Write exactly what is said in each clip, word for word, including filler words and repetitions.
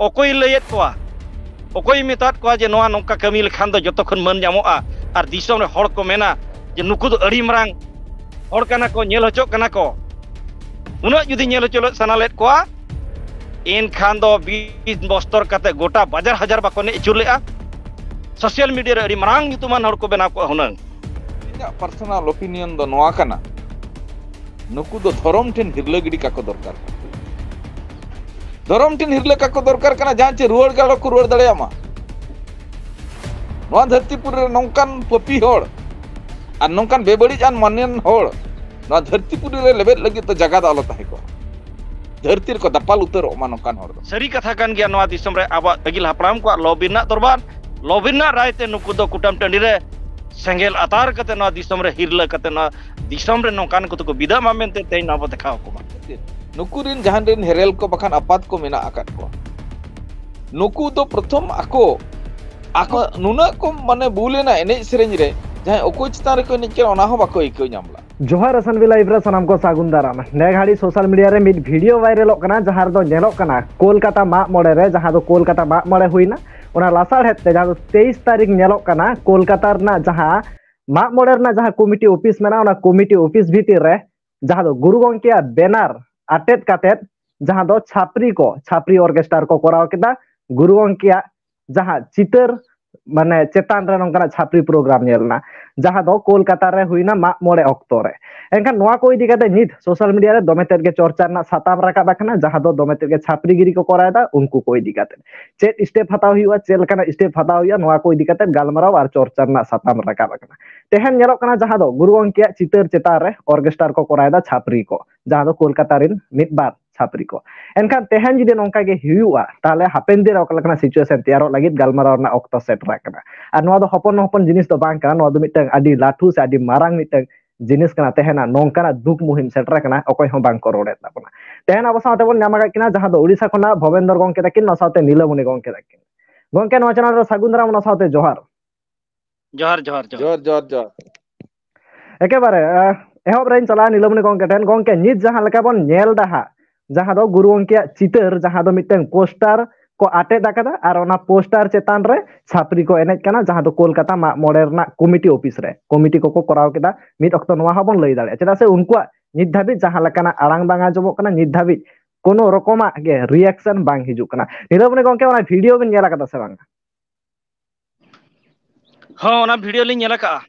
ᱚᱠᱚᱭ ᱞᱟᱹᱭᱮᱫ ᱠᱚᱣᱟ? ᱚᱠᱚᱭ ᱢᱮᱛᱟᱫ ᱠᱚᱣᱟ ᱡᱮ ᱱᱚᱣᱟ ᱱᱚᱝᱠᱟ ᱠᱟᱹᱢᱤ ᱞᱮᱠᱷᱟᱱ ᱫᱚ ᱡᱚᱛᱚ ᱠᱷᱚᱱ ᱢᱟᱹᱱ ᱧᱟᱢᱚᱜᱼᱟ? ᱟᱨ ᱫᱤᱥᱚᱢ ᱨᱮ ᱦᱚᱲ ᱠᱚ ᱢᱮᱱᱟ ᱡᱮ ᱱᱩᱠᱩ ᱫᱚ ᱟᱹᱰᱤ ᱢᱟᱨᱟᱝ ᱦᱚᱲ ᱠᱟᱱᱟ ᱠᱚ, ᱧᱮᱞ ᱦᱚᱪᱚᱜ ᱠᱟᱱᱟ ᱠᱚ᱾ ᱩᱱᱟᱹᱜ ᱡᱩᱫᱤ ᱧᱮᱞ ᱦᱚᱪᱚ ᱞᱮᱫ ᱥᱟᱱᱟ ᱞᱮᱫ ᱠᱚᱣᱟ, ᱮᱱᱠᱷᱟᱱ ᱫᱚ ᱵᱤᱥ ᱵᱚᱥᱛᱚᱨ ᱠᱟᱛᱮ ᱜᱚᱴᱟ ᱵᱟᱡᱟᱨ ᱦᱟᱡᱟᱨ ᱵᱟᱠᱚ ᱮᱱᱮᱡ ᱟᱹᱪᱩᱨ ᱞᱮᱫᱼᱟ᱾ ᱥᱳᱥᱟᱞ ᱢᱤᱰᱤᱭᱟ ᱨᱮ ᱟᱹᱰᱤ ᱢᱟᱨᱟᱝ ᱧᱩᱛᱩᱢᱟᱱ ᱦᱚᱲ ᱠᱚ ᱵᱮᱱᱟᱣ ᱠᱚᱜᱼᱟ ᱦᱩᱱᱟᱹᱝ᱾ ᱤᱧᱟᱹᱜ ᱯᱟᱨᱥᱚᱱᱟᱞ ᱚᱯᱤᱱᱤᱭᱚᱱ ᱫᱚ ᱱᱚᱣᱟ ᱠᱟᱱᱟ, ᱱᱩᱠᱩ ᱫᱚ ᱫᱷᱚᱨᱚᱢ ᱴᱷᱮᱱ ᱦᱤᱨᱞᱟᱹ ᱜᱤᱰᱤ ᱠᱟᱠᱚ ᱫᱚᱨᱠᱟᱨ ᱠᱟᱱᱟ᱾ ᱫᱷᱚᱨᱚᱢ ᱴᱷᱮᱱ ᱦᱤᱨᱞᱟᱹ ᱠᱟᱠᱚ ᱫᱚᱨᱠᱟᱨ ᱠᱟᱱᱟ, ᱡᱟᱦᱟᱸ ᱪᱮ ᱨᱩᱣᱟᱹᱲ ᱜᱟᱲᱚ ᱠᱚ ᱨᱩᱣᱟᱹᱲ ᱫᱟᱲᱮᱭᱟᱜ ᱢᱟ᱾ ᱱᱚᱣᱟ ᱫᱷᱟᱹᱨᱛᱤ ᱯᱩᱨᱤ ᱨᱮ ᱱᱚᱝᱠᱟᱱ ᱯᱟᱹᱯᱤ ᱦᱚᱲ ᱟᱨ ᱱᱚᱝᱠᱟᱱ ᱵᱮᱵᱟᱹᱲᱤᱡ ᱟᱱ ᱢᱟᱱᱮᱱ ᱦᱚᱲ ᱱᱚᱣᱟ ᱫᱷᱟᱹᱨᱛᱤ ᱯᱩᱨᱤ ᱨᱮ ᱞᱮᱵᱮᱫ ᱞᱟᱹᱜᱤᱫ ᱫᱚ ᱡᱟᱭᱜᱟ ᱫᱚ ᱟᱞᱚ ᱛᱟᱦᱮᱸ ᱠᱚᱜᱼᱟ᱾ ᱫᱷᱟᱹᱨᱛᱤ ᱨᱮᱠᱚ ᱫᱟᱯᱟᱞ ᱩᱛᱟᱹᱨᱚᱜ ᱢᱟ ᱱᱚᱝᱠᱟᱱ ᱦᱚᱲ ᱫᱚ᱾ ᱥᱟᱹᱨᱤ ᱠᱟᱛᱷᱟ ᱠᱟᱱ ᱜᱮᱭᱟ, ᱱᱚᱣᱟ ᱫᱤᱥᱚᱢ ᱨᱮ ᱟᱵᱚᱣᱟᱜ ᱟᱹᱜᱤᱞ ᱦᱟᱯᱲᱟᱢ ᱠᱚᱣᱟᱜ ᱞᱚ ᱵᱤᱨ ᱨᱮᱱᱟᱜ ᱫᱚᱨᱵᱟᱨ, ᱞᱚ ᱵᱤᱨ ᱨᱮᱱᱟᱜ ᱨᱟᱭ ᱛᱮ ᱱᱩᱠᱩ ᱫᱚ ᱠᱩᱴᱟᱹᱢ ᱴᱟᱺᱰᱤ ᱨᱮ ᱥᱮᱸᱜᱮᱞ ᱟᱛᱟᱨ ᱠᱟᱛᱮ ᱱᱚᱣᱟ ᱫᱤᱥᱚᱢ ᱨᱮ ᱦᱤᱨᱞᱟᱹ ᱠᱟᱛᱮ ᱱᱚᱣᱟ ᱫᱤᱥᱚᱢ ᱨᱮ ᱱᱚᱝᱠᱟᱱ ᱠᱚ ᱛᱮᱠᱚ ᱵᱤᱫᱟᱹᱜ ᱢᱟ ᱢᱮᱱᱛᱮ ᱛᱮᱦᱮᱧ ᱱᱚᱣᱟ ᱵᱚ ᱫᱮᱠᱷᱟᱣ ᱟᱠᱚ ᱢᱟ᱾ ᱱᱩᱠᱩ ᱨᱤᱱ ᱡᱟᱦᱟᱸ ᱨᱤᱱ ᱦᱮᱨᱮᱞ ᱠᱚ ᱵᱟᱠᱷᱟᱱ ᱟᱯᱟᱛ ᱠᱚ ᱢᱮᱱᱟᱜ ᱟᱠᱟᱫ ᱠᱚᱣᱟ, ᱱᱩᱠᱩ ᱫᱚ ᱯᱨᱚᱛᱷᱚᱢ ᱟᱠᱚ ᱟᱠᱚ ᱱᱩᱱᱟᱹᱜ ᱠᱚ ᱢᱟᱱᱮ ᱵᱩᱞ ᱮᱱᱟ ᱮᱱᱮᱡ ᱥᱮᱨᱮᱧ ᱨᱮ, ᱡᱟᱦᱟᱸᱭ ᱚᱠᱚᱭ ᱪᱮᱛᱟᱱ ᱨᱮᱠᱚ ᱮᱱᱮᱡ ᱠᱟᱱᱟ ᱚᱱᱟ ᱦᱚᱸ ᱵᱟᱠᱚ ᱟᱹᱭᱠᱟᱹᱣ ᱧᱟᱢ ᱞᱮᱫᱟ᱾ ᱡᱚᱦᱟᱨ ᱮᱥ ᱮᱱ ᱵᱤ ᱞᱟᱭᱤᱵᱷ ᱨᱮ ᱥᱟᱱᱟᱢ ᱠᱚ ᱥᱟᱹᱜᱩᱱ ᱫᱟᱨᱟᱢ᱾ ᱱᱮ ᱜᱷᱟᱹᱲᱤ ᱥᱳᱥᱟᱞ ᱢᱤᱰᱤᱭᱟ ᱨᱮ ᱢᱤᱫ ᱵᱷᱤᱰᱤᱭᱳ ᱵᱷᱟᱭᱨᱟᱞᱚᱜ ᱠᱟᱱᱟ, ᱡᱟᱦᱟᱸ ᱨᱮᱫᱚ ᱧᱮᱞᱚᱜ ᱠᱟᱱᱟ ᱠᱳᱞᱠᱟᱛᱟ ᱢᱟᱜ ᱢᱚᱬᱮ ᱨᱮ, ᱡᱟᱦᱟᱸ ᱫᱚ ᱠᱳᱞᱠᱟᱛᱟ ᱢᱟᱜ ᱢᱚᱬᱮ ᱦᱩᱭᱱᱟ, ᱚᱱᱟ ᱞᱟᱥᱟᱲᱦᱮᱫ ᱛᱮ ᱡᱟᱦᱟᱸ ᱫᱚ ᱛᱮᱭᱤᱥ ᱛᱟᱹᱨᱤᱠᱷ ᱧᱮᱞᱚᱜ ᱠᱟᱱᱟ ᱠᱳᱞᱠᱟᱛᱟ ᱨᱮᱱᱟᱜ ᱡᱟᱦᱟᱸ ᱢᱟᱜ ᱢᱚᱬᱮ ᱨᱮᱱᱟᱜ ᱡᱟᱦᱟᱸ ᱠᱚᱢᱤᱴᱤ ᱚᱯᱷᱤᱥ ᱢᱮᱱᱟᱜᱼᱟ, ᱚᱱᱟ ᱠᱚᱢᱤᱴᱤ ᱚᱯᱷᱤᱥ ᱵᱷᱤᱛᱤᱨ ᱨᱮ ᱡᱟᱦᱟᱸ ᱫᱚ ᱜᱩᱨᱩ ᱜᱚᱢᱠᱮᱭᱟᱜ ᱵᱮᱱᱟᱨ ᱟᱴᱮᱫ ᱠᱟᱛᱮᱫ ᱡᱟᱦᱟᱸ ᱫᱚ ᱪᱷᱟᱯᱨᱤ ᱠᱚ, ᱪᱷᱟᱯᱨᱤ ᱚᱨᱠᱮᱥᱴᱟᱨ ᱠᱚ ᱠᱚᱨᱟᱣ ᱠᱮᱫᱟ᱾ ᱜᱩᱨᱩ ᱜᱚᱢᱠᱮᱭᱟᱜ ᱡᱟᱦᱟᱸ ᱪᱤᱛᱟᱹᱨ ᱢᱟᱱᱮ ᱪᱮᱛᱟᱱ ᱨᱮ ᱱᱚᱝᱠᱟᱱᱟᱜ ᱪᱷᱟᱯᱨᱤ ᱯᱨᱳᱜᱨᱟᱢ ᱧᱮᱞ ᱮᱱᱟ, ᱡᱟᱦᱟᱸ ᱫᱚ ᱠᱳᱞᱠᱟᱛᱟ ᱨᱮ ᱦᱩᱭᱱᱟ ᱢᱟᱜ ᱢᱚᱬᱮ ᱚᱠᱛᱚ ᱨᱮ᱾ ᱮᱱᱠᱷᱟᱱ ᱱᱚᱣᱟ ᱠᱚ ᱤᱫᱤ ᱠᱟᱛᱮ ᱱᱤᱛ ᱥᱳᱥᱟᱞ ᱢᱤᱰᱤᱭᱟ ᱨᱮ ᱫᱚᱢᱮ ᱛᱮᱫ ᱜᱮ ᱪᱚᱨᱪᱟ ᱨᱮᱱᱟᱜ ᱥᱟᱛᱟᱢ ᱨᱟᱠᱟᱵ ᱟᱠᱟᱱᱟ, ᱡᱟᱦᱟᱸ ᱫᱚ ᱫᱚᱢᱮ ᱛᱮᱫ ᱜᱮ ᱪᱷᱟᱯᱨᱤ ᱜᱤᱨᱤ ᱠᱚ ᱠᱚᱨᱟᱣ ᱮᱫᱟ, ᱩᱱᱠᱩ ᱠᱚ ᱤᱫᱤ ᱠᱟᱛᱮ ᱪᱮᱫ ᱥᱴᱮᱯ ᱦᱟᱛᱟᱣ ᱦᱩᱭᱩᱜᱼᱟ, ᱪᱮᱫ ᱞᱮᱠᱟᱱᱟᱜ ᱥᱴᱮᱯ ᱦᱟᱛᱟᱣ ᱦᱩᱭᱩᱜᱼᱟ, ᱱᱚᱣᱟ ᱠᱚ ᱤᱫᱤ ᱠᱟᱛᱮ ᱜᱟᱞᱢᱟᱨᱟᱣ ᱟᱨ ᱪᱚᱨᱪᱟ ᱨᱮᱱᱟᱜ ᱥᱟᱛᱟᱢ ᱨᱟᱠᱟᱵ ᱟᱠᱟᱱᱟ᱾ ᱛᱮᱦᱮᱧ ᱧᱮᱞᱚᱜ ᱠᱟᱱᱟ ᱡᱟᱦᱟᱸ ᱫᱚ ᱜᱩᱨᱩ ᱜᱚᱢᱠᱮᱭᱟᱜ ᱪᱤᱛᱟᱹᱨ ᱪᱮᱛᱟᱱ ᱨᱮ ᱚᱨᱠᱮᱥᱴᱟᱨ ᱠᱚ ᱠᱚᱨᱟᱣ ᱮᱫᱟ ᱪᱷᱟᱯᱨᱤ ᱠᱚ, ᱡᱟᱦᱟᱸ ᱫᱚ ᱠᱳᱞᱠᱟᱛᱟ ᱨᱮᱱ ᱢᱤᱫ ᱵᱟᱨ ᱪᱷᱟᱯᱨᱤ ᱠᱚ᱾ ᱮᱱᱠᱷᱟᱱ ᱛᱮᱦᱮᱧ ᱡᱩᱫᱤ ᱱᱚᱝᱠᱟ ᱜᱮ ᱦᱩᱭᱩᱜᱼᱟ, ᱛᱟᱦᱚᱞᱮ ᱦᱟᱯᱮᱱ ᱫᱤᱱ ᱨᱮ ᱚᱠᱟ ᱞᱮᱠᱟᱱᱟᱜ ᱥᱤᱪᱩᱭᱮᱥᱚᱱ ᱛᱮᱭᱟᱨᱚᱜ ᱞᱟᱹᱜᱤᱫ ᱜᱟᱞᱢᱟᱨᱟᱣ ᱨᱮᱱᱟᱜ ᱚᱠᱛᱚ ᱥᱮᱴᱮᱨ ᱟᱠᱟᱱᱟ᱾ ᱟᱨ ᱱᱚᱣᱟ ᱫᱚ ᱦᱚᱯᱚᱱ ᱦᱚᱯᱚᱱ ᱡᱤᱱᱤᱥ ᱫᱚ ᱵᱟᱝ ᱠᱟᱱᱟ, ᱱᱚᱣᱟ ᱫᱚ ᱢᱤᱫᱴᱟᱝ ᱟᱹᱰᱤ ᱞᱟᱹᱴᱩ ᱥᱮ ᱟᱹᱰᱤ ᱢᱟᱨᱟᱝ ᱢᱤᱫᱴᱟᱝ ᱡᱤᱱᱤᱥ ᱠᱟᱱᱟ᱾ ᱛᱮᱦᱮᱧᱟᱜ ᱱᱚᱝᱠᱟᱱᱟᱜ ᱫᱩᱠ ᱢᱩᱦᱤᱢ ᱥᱮᱴᱮᱨ ᱟᱠᱟᱱᱟ, ᱚᱠᱚᱭ ᱦᱚᱸ ᱵᱟᱝ ᱠᱚ ᱨᱚᱲᱮᱫ ᱛᱟᱵᱚᱱᱟ᱾ ᱛᱮᱦᱮᱧ ᱟᱵᱚ ᱥᱟᱶᱛᱮ ᱵᱚᱱ ᱧᱟᱢ ᱟᱠᱟᱫ ᱠᱤᱱᱟ ᱡᱟᱦᱟᱸ ᱫᱚ ᱳᱰᱤᱥᱟ ᱠᱷᱚᱱᱟᱜ ᱵᱷᱚᱵᱮᱱᱫᱚᱨ ᱜᱚᱢᱠᱮ ᱛᱟᱹᱠᱤᱱ, ᱚᱱᱟ ᱥᱟᱶᱛᱮ ᱱᱤᱞᱟᱢᱚᱱᱤ ᱜᱚᱢᱠᱮ ᱛᱟᱹᱠᱤᱱ᱾ ᱜᱚᱢᱠᱮ, ᱱᱚᱣᱟ ᱪᱮᱱᱮᱞ ᱨᱮ ᱥᱟᱹᱜᱩᱱ ᱫᱟᱨᱟᱢ, ᱚᱱᱟ ᱥᱟᱶᱛᱮ ᱡᱚᱦᱟᱨ᱾ ᱡᱚᱦᱟᱨ, ᱡᱚᱦᱟᱨ, ᱡᱚᱦᱟᱨ᱾ ᱡᱚᱦᱟᱨ, ᱡᱚᱦᱟᱨ, ᱡᱚᱦᱟᱨ᱾ ᱮᱠᱮᱵᱟᱨᱮ ᱟᱸ, ᱮᱦᱚᱵ ᱨᱮᱧ ᱪᱟᱞᱟᱜᱼᱟ ᱱᱤᱞᱟᱢᱚᱱᱤ ᱜᱚᱢᱠᱮ ᱴᱷᱮᱱ᱾ ᱜᱚᱢᱠᱮ, ᱱᱤᱛ ᱡᱟᱦᱟᱸ ᱞᱮᱠᱟ ᱵᱚᱱ ᱧᱮᱞ ᱮᱫᱟ ᱦᱟᱸᱜ, ᱡᱟᱦᱟᱸ ᱫᱚ ᱜᱩᱨᱩ ᱜᱚᱢᱠᱮᱭᱟᱜ ᱪᱤᱛᱟᱹᱨ, ᱡᱟᱦᱟᱸ ᱫᱚ ᱢᱤᱫᱴᱟᱝ ᱯᱳᱥᱴᱟᱨ ᱠᱚ ᱟᱴᱮᱫ ᱟᱠᱟᱫᱟ ᱟᱨ ᱚᱱᱟ ᱯᱳᱥᱴᱟᱨ ᱪᱮᱛᱟᱱ ᱨᱮ ᱪᱷᱟᱹᱯᱨᱤ ᱠᱚ ᱮᱱᱮᱡ ᱠᱟᱱᱟ, ᱡᱟᱦᱟᱸ ᱫᱚ ᱠᱳᱞᱠᱟᱛᱟ ᱢᱟᱜ ᱢᱚᱬᱮ ᱨᱮᱱᱟᱜ ᱠᱚᱢᱤᱴᱤ ᱚᱯᱷᱤᱥ ᱨᱮ ᱠᱚᱢᱤᱴᱤ ᱠᱚᱠᱚ ᱠᱚᱨᱟᱣ ᱠᱮᱫᱟ᱾ ᱢᱤᱫ ᱚᱠᱛᱚ ᱱᱚᱣᱟ ᱦᱚᱸᱵᱚᱱ ᱞᱟᱹᱭ ᱫᱟᱲᱮᱭᱟᱜᱼᱟ, ᱪᱮᱫᱟᱜ ᱥᱮ ᱩᱱᱠᱩᱣᱟᱜ ᱱᱤᱛ ᱫᱷᱟᱹᱵᱤᱡ ᱡᱟᱦᱟᱸ ᱞᱮᱠᱟᱱᱟᱜ ᱟᱲᱟᱝ ᱵᱟᱝ ᱟᱸᱡᱚᱢᱚᱜ ᱠᱟᱱᱟ, ᱱᱤᱛ ᱫᱷᱟᱹᱵᱤᱡ ᱠᱳᱱᱳ ᱨᱚᱠᱚᱢᱟᱜ ᱜᱮ ᱨᱤᱭᱟᱠᱥᱚᱱ ᱵᱟᱝ ᱦᱤᱡᱩᱜ ᱠᱟᱱᱟ᱾ ᱱᱤᱞᱟᱢᱚᱱᱤ ᱜᱚᱢᱠᱮ, ᱚᱱᱟ ᱵᱷᱤᱰᱤᱭᱳ ᱵᱤᱱ ᱧᱮᱞ ᱟᱠᱟᱫᱟ ᱥᱮ ᱵᱟᱝ? ᱦᱚᱸ, ᱚᱱᱟ ᱵᱷᱤᱰᱤᱭᱳ ᱞᱤᱧ ᱧᱮᱞ ᱟᱠᱟᱫᱼᱟ᱾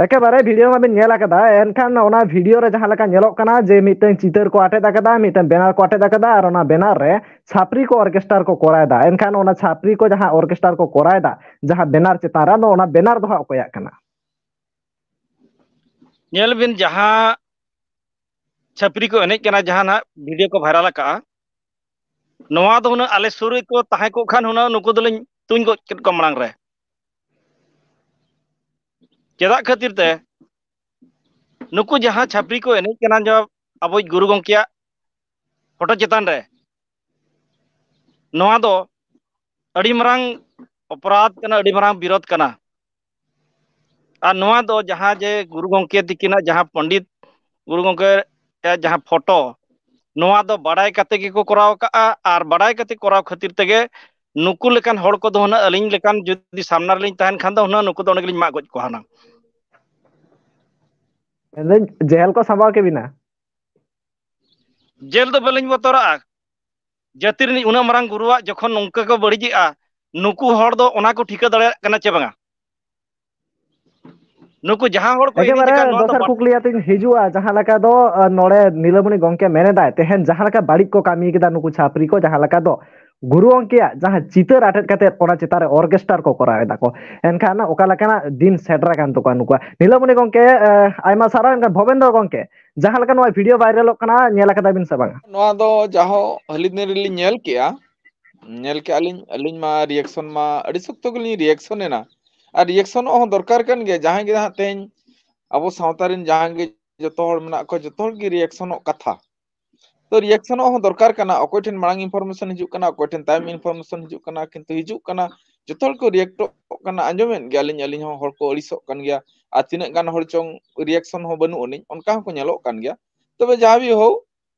ᱮᱠᱮᱵᱟᱨᱮ ᱵᱷᱤᱰᱤᱭᱳ ᱢᱟᱵᱤᱱ ᱧᱮᱞ ᱟᱠᱟᱫᱟ, ᱮᱱᱠᱷᱟᱱ ᱚᱱᱟ ᱵᱷᱤᱰᱤᱭᱳ ᱨᱮ ᱡᱟᱦᱟᱸ ᱞᱮᱠᱟ ᱧᱮᱞᱚᱜ ᱠᱟᱱᱟ ᱡᱮ ᱢᱤᱫᱴᱟᱝ ᱪᱤᱛᱟᱹᱨ ᱠᱚ ᱟᱴᱮᱫ ᱟᱠᱟᱫᱟ, ᱢᱤᱫᱴᱟᱝ ᱵᱮᱱᱟᱨ ᱠᱚ ᱟᱴᱮᱫ ᱟᱠᱟᱫᱟ, ᱟᱨ ᱚᱱᱟ ᱵᱮᱱᱟᱨ ᱨᱮ ᱪᱷᱟᱯᱨᱤ ᱠᱚ ᱚᱨᱠᱮᱥᱴᱟᱨ ᱠᱚ ᱠᱚᱨᱟᱣ ᱮᱫᱟ᱾ ᱮᱱᱠᱷᱟᱱ ᱚᱱᱟ ᱪᱷᱟᱯᱨᱤ ᱠᱚ ᱡᱟᱦᱟᱸ ᱚᱨᱠᱮᱥᱴᱟᱨ ᱠᱚ ᱠᱚᱨᱟᱣ ᱮᱫᱟ ᱡᱟᱦᱟᱸ ᱵᱮᱱᱟᱨ ᱪᱮᱛᱟᱱ ᱨᱮ, ᱟᱫᱚ ᱚᱱᱟ ᱵᱮᱱᱟᱨ ᱫᱚ ᱦᱟᱸᱜ ᱚᱠᱚᱭᱟᱜ ᱠᱟᱱᱟ? ᱧᱮᱞ ᱵᱤᱱ, ᱡᱟᱦᱟᱸ ᱪᱷᱟᱹᱯᱨᱤ ᱠᱚ ᱮᱱᱮᱡ ᱠᱟᱱᱟ, ᱡᱟᱦᱟᱸ ᱱᱟᱜ ᱵᱷᱤᱰᱤᱭᱳ ᱠᱚ ᱵᱷᱟᱭᱨᱟᱞ ᱟᱠᱟᱜᱼᱟ, ᱱᱚᱣᱟ ᱫᱚ ᱦᱩᱱᱟᱹᱝ ᱟᱞᱮ ᱥᱩᱨ ᱨᱮᱠᱚ ᱛᱟᱦᱮᱸ ᱠᱚᱜ ᱠᱷᱟᱱ ᱦᱩᱱᱟᱹᱝ ᱱᱩᱠᱩ ᱫᱚᱞᱤᱧ ᱛᱩᱧ ᱜᱚᱡ ᱠᱮᱫ ᱠᱚᱣᱟ ᱢᱟᱲᱟᱝ ᱨᱮ᱾ ᱪᱮᱫᱟᱜ ᱠᱷᱟᱹᱛᱤᱨ ᱛᱮ ᱱᱩᱠᱩ ᱡᱟᱦᱟᱸ ᱪᱷᱟᱹᱯᱨᱤ ᱠᱚ ᱮᱱᱮᱡ ᱠᱟᱱᱟ, ᱡᱟ ᱟᱵᱚᱭᱤᱡ ᱜᱩᱨᱩ ᱜᱚᱢᱠᱮᱭᱟᱜ ᱯᱷᱳᱴᱳ ᱪᱮᱛᱟᱱ ᱨᱮ, ᱱᱚᱣᱟ ᱫᱚ ᱟᱹᱰᱤ ᱢᱟᱨᱟᱝ ᱚᱯᱨᱟᱫᱷ ᱠᱟᱱᱟ, ᱟᱹᱰᱤ ᱢᱟᱨᱟᱝ ᱵᱤᱨᱳᱫᱷ ᱠᱟᱱᱟ᱾ ᱟᱨ ᱱᱚᱣᱟ ᱫᱚ ᱡᱟᱦᱟᱸ ᱡᱮ ᱜᱩᱨᱩ ᱜᱚᱢᱠᱮ ᱛᱤᱠᱤᱱᱟᱜ ᱡᱟᱦᱟᱸ ᱯᱚᱱᱰᱤᱛ ᱜᱩᱨᱩ ᱜᱚᱢᱠᱮ ᱡᱟᱦᱟᱸ ᱯᱷᱳᱴᱳ, ᱱᱚᱣᱟ ᱫᱚ ᱵᱟᱲᱟᱭ ᱠᱟᱛᱮ ᱜᱮᱠᱚ ᱠᱚᱨᱟᱣ ᱟᱠᱟᱫᱼᱟ᱾ ᱟᱨ ᱵᱟᱲᱟᱭ ᱠᱟᱛᱮ ᱠᱚᱨᱟᱣ ᱠᱷᱟᱹᱛᱤᱨ ᱛᱮᱜᱮ ᱱᱩᱠᱩ ᱞᱮᱠᱟᱱ ᱦᱚᱲ ᱠᱚᱫᱚ ᱦᱩᱱᱟᱹᱝ ᱟᱹᱞᱤᱧ ᱞᱮᱠᱟᱱ ᱡᱩᱫᱤ ᱥᱟᱢᱱᱟ ᱨᱮᱞᱤᱧ ᱛᱟᱦᱮᱱ ᱠᱷᱟᱱ ᱫᱚ ᱦᱩᱱᱟᱹᱝ ᱱᱩᱠᱩ ᱫᱚ ᱚᱸᱰᱮ ᱜᱮᱞᱤᱧ ᱢᱟᱜ ᱜᱚᱡ ᱠᱚᱣᱟ ᱦᱩᱱᱟᱹᱝ᱾ ᱢᱮᱱᱫᱟᱹᱧ ᱡᱮᱦᱮᱞ ᱠᱚ ᱥᱟᱢᱵᱟᱣ ᱠᱮᱵᱤᱱᱟ? ᱡᱮᱞ ᱫᱚ ᱵᱟᱹᱞᱤᱧ ᱵᱚᱛᱚᱨᱟᱜᱼᱟ᱾ ᱡᱟᱹᱛᱤ ᱨᱤᱱᱤᱡ ᱩᱱᱟᱹᱜ ᱢᱟᱨᱟᱝ ᱜᱩᱨᱩᱣᱟᱜ ᱡᱚᱠᱷᱚᱱ ᱱᱚᱝᱠᱟ ᱠᱚ ᱵᱟᱹᱲᱤᱡᱮᱜᱼᱟ, ᱱᱩᱠᱩ ᱦᱚᱲ ᱫᱚ ᱚᱱᱟ ᱠᱚ ᱴᱷᱤᱠᱟᱹ ᱫᱟᱲᱮᱭᱟᱜ ᱠᱟᱱᱟ ᱪᱮ ᱵᱟᱝᱟ? ᱱᱩᱠᱩ ᱡᱟᱦᱟᱸ ᱦᱚᱲ ᱠᱚ ᱮᱱᱮᱡ ᱮᱠᱮᱵᱟᱨᱮ ᱟᱠᱟᱫ, ᱱᱚᱣᱟ ᱫᱚ ᱫᱚᱥᱟᱨ ᱵᱟᱲᱟᱭ ᱠᱩᱠᱞᱤ ᱟᱛᱮᱧ ᱦᱤᱡᱩᱜᱼᱟ, ᱡᱟᱦᱟᱸ ᱞᱮᱠᱟ ᱫᱚ ᱟᱸ, ᱱᱚᱰᱮ ᱱᱤᱞᱟᱢᱚᱱᱤ ᱜᱚᱢᱠᱮ ᱢᱮᱱ ᱮᱫᱟᱭ, ᱛᱮᱦᱮᱧ ᱡᱟᱦᱟᱸ ᱞᱮᱠᱟ ᱵᱟᱹᱲᱤᱡ ᱠᱚ ᱠᱟᱹᱢᱤ ᱠᱮᱫᱟ ᱱᱩᱠᱩ ᱪᱷᱟᱯᱨᱤ ᱠᱚ, ᱡᱟᱦᱟᱸ ᱞᱮᱠᱟ ᱫᱚ ᱜᱩᱨᱩ ᱜᱚᱢᱠᱮᱭᱟᱜ ᱡᱟᱦᱟᱸ ᱪᱤᱛᱟᱹᱨ ᱟᱴᱮᱫ ᱠᱟᱛᱮ ᱚᱱᱟ ᱪᱮᱛᱟᱱ ᱨᱮ ᱚᱨᱠᱮᱥᱴᱟᱨ ᱠᱚ ᱠᱚᱨᱟᱣ ᱮᱫᱟ ᱠᱚ, ᱮᱱᱠᱷᱟᱱ ᱚᱠᱟ ᱞᱮᱠᱟᱱᱟᱜ ᱫᱤᱱ ᱥᱮᱴᱮᱨ ᱟᱠᱟᱱ ᱛᱟᱠᱚᱣᱟ ᱱᱩᱠᱩᱣᱟᱜ? ᱱᱤᱞᱟᱢᱚᱱᱤ ᱜᱚᱢᱠᱮ, ᱟᱸ, ᱟᱭᱢᱟ ᱥᱟᱨᱦᱟᱣ᱾ ᱮᱱᱠᱷᱟᱱ ᱵᱷᱚᱵᱮᱱᱫᱨᱚ ᱜᱚᱢᱠᱮ, ᱡᱟᱦᱟᱸ ᱞᱮᱠᱟ ᱱᱚᱣᱟ ᱵᱷᱤᱰᱤᱭᱳ ᱵᱷᱟᱭᱨᱟᱞᱚᱜ ᱠᱟᱱᱟ, ᱧᱮᱞ ᱟᱠᱟᱫᱟ ᱵᱤᱱ ᱥᱮ ᱵᱟᱝᱟ? ᱱᱚᱣᱟ ᱫᱚ ᱡᱟᱦᱚ ᱦᱟᱹᱞᱤ ᱫᱤᱱ ᱨᱮᱞᱤᱧ ᱧᱮᱞ ᱠᱮᱜᱼᱟ, ᱧᱮᱞ ᱠᱮᱜᱼᱟ ᱞᱤᱧ, ᱟᱹᱞᱤᱧ ᱢᱟ ᱨᱤᱭᱮᱠᱥᱚᱱ ᱢᱟ ᱟᱹᱰᱤ ᱥᱚᱠᱛᱚ ᱜᱮᱞᱤᱧ ᱨᱤᱭᱮᱠᱥᱚᱱ ᱮᱱᱟ᱾ ᱟᱨ ᱨᱤᱭᱮᱠᱥᱚᱱᱚᱜ ᱦᱚᱸ ᱫᱚᱨᱠᱟᱨ ᱠᱟᱱ ᱜᱮᱭᱟ᱾ ᱡᱟᱦᱟᱸᱭ ᱜᱮ ᱦᱟᱸᱜ ᱛᱮᱦᱮᱧ ᱟᱵᱚ ᱥᱟᱶᱛᱟ ᱨᱮᱱ ᱡᱟᱦᱟᱸ ᱜᱮ ᱡᱚᱛᱚ ᱦᱚᱲ ᱢᱮᱱᱟᱜ ᱠᱚᱣᱟ, ᱡᱚᱛᱚ ᱦᱚᱲ ᱜᱮ ᱨᱤᱭᱮᱠᱥᱚᱱᱚᱜ ᱠᱟᱛᱷᱟ᱾ ᱛᱚ ᱨᱤᱭᱮᱠᱥᱚᱱᱚᱜ ᱦᱚᱸ ᱫᱚᱨᱠᱟᱨ ᱠᱟᱱᱟ᱾ ᱚᱠᱚᱭ ᱴᱷᱮᱱ ᱢᱟᱲᱟᱝ ᱤᱱᱯᱷᱚᱨᱢᱮᱥᱚᱱ ᱦᱤᱡᱩᱜ ᱠᱟᱱᱟ, ᱚᱠᱚᱭ ᱴᱷᱮᱱ ᱛᱟᱭᱚᱢ ᱤᱱᱯᱷᱚᱨᱢᱮᱥᱚᱱ ᱦᱤᱡᱩᱜ ᱠᱟᱱᱟ, ᱠᱤᱱᱛᱩ ᱦᱤᱡᱩᱜ ᱠᱟᱱᱟ, ᱡᱚᱛᱚ ᱦᱚᱲ ᱠᱚ ᱨᱤᱭᱮᱠᱴᱚᱜ ᱠᱟᱱᱟ᱾ ᱟᱸᱡᱚᱢᱮᱫ ᱜᱮᱭᱟᱞᱤᱧ, ᱟᱹᱞᱤᱧ ᱦᱚᱸ ᱦᱚᱲ ᱠᱚ ᱟᱹᱲᱤᱥᱚᱜ ᱠᱟᱱ ᱜᱮᱭᱟ᱾ ᱟᱨ ᱛᱤᱱᱟᱹᱜ ᱜᱟᱱ ᱦᱚᱲ ᱪᱚᱝ ᱨᱤᱭᱮᱠᱥᱚᱱ ᱦᱚᱸ ᱵᱟᱹᱱᱩᱜ ᱟᱹᱱᱤᱡ, ᱚᱱᱠᱟ ᱦᱚᱸᱠᱚ ᱧᱮᱞᱚᱜ ᱠᱟᱱ ᱜᱮᱭᱟ᱾ ᱛᱚᱵᱮ ᱡᱟᱦᱟᱸ ᱜᱮ ᱦᱳᱠ,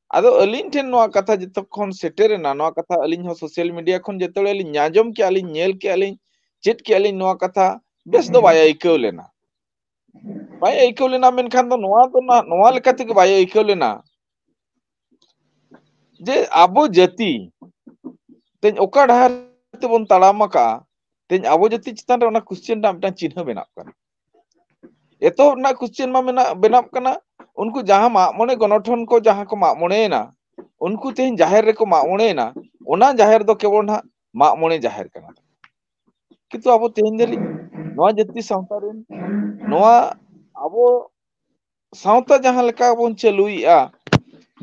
ᱟᱫᱚ ᱟᱹᱞᱤᱧ ᱴᱷᱮᱱ ᱱᱚᱣᱟ ᱠᱟᱛᱷᱟ ᱡᱚᱛᱚ ᱠᱷᱚᱱ ᱥᱮᱴᱮᱨ ᱮᱱᱟ, ᱱᱚᱣᱟ ᱠᱟᱛᱷᱟ ᱟᱹᱞᱤᱧ ᱦᱚᱸ ᱥᱳᱥᱟᱞ ᱢᱤᱰᱤᱭᱟ ᱠᱷᱚᱱ ᱡᱚᱛᱚ ᱞᱤᱧ ᱟᱸᱡᱚᱢ ᱠᱮᱜᱼᱟ, ᱞᱤᱧ ᱧᱮᱞ ᱠᱮᱜᱼᱟ, ᱞᱤᱧ ᱪᱮᱫ ᱠᱮᱜᱼᱟ, ᱞᱤᱧ ᱱᱚᱣᱟ ᱠᱟᱛᱷᱟ ᱵᱮᱥ ᱫᱚ ᱵᱟᱭ ᱟᱹᱭᱠᱟᱹᱣ ᱞᱮᱱᱟ, ᱵᱟᱭ ᱟᱹᱭᱠᱟᱹᱣ ᱞᱮᱱᱟ᱾ ᱢᱮᱱᱠᱷᱟᱱ ᱫᱚ ᱱᱚᱣᱟ ᱫᱚ ᱱᱟ-, ᱱᱚᱣᱟ ᱞᱮᱠᱟ ᱛᱮᱜᱮ ᱵᱟᱭ ᱟᱹᱭᱠᱟᱹᱣ ᱞᱮᱱᱟ ᱡᱮ ᱟᱵᱚ ᱡᱟᱹᱛᱤ ᱛᱮᱦᱮᱧ ᱚᱠᱟ ᱰᱟᱦᱟᱨ ᱛᱮᱵᱚᱱ ᱛᱟᱲᱟᱢ ᱟᱠᱟᱜᱼᱟ, ᱛᱮᱦᱮᱧ ᱟᱵᱚ ᱡᱟᱹᱛᱤ ᱪᱮᱛᱟᱱ ᱨᱮ ᱚᱱᱟ ᱠᱚᱥᱪᱮᱱ ᱨᱮᱱᱟᱜ ᱢᱤᱫᱴᱟᱝ ᱪᱤᱱᱦᱟᱹ ᱵᱮᱱᱟᱜ ᱠᱟᱱᱟ᱾ ᱮᱛᱚᱦᱚᱵ ᱨᱮᱱᱟᱜ ᱠᱚᱥᱪᱮᱱ ᱢᱟ ᱢᱮᱱᱟᱜ, ᱵᱮᱱᱟᱜ ᱠᱟᱱᱟ, ᱩᱱᱠᱩ ᱡᱟᱦᱟᱸ ᱢᱟᱜ ᱢᱚᱬᱮ ᱜᱚᱱᱚᱴᱷᱚᱱ ᱠᱚ ᱡᱟᱦᱟᱸ ᱠᱚ ᱢᱟᱜ ᱢᱚᱬᱮᱭᱮᱱᱟ, ᱩᱱᱠᱩ ᱛᱮᱦᱮᱧ ᱡᱟᱦᱮᱨ ᱨᱮᱠᱚ ᱢᱟᱜ ᱢᱚᱬᱮᱭᱮᱱᱟ, ᱚᱱᱟ ᱡᱟᱦᱮᱨ ᱫᱚ ᱠᱮᱵᱚᱞ ᱱᱟᱦᱟᱜ ᱢᱟᱜ ᱢᱚᱬᱮ ᱡᱟᱦᱮᱨ ᱠᱟᱱᱟ᱾ ᱠᱤᱱᱛᱩ ᱟᱵᱚ ᱛᱮᱦᱮᱧ ᱫᱷᱟᱹᱨᱤᱡ ᱱᱚᱣᱟ ᱡᱟᱹᱛᱤ ᱥᱟᱶᱛᱟ ᱨᱮᱱ ᱱᱚᱣᱟ ᱟᱵᱚ ᱥᱟᱶᱛᱟ ᱡᱟᱦᱟᱸ ᱞᱮᱠᱟ ᱵᱚᱱ ᱪᱟᱹᱞᱩᱭᱮᱜᱼᱟ,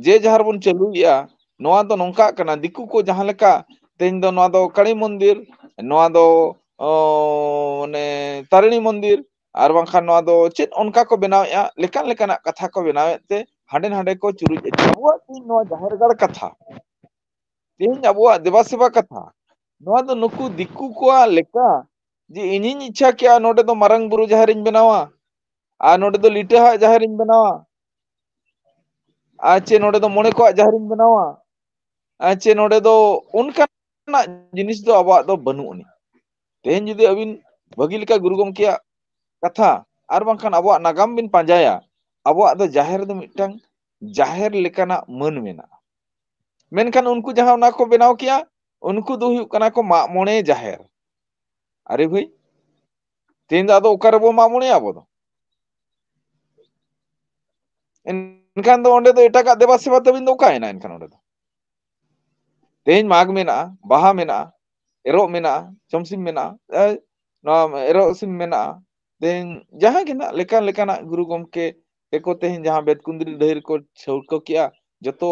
ᱡᱮ ᱡᱟᱦᱟᱸ ᱵᱚᱱ ᱪᱟᱹᱞᱩᱭᱮᱜᱼᱟ, ᱱᱚᱣᱟ ᱫᱚ ᱱᱚᱝᱠᱟᱜ ᱠᱟᱱᱟ, ᱫᱤᱠᱩ ᱠᱚ ᱡᱟᱦᱟᱸ ᱞᱮᱠᱟ ᱛᱮᱦᱮᱧ ᱫᱚ ᱱᱚᱣᱟ ᱫᱚ ᱠᱟᱹᱲᱤ ᱢᱚᱱᱫᱤᱨ, ᱱᱚᱣᱟ ᱫᱚ, ᱚ, ᱢᱟᱱᱮ ᱛᱟᱨᱤᱬᱤ ᱢᱚᱱᱫᱤᱨ, ᱟᱨ ᱵᱟᱝᱠᱷᱟᱱ ᱱᱚᱣᱟ ᱫᱚ ᱪᱮᱫ ᱚᱱᱠᱟ ᱠᱚ ᱵᱮᱱᱟᱣᱮᱜᱼᱟ, ᱞᱮᱠᱟᱱ ᱞᱮᱠᱟᱱᱟᱜ ᱠᱟᱛᱷᱟ ᱠᱚ ᱵᱮᱱᱟᱣᱮᱫ ᱛᱮ ᱦᱟᱸᱰᱮ ᱱᱟᱸᱰᱮ ᱠᱚ ᱪᱩᱨᱩᱡ ᱮᱫᱟ᱾ ᱟᱵᱚᱣᱟᱜ ᱛᱮᱦᱮᱧ ᱱᱚᱣᱟ ᱡᱟᱦᱮᱨ ᱜᱟᱲ ᱠᱟᱛᱷᱟ, ᱛᱮᱦᱮᱧ ᱟᱵᱚᱣᱟᱜ ᱫᱮᱵᱟ ᱥᱮᱵᱟ ᱠᱟᱛᱷᱟ, ᱱᱚᱣᱟ ᱫᱚ ᱱᱩᱠᱩ ᱫᱤᱠᱩ ᱠᱚᱣᱟᱜ ᱞᱮᱠᱟ ᱡᱮ ᱤᱧᱤᱧ ᱤᱪᱪᱷᱟ ᱠᱮᱜᱼᱟ ᱱᱚᱰᱮ ᱫᱚ ᱢᱟᱨᱟᱝ ᱵᱩᱨᱩ ᱡᱟᱦᱮᱨᱤᱧ ᱵᱮᱱᱟᱣᱟ, ᱟᱨ ᱱᱚᱰᱮ ᱫᱚ ᱞᱤᱴᱟᱹ ᱦᱟᱜ ᱡᱟᱦᱮᱨᱤᱧ ᱵᱮᱱᱟᱣᱟ, ᱟᱨ ᱪᱮ ᱱᱚᱰᱮ ᱫᱚ ᱢᱚᱬᱮ ᱠᱚᱣᱟᱜ ᱡᱟᱦᱮᱨᱤᱧ ᱵᱮᱱᱟᱣᱟ, ᱟᱨ ᱪᱮ ᱱᱚᱰᱮ ᱫᱚ ᱚᱱᱠᱟᱱᱟᱜ ᱡᱤᱱᱤᱥ ᱫᱚ ᱟᱵᱚᱣᱟᱜ ᱫᱚ ᱵᱟᱹᱱᱩᱜ ᱟᱹᱱᱤᱡ᱾ ᱛᱮᱦᱮᱧ ᱡᱩᱫᱤ ᱟᱹᱵᱤᱱ ᱵᱷᱟᱹᱜᱤ ᱞᱮᱠᱟ ᱜᱩᱨᱩ ᱜᱚᱢᱠᱮᱭᱟᱜ ᱠᱟᱛᱷᱟ ᱟᱨ ᱵᱟᱝᱠᱷᱟᱱ ᱟᱵᱚᱣᱟᱜ ᱱᱟᱜᱟᱢ ᱵᱤᱱ ᱯᱟᱸᱡᱟᱭᱟ, ᱟᱵᱚᱣᱟᱜ ᱫᱚ ᱡᱟᱦᱮᱨ ᱫᱚ ᱢᱤᱫᱴᱟᱝ ᱡᱟᱦᱮᱨ ᱞᱮᱠᱟᱱᱟᱜ ᱢᱟᱹᱱ ᱢᱮᱱᱟᱜᱼᱟ᱾ ᱢᱮᱱᱠᱷᱟᱱ ᱩᱱᱠᱩ ᱡᱟᱦᱟᱸ ᱚᱱᱟ ᱠᱚ ᱵᱮᱱᱟᱣ ᱠᱮᱜᱼᱟ, ᱩᱱᱠᱩ ᱫᱚ ᱦᱩᱭᱩᱜ ᱠᱟᱱᱟ ᱠᱚ ᱢᱟᱜ ᱢᱚᱬᱮ ᱡᱟᱦᱮᱨ᱾ ᱟᱨᱮ ᱵᱷᱟᱹᱭ, ᱛᱮᱦᱮᱧ ᱫᱚ ᱟᱫᱚ ᱚᱠᱟ ᱨᱮᱵᱚ ᱢᱟᱜ ᱢᱚᱬᱮᱭᱟ ᱟᱵᱚ ᱫᱚ? ᱮᱱᱠᱷᱟᱱ ᱫᱚ ᱚᱸᱰᱮ ᱫᱚ ᱮᱴᱟᱜᱟᱜ ᱫᱮᱵᱟ ᱥᱮᱵᱟ ᱛᱟᱹᱵᱤᱱ ᱫᱚ ᱚᱠᱟᱭᱮᱱᱟ ᱮᱱᱠᱷᱟᱱ ᱚᱸᱰᱮ ᱫᱚ? ᱛᱮᱦᱮᱧ ᱢᱟᱜᱽ ᱢᱮᱱᱟᱜᱼᱟ, ᱵᱟᱦᱟ ᱢᱮᱱᱟᱜᱼᱟ, ᱮᱨᱚᱜ ᱢᱮᱱᱟᱜᱼᱟ, ᱪᱚᱢᱥᱤᱢ ᱢᱮᱱᱟᱜᱼᱟ, ᱮ, ᱱᱚᱣᱟ ᱮᱨᱚᱜ ᱥᱤᱢ ᱢᱮᱱᱟᱜᱼᱟ, ᱛᱮᱦᱮᱧ ᱡᱟᱦᱟᱸ ᱜᱮ ᱱᱟᱜ ᱞᱮᱠᱟᱱ ᱞᱮᱠᱟᱱᱟᱜ ᱜᱩᱨᱩ ᱜᱚᱢᱠᱮ ᱛᱮᱠᱚ ᱛᱮᱦᱮᱧ ᱡᱟᱦᱟᱸ ᱵᱮᱛᱠᱩᱸᱫᱽᱨᱤ ᱰᱟᱹᱦᱤ ᱨᱮᱠᱚ ᱴᱷᱟᱹᱣᱠᱟᱹ ᱠᱮᱜᱼᱟ, ᱡᱚᱛᱚ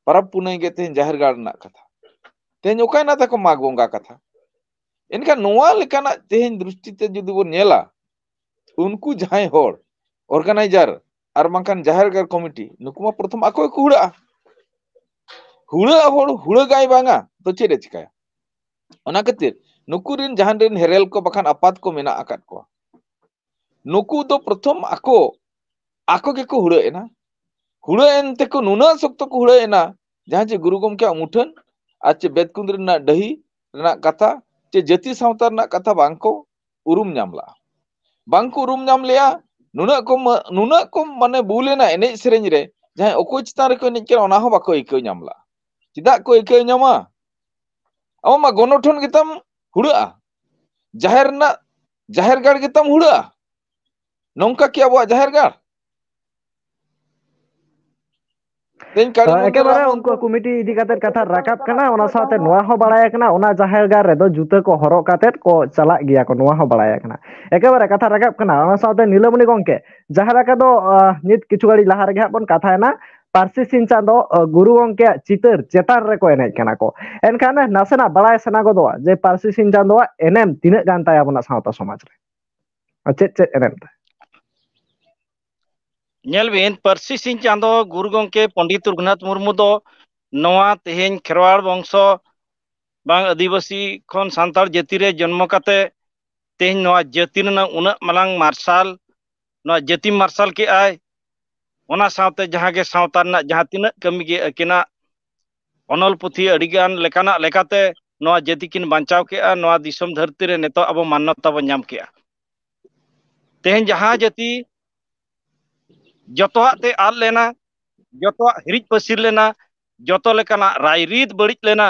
ᱯᱟᱨᱟᱵᱽ ᱯᱩᱱᱟᱹᱭ ᱜᱮ ᱛᱮᱦᱮᱧ ᱡᱟᱦᱮᱨ ᱜᱟᱲ ᱨᱮᱱᱟᱜ ᱠᱟᱛᱷᱟ᱾ ᱛᱮᱦᱮᱧ ᱚᱠᱟᱭᱮᱱᱟ ᱛᱟᱠᱚ ᱢᱟᱜᱽ ᱵᱚᱸᱜᱟ ᱠᱟᱛᱷᱟ? ᱮᱱᱠᱷᱟᱱ ᱱᱚᱣᱟ ᱞᱮᱠᱟᱱᱟᱜ ᱛᱮᱦᱮᱧ ᱫᱨᱤᱥᱴᱤ ᱛᱮ ᱡᱩᱫᱤ ᱵᱚᱱ ᱧᱮᱞᱟ, ᱩᱱᱠᱩ ᱡᱟᱦᱟᱸᱭ ᱦᱚᱲ, ᱚᱨᱜᱟᱱᱟᱭᱡᱟᱨ ᱟᱨ ᱵᱟᱝᱠᱷᱟᱱ ᱡᱟᱦᱮᱨ ᱜᱟᱲ ᱠᱚᱢᱤᱴᱤ, ᱱᱩᱠᱩ ᱢᱟ ᱯᱨᱚᱛᱷᱚᱢ ᱟᱠᱚ ᱜᱮᱠᱚ ᱦᱩᱲᱟᱹᱜᱼᱟ᱾ ᱦᱩᱲᱟᱹᱜᱼᱟ ᱦᱚᱲ, ᱦᱩᱲᱟᱹᱜᱟᱭ ᱵᱟᱝᱟ, ᱛᱚ ᱪᱮᱫ ᱮ ᱪᱤᱠᱟᱹᱭᱟ? ᱚᱱᱟ ᱠᱷᱟᱹᱛᱤᱨ ᱱᱩᱠᱩ ᱨᱮᱱ ᱡᱟᱦᱟᱸ ᱨᱮᱱ ᱦᱮᱨᱮᱞ ᱠᱚ ᱵᱟᱠᱷᱟᱱ ᱟᱯᱟᱛ ᱠᱚ ᱢᱮᱱᱟᱜ ᱟᱠᱟᱫ ᱠᱚᱣᱟ, ᱱᱩᱠᱩ ᱫᱚ ᱯᱨᱚᱛᱷᱚᱢ ᱟᱠᱚ, ᱟᱠᱚ ᱜᱮᱠᱚ ᱦᱩᱲᱟᱹᱜ ᱮᱱᱟ᱾ ᱦᱩᱲᱟᱹ ᱮᱱ ᱛᱮᱠᱚ ᱱᱩᱱᱟᱹᱜ ᱥᱚᱠᱛᱚ ᱠᱚ ᱦᱩᱲᱟᱹ ᱮᱱᱟ, ᱡᱟᱦᱟᱸ ᱪᱮ ᱜᱩᱨᱩ ᱜᱚᱢᱠᱮᱭᱟᱜ ᱢᱩᱴᱷᱟᱹᱱ ᱟᱨ ᱪᱮ ᱵᱮᱛᱠᱩᱸᱫᱽᱨᱤ ᱨᱮᱱᱟᱜ ᱰᱟᱹᱦᱤ ᱨᱮᱱᱟᱜ ᱠᱟᱛᱷᱟ ᱪᱮ ᱡᱟᱹᱛᱤ ᱥᱟᱶᱛᱟ ᱨᱮᱱᱟᱜ ᱠᱟᱛᱷᱟ ᱵᱟᱝ ᱠᱚ ᱩᱨᱩᱢ ᱧᱟᱢ ᱞᱮᱜᱼᱟ᱾ ᱵᱟᱝ ᱠᱚ ᱩᱨᱩᱢ ᱧᱟᱢ ᱞᱮᱜᱼᱟ᱾ ᱱᱩᱱᱟᱹᱜ ᱠᱚ ᱢᱟ-, ᱱᱩᱱᱟᱹᱜ ᱠᱚ ᱢᱟᱱᱮ ᱵᱩᱞ ᱮᱱᱟ ᱮᱱᱮᱡ ᱥᱮᱨᱮᱧ ᱨᱮ, ᱡᱟᱦᱟᱸᱭ ᱚᱠᱚᱭ ᱪᱮᱛᱟᱱ ᱨᱮᱠᱚ ᱮᱱᱮᱡ ᱠᱟᱱᱟ ᱚᱱᱟ ᱦᱚᱸ ᱵᱟᱠᱚ ᱟᱹᱭᱠᱟᱹᱣ ᱧᱟᱢ ᱞᱮᱜᱼᱟ᱾ ᱪᱮᱫᱟᱜ ᱠᱚ ᱟᱹᱭᱠᱟᱹᱣ ᱧᱟᱢᱟ? ᱟᱢᱟᱜ ᱢᱟ ᱜᱚᱱᱚᱴᱷᱚᱱ ᱜᱮᱛᱟᱢ ᱦᱩᱲᱟᱹᱜᱼᱟ, ᱡᱟᱦᱮᱨ ᱨᱮᱱᱟᱜ, ᱡᱟᱦᱮᱨ ᱜᱟᱲ ᱜᱮᱛᱟᱢ ᱦᱩᱲᱟᱹᱜᱼᱟ᱾ ᱱᱚᱝᱠᱟ ᱠᱤ ᱟᱵᱚᱣᱟᱜ ᱡᱟᱦᱮᱨ ᱜᱟᱲ? ᱛᱮᱦᱮᱧ ᱠᱟᱹᱞᱤ ᱢᱚᱱᱫᱤᱨ, ᱮᱠᱮᱵᱟᱨᱮ ᱨᱟᱢ ᱩᱱᱠᱩ ᱢᱚᱱᱫᱤᱨ ᱠᱚᱢᱤᱴᱤ ᱤᱫᱤ ᱠᱟᱛᱮ ᱠᱟᱛᱷᱟ ᱨᱟᱠᱟᱵ ᱠᱟᱱᱟ, ᱚᱱᱟ ᱥᱟᱶᱛᱮ ᱱᱚᱣᱟ ᱦᱚᱸ ᱵᱟᱲᱟᱭ ᱠᱟᱱᱟ, ᱚᱱᱟ ᱡᱟᱦᱮᱨ ᱜᱟᱲ ᱨᱮᱫᱚ ᱡᱩᱛᱟᱹ ᱠᱚ ᱦᱚᱨᱚᱜ ᱠᱟᱛᱮ ᱠᱚ ᱪᱟᱞᱟᱜ ᱜᱮᱭᱟ ᱠᱚ, ᱱᱚᱣᱟ ᱦᱚᱸ ᱵᱟᱲᱟᱭ ᱠᱟᱱᱟ᱾ ᱮᱠᱮᱵᱟᱨᱮ ᱠᱟᱛᱷᱟ ᱨᱟᱠᱟᱵ ᱠᱟᱱᱟ, ᱚᱱᱟ ᱥᱟᱶᱛᱮ ᱱᱤᱞᱟᱢᱚᱱᱤ ᱜᱚᱢᱠᱮ, ᱡᱟᱦᱟᱸ ᱞᱮᱠᱟ ᱫᱚ, ᱟᱦ, ᱱᱤᱛ ᱠᱤᱪᱷᱩ ᱜᱷᱟᱹᱲᱤᱡ ᱞᱟᱦᱟ ᱨᱮᱜᱮ ᱦᱟᱸᱜ ᱵᱚᱱ ᱠᱟᱛᱷᱟᱭᱮᱱᱟ, ᱯᱟᱹᱨᱥᱤ ᱥᱤᱧ ᱪᱟᱸᱫᱚ, ᱟᱦ, ᱜᱩᱨᱩ ᱜᱚᱢᱠᱮᱭᱟᱜ ᱪᱤᱛᱟᱹᱨ ᱪᱮᱛᱟᱱ ᱨᱮᱠᱚ ᱮᱱᱮᱡ ᱠᱟᱱᱟ ᱠᱚ᱾ ᱮᱱᱠᱷᱟᱱ ᱱᱟᱥᱮᱱᱟᱜ ᱵᱟᱲᱟᱭ ᱥᱟᱱᱟ ᱜᱚᱫᱚᱜᱼᱟ ᱡᱮ ᱯᱟᱹᱨᱥᱤ ᱥᱤᱧ ᱪᱟᱸᱫᱚᱣᱟᱜ ᱮᱱᱮᱢ ᱛᱤᱱᱟᱹᱜ ᱜᱟᱱ ᱛᱟᱭ ᱟᱵᱚᱱᱟᱜ ᱥᱟᱶᱛᱟ ᱥᱚᱢᱟᱡᱽ ᱨᱮ, ᱟᱨ ᱪᱮᱫ ᱪᱮᱫ ᱮᱱᱮᱢ ᱛᱟᱭ? ᱧᱮᱞ ᱵᱤᱱ, ᱯᱟᱹᱨᱥᱤ ᱥᱤᱧ ᱪᱟᱸᱫᱚ ᱜᱩᱨᱩ ᱜᱚᱢᱠᱮ ᱯᱚᱱᱰᱤᱛ ᱨᱚᱜᱷᱩᱱᱟᱛᱷ ᱢᱩᱨᱢᱩ ᱫᱚ ᱱᱚᱣᱟ ᱛᱮᱦᱮᱧ ᱠᱷᱮᱨᱣᱟᱲ ᱵᱚᱝᱥᱚ ᱵᱟᱝ ᱟᱹᱫᱤᱵᱟᱹᱥᱤ ᱠᱷᱚᱱ ᱥᱟᱱᱛᱟᱲ ᱡᱟᱹᱛᱤ ᱨᱮ ᱡᱚᱱᱢᱚ ᱠᱟᱛᱮ ᱛᱮᱦᱮᱧ ᱱᱚᱣᱟ ᱡᱟᱹᱛᱤ ᱨᱮᱱᱟᱜ ᱩᱱᱟᱹᱜ ᱢᱟᱨᱟᱝ ᱢᱟᱨᱥᱟᱞ, ᱱᱚᱣᱟ ᱡᱟᱹᱛᱤ ᱢᱟᱨᱥᱟᱞ ᱠᱮᱜᱼᱟᱭ᱾ ᱚᱱᱟ ᱥᱟᱶᱛᱮ ᱡᱟᱦᱟᱸ ᱜᱮ ᱥᱟᱶᱛᱟ ᱨᱮᱱᱟᱜ ᱡᱟᱦᱟᱸ ᱛᱤᱱᱟᱹᱜ ᱠᱟᱹᱢᱤ ᱜᱮ ᱟᱹᱠᱤᱱᱟᱜ ᱚᱱᱚᱞ ᱯᱩᱛᱷᱤ ᱟᱹᱰᱤᱜᱟᱱ ᱞᱮᱠᱟᱱᱟᱜ ᱞᱮᱠᱟᱛᱮ ᱱᱚᱣᱟ ᱡᱟᱹᱛᱤ ᱠᱤᱱ ᱵᱟᱧᱪᱟᱣ ᱠᱮᱜᱼᱟ, ᱱᱚᱣᱟ ᱫᱤᱥᱚᱢ ᱫᱷᱟᱹᱨᱛᱤ ᱨᱮ ᱱᱤᱛᱚᱜ ᱟᱵᱚ ᱢᱟᱱᱱᱚᱛᱟ ᱵᱚᱱ ᱧᱟᱢ ᱠᱮᱜᱼᱟ᱾ ᱛᱮᱦᱮᱧ ᱡᱟᱦᱟᱸ ᱡᱟᱹᱛᱤ ᱡᱚᱛᱚᱣᱟᱜ ᱛᱮ ᱟᱫ ᱞᱮᱱᱟ, ᱡᱚᱛᱚᱣᱟᱜ ᱦᱤᱨᱤᱡ ᱯᱟᱹᱥᱤᱨ ᱞᱮᱱᱟ, ᱡᱚᱛᱚ ᱞᱮᱠᱟᱱᱟᱜ ᱨᱟᱭᱨᱤᱛ ᱵᱟᱹᱲᱤᱡ ᱞᱮᱱᱟ,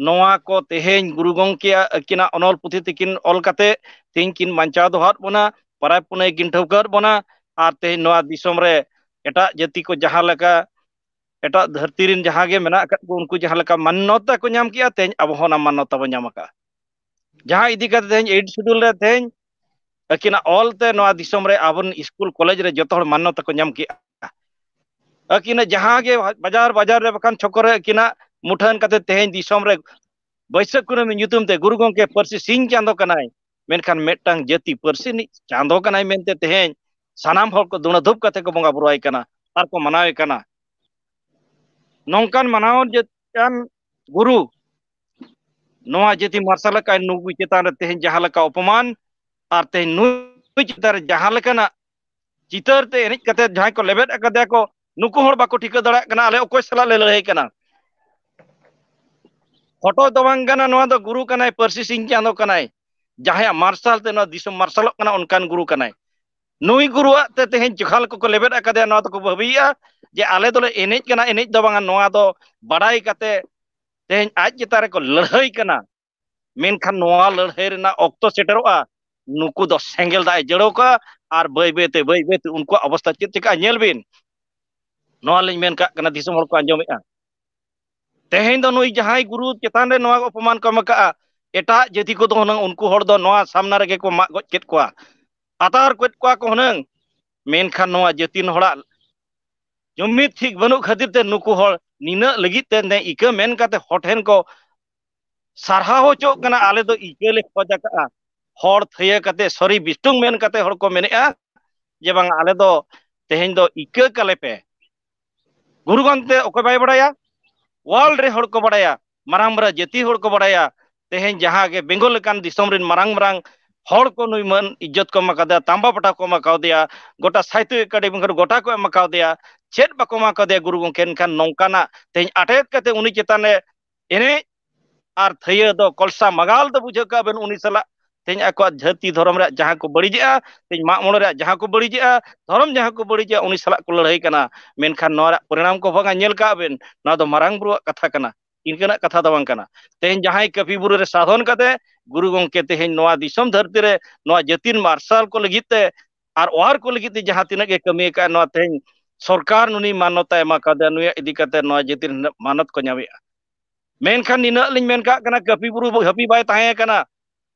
ᱱᱚᱣᱟ ᱠᱚ ᱛᱮᱦᱮᱧ ᱜᱩᱨᱩ ᱜᱚᱢᱠᱮᱭᱟᱜ ᱟᱹᱠᱤᱱᱟᱜ ᱚᱱᱚᱞ ᱯᱩᱛᱷᱤ ᱛᱮᱠᱤᱱ ᱚᱞ ᱠᱟᱛᱮ ᱛᱮᱦᱮᱧ ᱠᱤᱱ ᱵᱟᱧᱪᱟᱣ ᱫᱚᱦᱚᱣᱟᱫ ᱵᱚᱱᱟ, ᱯᱚᱨᱚᱵᱽ ᱯᱩᱱᱟᱹᱭ ᱠᱤᱱ ᱴᱷᱟᱹᱣᱠᱟᱹᱣᱟᱫ ᱵᱚᱱᱟ᱾ ᱟᱨ ᱛᱮᱦᱮᱧ ᱱᱚᱣᱟ ᱫᱤᱥᱚᱢ ᱨᱮ ᱮᱴᱟᱜ ᱡᱟᱹᱛᱤ ᱠᱚ ᱡᱟᱦᱟᱸ ᱞᱮᱠᱟ, ᱮᱴᱟᱜ ᱫᱷᱟᱹᱨᱛᱤ ᱨᱮᱱ ᱡᱟᱦᱟᱸ ᱜᱮ ᱢᱮᱱᱟᱜ ᱟᱠᱟᱫ ᱠᱚ, ᱩᱱᱠᱩ ᱡᱟᱦᱟᱸ ᱞᱮᱠᱟ ᱢᱟᱱᱱᱚᱛᱟ ᱠᱚ ᱧᱟᱢ ᱠᱮᱜᱼᱟ, ᱛᱮᱦᱮᱧ ᱟᱵᱚ ᱦᱚᱸ ᱚᱱᱟ ᱢᱟᱱᱱᱚᱛᱟ ᱵᱚᱱ ᱧᱟᱢ ᱟᱠᱟᱫᱼᱟ᱾ ᱡᱟᱦᱟᱸ ᱤᱫᱤ ᱠᱟᱛᱮ ᱛᱮᱦᱮᱧ ᱮᱭᱤᱴ ᱥᱤᱰᱩᱞ ᱨᱮ ᱛᱮᱦᱮᱧ ᱟᱹᱠᱤᱱᱟᱜ ᱚᱞ ᱛᱮ ᱱᱚᱣᱟ ᱫᱤᱥᱚᱢ ᱨᱮ ᱟᱵᱚᱨᱮᱱ ᱥᱠᱩᱞ ᱠᱚᱞᱮᱡᱽ ᱨᱮ ᱡᱚᱛᱚ ᱦᱚᱲ ᱢᱟᱱᱱᱚᱛᱟ ᱠᱚ ᱧᱟᱢ ᱠᱮᱜᱼᱟ᱾ ᱟᱹᱠᱤᱱᱟᱜ ᱡᱟᱦᱟᱸ ᱜᱮ ᱵᱟᱡᱟᱨ ᱵᱟᱡᱟᱨ ᱨᱮ ᱵᱟᱠᱷᱟᱱ ᱪᱷᱚᱠᱚ ᱨᱮ ᱟᱹᱠᱤᱱᱟᱜ ᱢᱩᱴᱷᱟᱹᱱ ᱠᱟᱛᱮ ᱛᱮᱦᱮᱧ ᱫᱤᱥᱚᱢ ᱨᱮ ᱵᱟᱹᱭᱥᱟᱹᱠᱷ ᱠᱩᱱᱟᱹᱢᱤ ᱧᱩᱛᱩᱢ ᱛᱮ ᱜᱩᱨᱩ ᱜᱚᱢᱠᱮ ᱯᱟᱹᱨᱥᱤ ᱥᱤᱧ ᱪᱟᱸᱫᱚ ᱠᱟᱱᱟᱭ, ᱢᱮᱱᱠᱷᱟᱱ ᱢᱤᱫᱴᱟᱝ ᱡᱟᱹᱛᱤ ᱯᱟᱹᱨᱥᱤ ᱨᱤᱱᱤᱡ ᱪᱟᱸᱫᱚ ᱠᱟᱱᱟᱭ ᱢᱮᱱᱛᱮ ᱛᱮᱦᱮᱧ ᱥᱟᱱᱟᱢ ᱦᱚᱲ ᱠᱚ ᱫᱩᱬᱟᱹ ᱫᱷᱩᱯ ᱠᱟᱛᱮ ᱠᱚ ᱵᱚᱸᱜᱟ ᱵᱩᱨᱩ ᱟᱭ ᱠᱟᱱᱟ ᱟᱨ ᱠᱚ ᱢᱟᱱᱟᱣᱮ ᱠᱟᱱᱟ᱾ ᱱᱚᱝᱠᱟᱱ ᱢᱟᱱᱟᱣ ᱡᱟᱹᱛᱤᱭᱟᱱ ᱜᱩᱨᱩ ᱱᱚᱣᱟ ᱡᱟᱹᱛᱤ ᱢᱟᱨᱥᱟᱞ ᱟᱠᱟᱫ ᱱᱩᱠᱩ ᱪᱮᱛᱟᱱ ᱨᱮ ᱛᱮᱦᱮᱧ ᱡᱟᱦᱟᱸ ᱞᱮᱠᱟ ᱚᱯᱚᱢᱟᱱ ᱟᱨ ᱛᱮᱦᱮᱧ ᱱᱩᱭ ᱪᱮᱛᱟᱱ ᱨᱮ ᱡᱟᱦᱟᱸ ᱞᱮᱠᱟᱱᱟᱜ ᱪᱤᱛᱟᱹᱨ ᱛᱮ ᱮᱱᱮᱡ ᱠᱟᱛᱮ ᱡᱟᱦᱟᱸᱭ ᱠᱚ ᱞᱮᱵᱮᱫ ᱟᱠᱟᱫᱮᱭᱟ ᱠᱚ, ᱱᱩᱠᱩ ᱦᱚᱲ ᱵᱟᱠᱚ ᱴᱷᱤᱠᱟᱹ ᱫᱟᱲᱮᱭᱟᱜ ᱠᱟᱱᱟ ᱟᱞᱮ ᱚᱠᱚᱭ ᱥᱟᱞᱟᱜ ᱞᱮ ᱞᱟᱹᱲᱦᱟᱹᱭ ᱠᱟᱱᱟ᱾ ᱯᱷᱳᱴᱳ ᱫᱚ ᱵᱟᱝ ᱠᱟᱱᱟ, ᱱᱚᱣᱟ ᱫᱚ ᱜᱩᱨᱩ ᱠᱟᱱᱟᱭ, ᱯᱟᱹᱨᱥᱤ ᱥᱤᱧ ᱪᱟᱸᱫᱚ ᱠᱟᱱᱟᱭ, ᱡᱟᱦᱟᱸᱭᱟᱜ ᱢᱟᱨᱥᱟᱞ ᱛᱮ ᱱᱚᱣᱟ ᱫᱤᱥᱚᱢ ᱢᱟᱨᱥᱟᱞᱚᱜ ᱠᱟᱱᱟ, ᱚᱱᱠᱟᱱ ᱜᱩᱨᱩ ᱠᱟᱱᱟᱭ᱾ ᱱᱩᱭ ᱜᱩᱨᱩᱣᱟᱜ ᱛᱮ ᱛᱮᱦᱮᱧ ᱡᱚᱠᱷᱟ ᱞᱮᱠᱟ ᱠᱚ ᱞᱮᱵᱮᱫ ᱟᱠᱟᱫᱮᱭᱟ, ᱱᱚᱣᱟ ᱫᱚᱠᱚ ᱵᱷᱟᱹᱵᱤᱭᱮᱫᱼᱟ ᱡᱮ ᱟᱞᱮ ᱫᱚᱞᱮ ᱮᱱᱮᱡ ᱠᱟᱱᱟ, ᱮᱱᱮᱡ ᱫᱚ ᱵᱟᱝᱟ, ᱱᱚᱣᱟ ᱫᱚ ᱵᱟᱰᱟᱭ ᱠᱟᱛᱮ ᱛᱮᱦᱮᱧ ᱟᱡ ᱪᱮᱛᱟᱱ ᱨᱮᱠᱚ ᱞᱟᱹᱲᱦᱟᱹᱭ ᱠᱟᱱᱟ᱾ ᱢᱮᱱᱠᱷᱟᱱ ᱱᱚᱣᱟ ᱞᱟᱹᱲᱦᱟᱹᱭ ᱨᱮᱱᱟᱜ ᱚᱠᱛᱚ ᱥᱮᱴᱮᱨᱚᱜᱼᱟ, ᱱᱩᱠᱩ ᱫᱚ ᱥᱮᱸᱜᱮᱞ ᱫᱟᱜ ᱮ ᱡᱟᱹᱲᱟᱹᱣ ᱠᱟᱜᱼᱟ, ᱟᱨ ᱵᱟᱹᱭ ᱵᱟᱹᱭ ᱛᱮ, ᱵᱟᱹᱭ ᱵᱟᱹᱭ ᱛᱮ ᱩᱱᱠᱩᱣᱟᱜ ᱚᱵᱚᱥᱛᱟ ᱪᱮᱫ ᱪᱤᱠᱟᱹᱜᱼᱟ ᱧᱮᱞ ᱵᱤᱱ᱾ ᱱᱚᱣᱟ ᱞᱤᱧ ᱢᱮᱱ ᱠᱟᱜ ᱠᱟᱱᱟ, ᱫᱤᱥᱚᱢ ᱦᱚᱲ ᱠᱚ ᱟᱸᱡᱚᱢᱮᱫᱼᱟ᱾ ᱛᱮᱦᱮᱧ ᱫᱚ ᱱᱩᱭ ᱡᱟᱦᱟᱸᱭ ᱜᱩᱨᱩ ᱪᱮᱛᱟᱱ ᱨᱮ ᱱᱚᱣᱟ ᱚᱯᱚᱢᱟᱱ ᱠᱚ ᱮᱢ ᱠᱟᱜᱼᱟ, ᱮᱴᱟᱜ ᱡᱟᱹᱛᱤ ᱠᱚᱫᱚ ᱦᱩᱱᱟᱹᱝ ᱩᱱᱠᱩ ᱦᱚᱲ ᱫᱚ ᱱᱚᱣᱟ ᱥᱟᱢᱱᱟ ᱨᱮᱜᱮ ᱠᱚ ᱢᱟᱜ ᱜᱚᱡ ᱠᱮᱫ ᱠᱚᱣᱟ, ᱟᱛᱟᱨ ᱠᱮᱫ ᱠᱚᱣᱟ ᱠᱚ ᱦᱩᱱᱟᱹᱝ᱾ ᱢᱮᱱᱠᱷᱟᱱ ᱱᱚᱣᱟ ᱡᱟᱹᱛᱤ ᱦᱚᱲᱟᱜ ᱡᱩᱢᱤᱫ ᱴᱷᱤᱠ ᱵᱟᱹᱱᱩᱜ ᱠᱷᱟᱹᱛᱤᱨ ᱛᱮ ᱱᱩᱠᱩ ᱦᱚᱲ ᱱᱤᱱᱟᱹᱜ ᱞᱟᱹᱜᱤᱫ ᱛᱮ ᱱᱮ ᱤᱠᱟᱹ ᱢᱮᱱ ᱠᱟᱛᱮ ᱦᱚᱲ ᱴᱷᱮᱱ ᱠᱚ ᱥᱟᱨᱦᱟᱣ ᱦᱚᱪᱚᱜ ᱠᱟᱱᱟ, ᱟᱞᱮ ᱫᱚ ᱤᱠᱟᱹ ᱞᱮ ᱠᱷᱚᱡ ᱟᱠᱟᱫᱼᱟ᱾ ᱦᱚᱲ ᱛᱷᱟᱹᱭᱟᱹ ᱠᱟᱛᱮ, ᱥᱚᱨᱤ ᱵᱤᱥᱴᱩᱝ ᱢᱮᱱ ᱠᱟᱛᱮ ᱦᱚᱲ ᱠᱚ ᱢᱮᱱᱮᱫᱼᱟ ᱡᱮ ᱵᱟᱝ, ᱟᱞᱮ ᱫᱚ ᱛᱮᱦᱮᱧ ᱫᱚ ᱤᱠᱟᱹ ᱠᱟᱞᱮ ᱯᱮ᱾ ᱜᱩᱨᱩ ᱜᱚᱢᱠᱮ ᱚᱠᱚᱭ ᱵᱟᱭ ᱵᱟᱲᱟᱭᱟ? ᱣᱟᱨᱞᱰ ᱨᱮ ᱦᱚᱲ ᱠᱚ ᱵᱟᱲᱟᱭᱟ, ᱢᱟᱨᱟᱝ ᱢᱟᱨᱟᱝ ᱡᱟᱹᱛᱤ ᱦᱚᱲ ᱠᱚ ᱵᱟᱲᱟᱭᱟ᱾ ᱛᱮᱦᱮᱧ ᱡᱟᱦᱟᱸ ᱜᱮ ᱵᱮᱝᱜᱚᱞ ᱞᱮᱠᱟᱱ ᱫᱤᱥᱚᱢ ᱨᱮᱱ ᱢᱟᱨᱟᱝ ᱢᱟᱨᱟᱝ ᱦᱚᱲ ᱠᱚ ᱱᱩᱭ ᱢᱟᱹᱱ ᱤᱡᱽᱡᱚᱛ ᱠᱚ ᱮᱢᱟ ᱠᱟᱫᱮᱭᱟ, ᱛᱟᱢᱵᱟ ᱯᱟᱴᱟ ᱠᱚ ᱮᱢᱟ ᱠᱟᱣᱫᱮᱭᱟ, ᱜᱚᱴᱟ ᱥᱟᱦᱤᱛᱛᱚ ᱮᱠᱟᱰᱮᱢᱤ ᱠᱷᱚᱱ ᱜᱚᱴᱟ ᱠᱚ ᱮᱢᱟ ᱠᱟᱣᱫᱮᱭᱟ, ᱪᱮᱫ ᱵᱟᱠᱚ ᱮᱢᱟ ᱠᱟᱣᱫᱮᱭᱟ ᱜᱩᱨᱩ ᱜᱚᱢᱠᱮ? ᱮᱱᱠᱷᱟᱱ ᱱᱚᱝᱠᱟᱱᱟᱜ ᱛᱮᱦᱮᱧ ᱟᱴᱮᱫ ᱠᱟᱛᱮ ᱩᱱᱤ ᱪᱮᱛᱟᱱ ᱨᱮ ᱮᱱᱮᱡ ᱟᱨ ᱛᱷᱟᱹᱭᱟᱹ ᱫᱚ ᱠᱚᱞᱥᱟ ᱢᱟᱜᱟᱞ ᱫᱚ ᱵᱩᱡᱷᱟᱹᱣ ᱠᱟᱜ ᱵᱮᱱ, ᱩᱱᱤ ᱥᱟᱞᱟᱜ ᱛᱮᱦᱮᱧ ᱟᱠᱚᱣᱟᱜ ᱡᱟᱹᱛᱤ ᱫᱷᱚᱨᱚᱢ ᱨᱮᱭᱟᱜ ᱡᱟᱦᱟᱸ ᱠᱚ ᱵᱟᱹᱲᱤᱡᱮᱜᱼᱟ, ᱛᱮᱦᱮᱧ ᱢᱟᱜ ᱢᱚᱬᱮ ᱨᱮᱭᱟᱜ ᱡᱟᱦᱟᱸ ᱠᱚ ᱵᱟᱹᱲᱤᱡᱮᱜᱼᱟ, ᱫᱷᱚᱨᱚᱢ ᱡᱟᱦᱟᱸ ᱠᱚ ᱵᱟᱹᱲᱤᱡᱮᱜᱼᱟ, ᱩᱱᱤ ᱥᱟᱞᱟᱜ ᱠᱚ ᱞᱟᱹᱲᱦᱟᱹᱭ ᱠᱟᱱᱟ᱾ ᱢᱮᱱᱠᱷᱟᱱ ᱱᱚᱣᱟ ᱨᱮᱭᱟᱜ ᱯᱚᱨᱤᱬᱟᱢ ᱠᱚ ᱵᱟᱝᱟ, ᱧᱮᱞ ᱠᱟᱜ ᱵᱮᱱ, ᱱᱚᱣᱟ ᱫᱚ ᱢᱟᱨᱟᱝ ᱵᱩᱨᱩᱣᱟᱜ ᱠᱟᱛᱷᱟ ᱠᱟᱱᱟ, ᱤᱱᱠᱟᱹᱱᱟᱜ ᱠᱟᱛᱷᱟ ᱫᱚ ᱵᱟᱝ ᱠᱟᱱᱟ᱾ ᱛᱮᱦᱮᱧ ᱡᱟᱦᱟᱸᱭ ᱠᱟᱹᱯᱤ ᱵᱩᱨᱩ ᱨᱮ ᱥᱟᱫᱷᱚᱱ ᱠᱟᱛᱮ ᱜᱩᱨᱩ ᱜᱚᱢᱠᱮ ᱛᱮᱦᱮᱧ ᱱᱚᱣᱟ ᱫᱤᱥᱚᱢ ᱫᱷᱟᱹᱨᱛᱤ ᱨᱮ ᱱᱚᱣᱟ ᱡᱟᱹᱛᱤᱱ ᱢᱟᱨᱥᱟᱞ ᱠᱚ ᱞᱟᱹᱜᱤᱫ ᱛᱮ ᱟᱨ ᱚᱣᱟᱨ ᱠᱚ ᱞᱟᱹᱜᱤᱫ ᱛᱮ ᱡᱟᱦᱟᱸ ᱛᱤᱱᱟᱹᱜ ᱜᱮ ᱠᱟᱹᱢᱤ ᱟᱠᱟᱫᱼᱟ, ᱱᱚᱣᱟ ᱛᱮᱦᱮᱧ ᱥᱚᱨᱠᱟᱨ ᱱᱩᱱᱤ ᱢᱟᱱᱚᱛᱟᱭ ᱮᱢᱟ ᱠᱟᱫᱮᱭᱟ, ᱱᱩᱭᱟᱜ ᱤᱫᱤ ᱠᱟᱛᱮ ᱱᱚᱣᱟ ᱡᱟᱹᱛᱤ ᱨᱮᱱᱟᱜ ᱢᱟᱱᱚᱛ ᱠᱚ ᱧᱟᱢᱮᱫᱼᱟ᱾ ᱢᱮᱱᱠᱷᱟᱱ ᱱᱤᱱᱟᱹᱜ ᱞᱤᱧ ᱢᱮᱱ ᱠᱟᱜ ᱠᱟᱱᱟ, ᱠᱟᱹᱯᱤ ᱵᱩᱨᱩ ᱦᱟᱹᱯᱤ ᱵᱟᱭ ᱛᱟᱦᱮᱸ ᱠᱟᱱᱟ᱾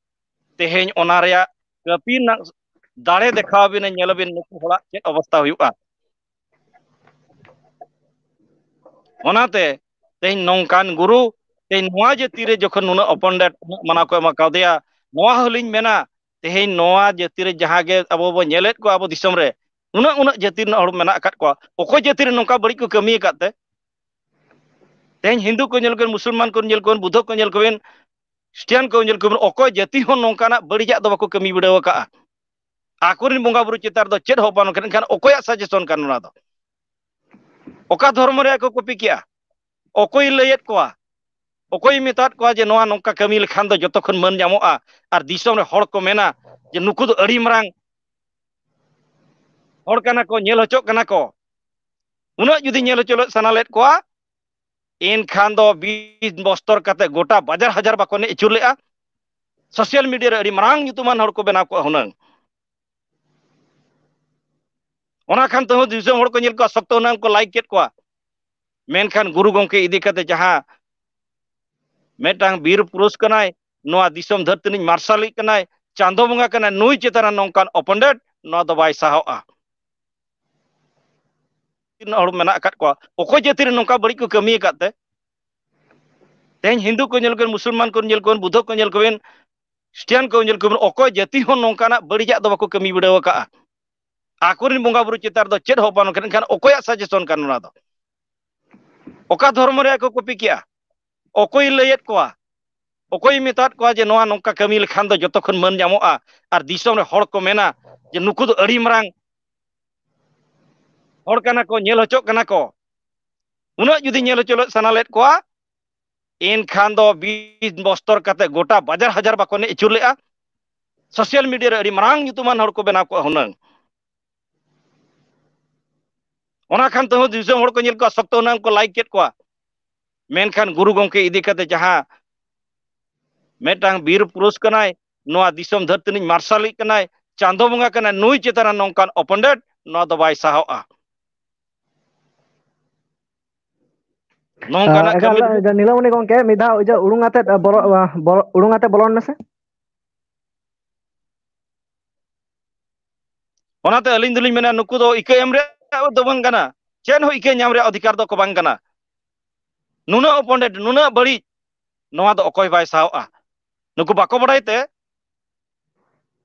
ᱛᱮᱦᱮᱧ ᱚᱱᱟ ᱨᱮᱭᱟᱜ ᱠᱟᱹᱯᱤ ᱨᱮᱱᱟᱜ ᱫᱟᱲᱮ ᱫᱮᱠᱷᱟᱣ ᱵᱤᱱ, ᱧᱮᱞ ᱟᱵᱤᱱ ᱱᱩᱠᱩ ᱦᱚᱲᱟᱜ ᱪᱮᱫ ᱚᱵᱚᱥᱛᱟ ᱦᱩᱭᱩᱜᱼᱟ᱾ ᱚᱱᱟᱛᱮ ᱛᱮᱦᱮᱧ ᱱᱚᱝᱠᱟᱱ ᱜᱩᱨᱩ, ᱛᱮᱦᱮᱧ ᱱᱚᱣᱟ ᱡᱟᱹᱛᱤ ᱨᱮ ᱡᱚᱠᱷᱚᱱ ᱱᱩᱱᱟᱹᱜ ᱚᱯᱚᱱᱰᱮᱴ, ᱩᱱᱟᱹᱜ ᱢᱟᱱᱟᱣ ᱠᱚ ᱮᱢᱟ ᱠᱟᱣᱫᱮᱭᱟ, ᱱᱚᱣᱟ ᱦᱚᱸᱞᱤᱧ ᱢᱮᱱᱟ, ᱛᱮᱦᱮᱧ ᱱᱚᱣᱟ ᱡᱟᱹᱛᱤ ᱨᱮ ᱡᱟᱦᱟᱸ ᱜᱮ ᱟᱵᱚ ᱵᱚ ᱧᱮᱞᱮᱫ ᱠᱚᱣᱟ, ᱟᱵᱚ ᱫᱤᱥᱚᱢ ᱨᱮ ᱩᱱᱟᱹᱜ ᱩᱱᱟᱹᱜ ᱡᱟᱹᱛᱤ ᱨᱮᱱ ᱦᱚᱲ ᱢᱮᱱᱟᱜ ᱟᱠᱟᱫ ᱠᱚᱣᱟ, ᱚᱠᱚᱭ ᱡᱟᱹᱛᱤ ᱨᱮ ᱱᱚᱝᱠᱟ ᱵᱟᱹᱲᱤᱡ ᱠᱚ ᱠᱟᱹᱢᱤ ᱟᱠᱟᱫ ᱛᱮ? ᱛᱮᱦᱮᱧ ᱦᱤᱱᱫᱩ ᱠᱚ ᱧᱮᱞ ᱠᱚᱵᱮᱱ, ᱢᱩᱥᱚᱞᱢᱟᱱ ᱠᱚ ᱧᱮᱞ ᱠᱚᱵᱮᱱ, ᱵᱩᱫᱽᱫᱷᱚ ᱠᱚ ᱧᱮᱞ ᱠᱚᱵᱮᱱ, ᱠᱷᱨᱤᱥᱴᱤᱭᱟᱱ ᱠᱚ ᱧᱮᱞ ᱠᱚᱵᱮᱱ, ᱚᱠᱚᱭ ᱡᱟᱹᱛᱤ ᱦᱚᱸ ᱱᱚᱝᱠᱟᱱᱟᱜ ᱵᱟᱹᱲᱤᱡᱟᱜ ᱫᱚ ᱵᱟᱠᱚ ᱠᱟᱹᱢᱤ ᱵᱤᱰᱟᱹᱣ ᱟᱠᱟᱫᱼᱟ᱾ ᱟᱠᱚᱨᱮᱱ ᱵᱚᱸᱜᱟ ᱵᱩᱨᱩ ᱪᱮᱛᱟᱱ ᱨᱮᱫᱚ ᱪᱮᱫ ᱦᱚᱸ ᱵᱟᱹᱱᱩᱜ᱾ ᱮᱱᱠᱷᱟᱱ ᱚᱠᱚᱭᱟᱜ ᱥᱟᱡᱮᱥᱚᱱ ᱠᱟᱱᱟ ᱱᱚᱣᱟ ᱫᱚ? ᱚᱠᱟ ᱫᱷᱚᱨᱢᱚ ᱨᱮᱭᱟᱜ ᱠᱚ ᱠᱚᱯᱤ ᱠᱮᱜᱼᱟ? ᱚᱠᱚᱭ ᱞᱟᱹᱭᱮᱫ ᱠᱚᱣᱟ? ᱚᱠᱚᱭ ᱢᱮᱛᱟᱫ ᱠᱚᱣᱟ ᱡᱮ ᱱᱚᱣᱟ ᱱᱚᱝᱠᱟ ᱠᱟᱹᱢᱤ ᱞᱮᱠᱷᱟᱱ ᱫᱚ ᱡᱚᱛᱚ ᱠᱷᱚᱱ ᱢᱟᱹᱱ ᱧᱟᱢᱚᱜᱼᱟ? ᱟᱨ ᱫᱤᱥᱚᱢ ᱨᱮ ᱦᱚᱲ ᱠᱚ ᱢᱮᱱᱟ ᱡᱮ ᱱᱩᱠᱩ ᱫᱚ ᱟᱹᱰᱤ ᱢᱟᱨᱟᱝ ᱦᱚᱲ ᱠᱟᱱᱟ ᱠᱚ, ᱧᱮᱞ ᱦᱚᱪᱚᱜ ᱠᱟᱱᱟ ᱠᱚ᱾ ᱩᱱᱟᱹᱜ ᱡᱩᱫᱤ ᱧᱮᱞ ᱦᱚᱪᱚ ᱥᱟᱱᱟ ᱞᱮᱫ ᱠᱚᱣᱟ, ᱮᱱᱠᱷᱟᱱ ᱫᱚ ᱵᱤᱥ ᱵᱚᱥᱛᱚᱨ ᱠᱟᱛᱮ ᱜᱚᱴᱟ ᱵᱟᱡᱟᱨ ᱦᱟᱡᱟᱨ ᱵᱟᱠᱚ ᱮᱱᱮᱡ ᱟᱹᱪᱩᱨ ᱞᱮᱜᱼᱟ᱾ ᱥᱳᱥᱟᱞ ᱢᱤᱰᱤᱭᱟ ᱨᱮ ᱟᱹᱰᱤ ᱢᱟᱨᱟᱝ ᱧᱩᱛᱩᱢᱟᱱ ᱦᱚᱲ ᱠᱚ ᱵᱮᱱᱟᱣ ᱠᱚᱜᱼᱟ ᱦᱩᱱᱟᱹᱝ᱾ ᱚᱱᱟ ᱠᱷᱟᱱ ᱛᱮᱦᱚᱸ ᱫᱤᱥᱚᱢ ᱦᱚᱲ ᱠᱚ ᱧᱮᱞ ᱠᱚᱣᱟ, ᱥᱚᱠᱛᱚ ᱦᱩᱱᱟᱹᱝ ᱠᱚ ᱞᱟᱭᱤᱠ ᱠᱮᱫ ᱠᱚᱣᱟ᱾ ᱢᱮᱱᱠᱷᱟᱱ ᱜᱩᱨᱩ ᱜᱚᱢᱠᱮ ᱤᱫᱤ ᱠᱟᱛᱮ ᱡᱟᱦᱟᱸ ᱢᱤᱫᱴᱟᱝ ᱵᱤᱨ ᱯᱩᱨᱩᱥ ᱠᱟᱱᱟᱭ, ᱱᱚᱣᱟ ᱫᱤᱥᱚᱢ ᱫᱷᱟᱹᱨᱛᱤ ᱨᱤᱱᱤᱡ ᱢᱟᱨᱥᱟᱞᱤᱡ ᱠᱟᱱᱟᱭ, ᱪᱟᱸᱫᱚ ᱵᱚᱸᱜᱟ ᱠᱟᱱᱟᱭ, ᱱᱩᱭ ᱪᱮᱛᱟᱱ ᱨᱮ ᱱᱚᱝᱠᱟᱱ ᱚᱯᱚᱱᱰᱮᱴ, ᱱᱚᱣᱟ ᱫᱚ ᱵᱟᱭ ᱥᱟᱦᱟᱣᱜᱼᱟ᱾ ᱛᱤᱱᱟᱹᱜ ᱦᱚᱲ ᱢᱮᱱᱟᱜ ᱟᱠᱟᱫ ᱠᱚᱣᱟ, ᱚᱠᱚᱭ ᱡᱟᱹᱛᱤ ᱨᱮ ᱱᱚᱝᱠᱟ ᱵᱟᱹᱲᱤᱡ ᱠᱚ ᱠᱟᱹᱢᱤ ᱟᱠᱟᱫ ᱛᱮ? ᱛᱮᱦᱮᱧ ᱦᱤᱱᱫᱩ ᱠᱚ ᱧᱮᱞ ᱠᱚᱵᱮᱱ, ᱢᱩᱥᱚᱞᱢᱟᱱ ᱠᱚ ᱧᱮᱞ ᱠᱚᱵᱮᱱ, ᱵᱩᱫᱽᱫᱷᱚ ᱠᱚ ᱧᱮᱞ ᱠᱚᱵᱮᱱ, ᱠᱷᱨᱤᱥᱴᱤᱭᱟᱱ ᱠᱚ ᱧᱮᱞ ᱠᱚᱵᱮᱱ, ᱚᱠᱚᱭ ᱡᱟᱹᱛᱤ ᱦᱚᱸ ᱱᱚᱝᱠᱟᱱᱟᱜ ᱵᱟᱹᱲᱤᱡᱟᱜ ᱫᱚ ᱵᱟᱠᱚ ᱠᱟᱹᱢᱤ ᱵᱤᱰᱟᱹᱣ ᱟᱠᱟᱫᱼᱟ᱾ ᱟᱠᱚᱨᱮᱱ ᱵᱚᱸᱜᱟ ᱵᱩᱨᱩ ᱪᱮᱛᱟᱱ ᱨᱮᱫᱚ ᱪᱮᱫ ᱦᱚᱸ ᱵᱟᱹᱱᱩᱜ, ᱮᱱᱠᱷᱟᱱ ᱚᱠᱚᱭᱟᱜ ᱥᱟᱡᱮᱥᱚᱱ ᱠᱟᱱᱟ ᱱᱚᱣᱟ ᱫᱚ? ᱚᱠᱟ ᱫᱷᱚᱨᱢᱚ ᱨᱮᱭᱟᱜ ᱠᱚ ᱠᱚᱯᱤ ᱠᱮᱜᱼᱟ? ᱚᱠᱚᱭ ᱞᱟᱹᱭᱮᱫ ᱠᱚᱣᱟ? ᱚᱠᱚᱭ ᱢᱮᱛᱟᱫ ᱠᱚᱣᱟ ᱡᱮ ᱱᱚᱣᱟ ᱱᱚᱝᱠᱟ ᱠᱟᱹᱢᱤ ᱞᱮᱠᱷᱟᱱ ᱫᱚ ᱡᱚᱛᱚ ᱠᱷᱚᱱ ᱢᱟᱹᱱ ᱧᱟᱢᱚᱜᱼᱟ? ᱟᱨ ᱫᱤᱥᱚᱢ ᱨᱮ ᱦᱚᱲ ᱠᱚ ᱢᱮᱱᱟ ᱡᱮ ᱱᱩᱠᱩ ᱫᱚ ᱟᱹᱰᱤ ᱢᱟᱨᱟᱝ ᱦᱚᱲ ᱠᱟᱱᱟ ᱠᱚ, ᱧᱮᱞ ᱦᱚᱪᱚᱜ ᱠᱟᱱᱟ ᱠᱚ᱾ ᱩᱱᱟᱹᱜ ᱡᱩᱫᱤ ᱧᱮᱞ ᱦᱚᱪᱚ ᱥᱟᱱᱟ ᱞᱮᱫ ᱠᱚᱣᱟ, ᱮᱱᱠᱷᱟᱱ ᱫᱚ ᱵᱤᱥ ᱵᱚᱥᱛᱚᱨ ᱠᱟᱛᱮ ᱜᱚᱴᱟ ᱵᱟᱡᱟᱨ ᱦᱟᱡᱟᱨ ᱵᱟᱠᱚ ᱮᱱᱮᱡ ᱟᱹᱪᱩᱨ ᱞᱮᱜᱼᱟ᱾ ᱥᱳᱥᱟᱞ ᱢᱤᱰᱤᱭᱟ ᱨᱮ ᱟᱹᱰᱤ ᱢᱟᱨᱟᱝ ᱧᱩᱛᱩᱢᱟᱱ ᱦᱚᱲ ᱠᱚ ᱵᱮᱱᱟᱣ ᱠᱚᱜᱼᱟ ᱦᱩᱱᱟᱹᱝ᱾ ᱚᱱᱟ ᱠᱷᱟᱱ ᱛᱮᱦᱚᱸ ᱫᱤᱥᱚᱢ ᱦᱚᱲ ᱠᱚ ᱧᱮᱞ ᱠᱚᱣᱟ, ᱥᱚᱠᱛᱚ ᱦᱩᱱᱟᱹᱝ ᱠᱚ ᱞᱟᱭᱤᱠ ᱠᱮᱫ ᱠᱚᱣᱟ᱾ ᱢᱮᱱᱠᱷᱟᱱ ᱜᱩᱨᱩ ᱜᱚᱢᱠᱮ ᱤᱫᱤ ᱠᱟᱛᱮ ᱡᱟᱦᱟᱸ ᱢᱤᱫᱴᱟᱝ ᱵᱤᱨ ᱯᱩᱨᱩᱥ ᱠᱟᱱᱟᱭ, ᱱᱚᱣᱟ ᱫᱤᱥᱚᱢ ᱫᱷᱟᱹᱨᱛᱤ ᱨᱤᱱᱤᱡ ᱢᱟᱨᱥᱟᱞᱤᱡ ᱠᱟᱱᱟᱭ, ᱪᱟᱸᱫᱚ ᱵᱚᱸᱜᱟ ᱠᱟᱱᱟᱭ, ᱱᱩᱭ ᱪᱮᱛᱟᱱ ᱨᱮ ᱱᱚᱝᱠᱟᱱ ᱚᱯᱚᱱᱰᱮᱴ, ᱱᱚᱣᱟ ᱫᱚ ᱵᱟᱭ ᱥᱟᱦᱟᱣᱜᱼᱟ᱾ ᱱᱚᱝᱠᱟᱱᱟᱜ ᱮᱠᱟᱞ, ᱠᱟᱹᱢᱤ ᱨᱮ ᱤᱭᱟᱹ, ᱱᱤᱞᱚᱢᱚᱱᱤ ᱜᱚᱢᱠᱮ, ᱢᱤᱫ ᱫᱷᱟᱣ ᱤᱭᱟᱹ ᱩᱲᱩᱝ ᱟᱛᱮᱫ, ᱵᱚᱞᱚ-, ᱵᱚᱞᱚ-, ᱩᱲᱩᱝ ᱟᱛᱮᱫ ᱵᱚᱞᱚᱱ ᱢᱮᱥᱮ᱾ ᱚᱱᱟᱛᱮ ᱟᱹᱞᱤᱧ ᱫᱚᱞᱤᱧ ᱢᱮᱱᱟ, ᱱᱩᱠᱩ ᱫᱚ ᱤᱠᱟᱹ ᱮᱢ ᱨᱮᱭᱟᱜ ᱫᱚ ᱵᱟᱝ ᱠᱟᱱᱟ, ᱪᱮᱫ ᱦᱚᱸ ᱤᱠᱟᱹ ᱧᱟᱢ ᱨᱮᱭᱟᱜ ᱚᱫᱷᱤᱠᱟᱨ ᱫᱚᱠᱚ ᱵᱟᱝ ᱠᱟᱱᱟ᱾ ᱱᱩᱱᱟᱹᱜ ᱚᱯᱚᱱᱰᱮᱴ, ᱱᱩᱱᱟᱹᱜ ᱵᱟᱹᱲᱤᱡ, ᱱᱚᱣᱟ ᱫᱚ ᱚᱠᱚᱭ ᱵᱟᱭ ᱥᱟᱦᱟᱣᱜᱼᱟ? ᱱᱩᱠᱩ ᱵᱟᱠᱚ ᱵᱟᱰᱟᱭ ᱛᱮ?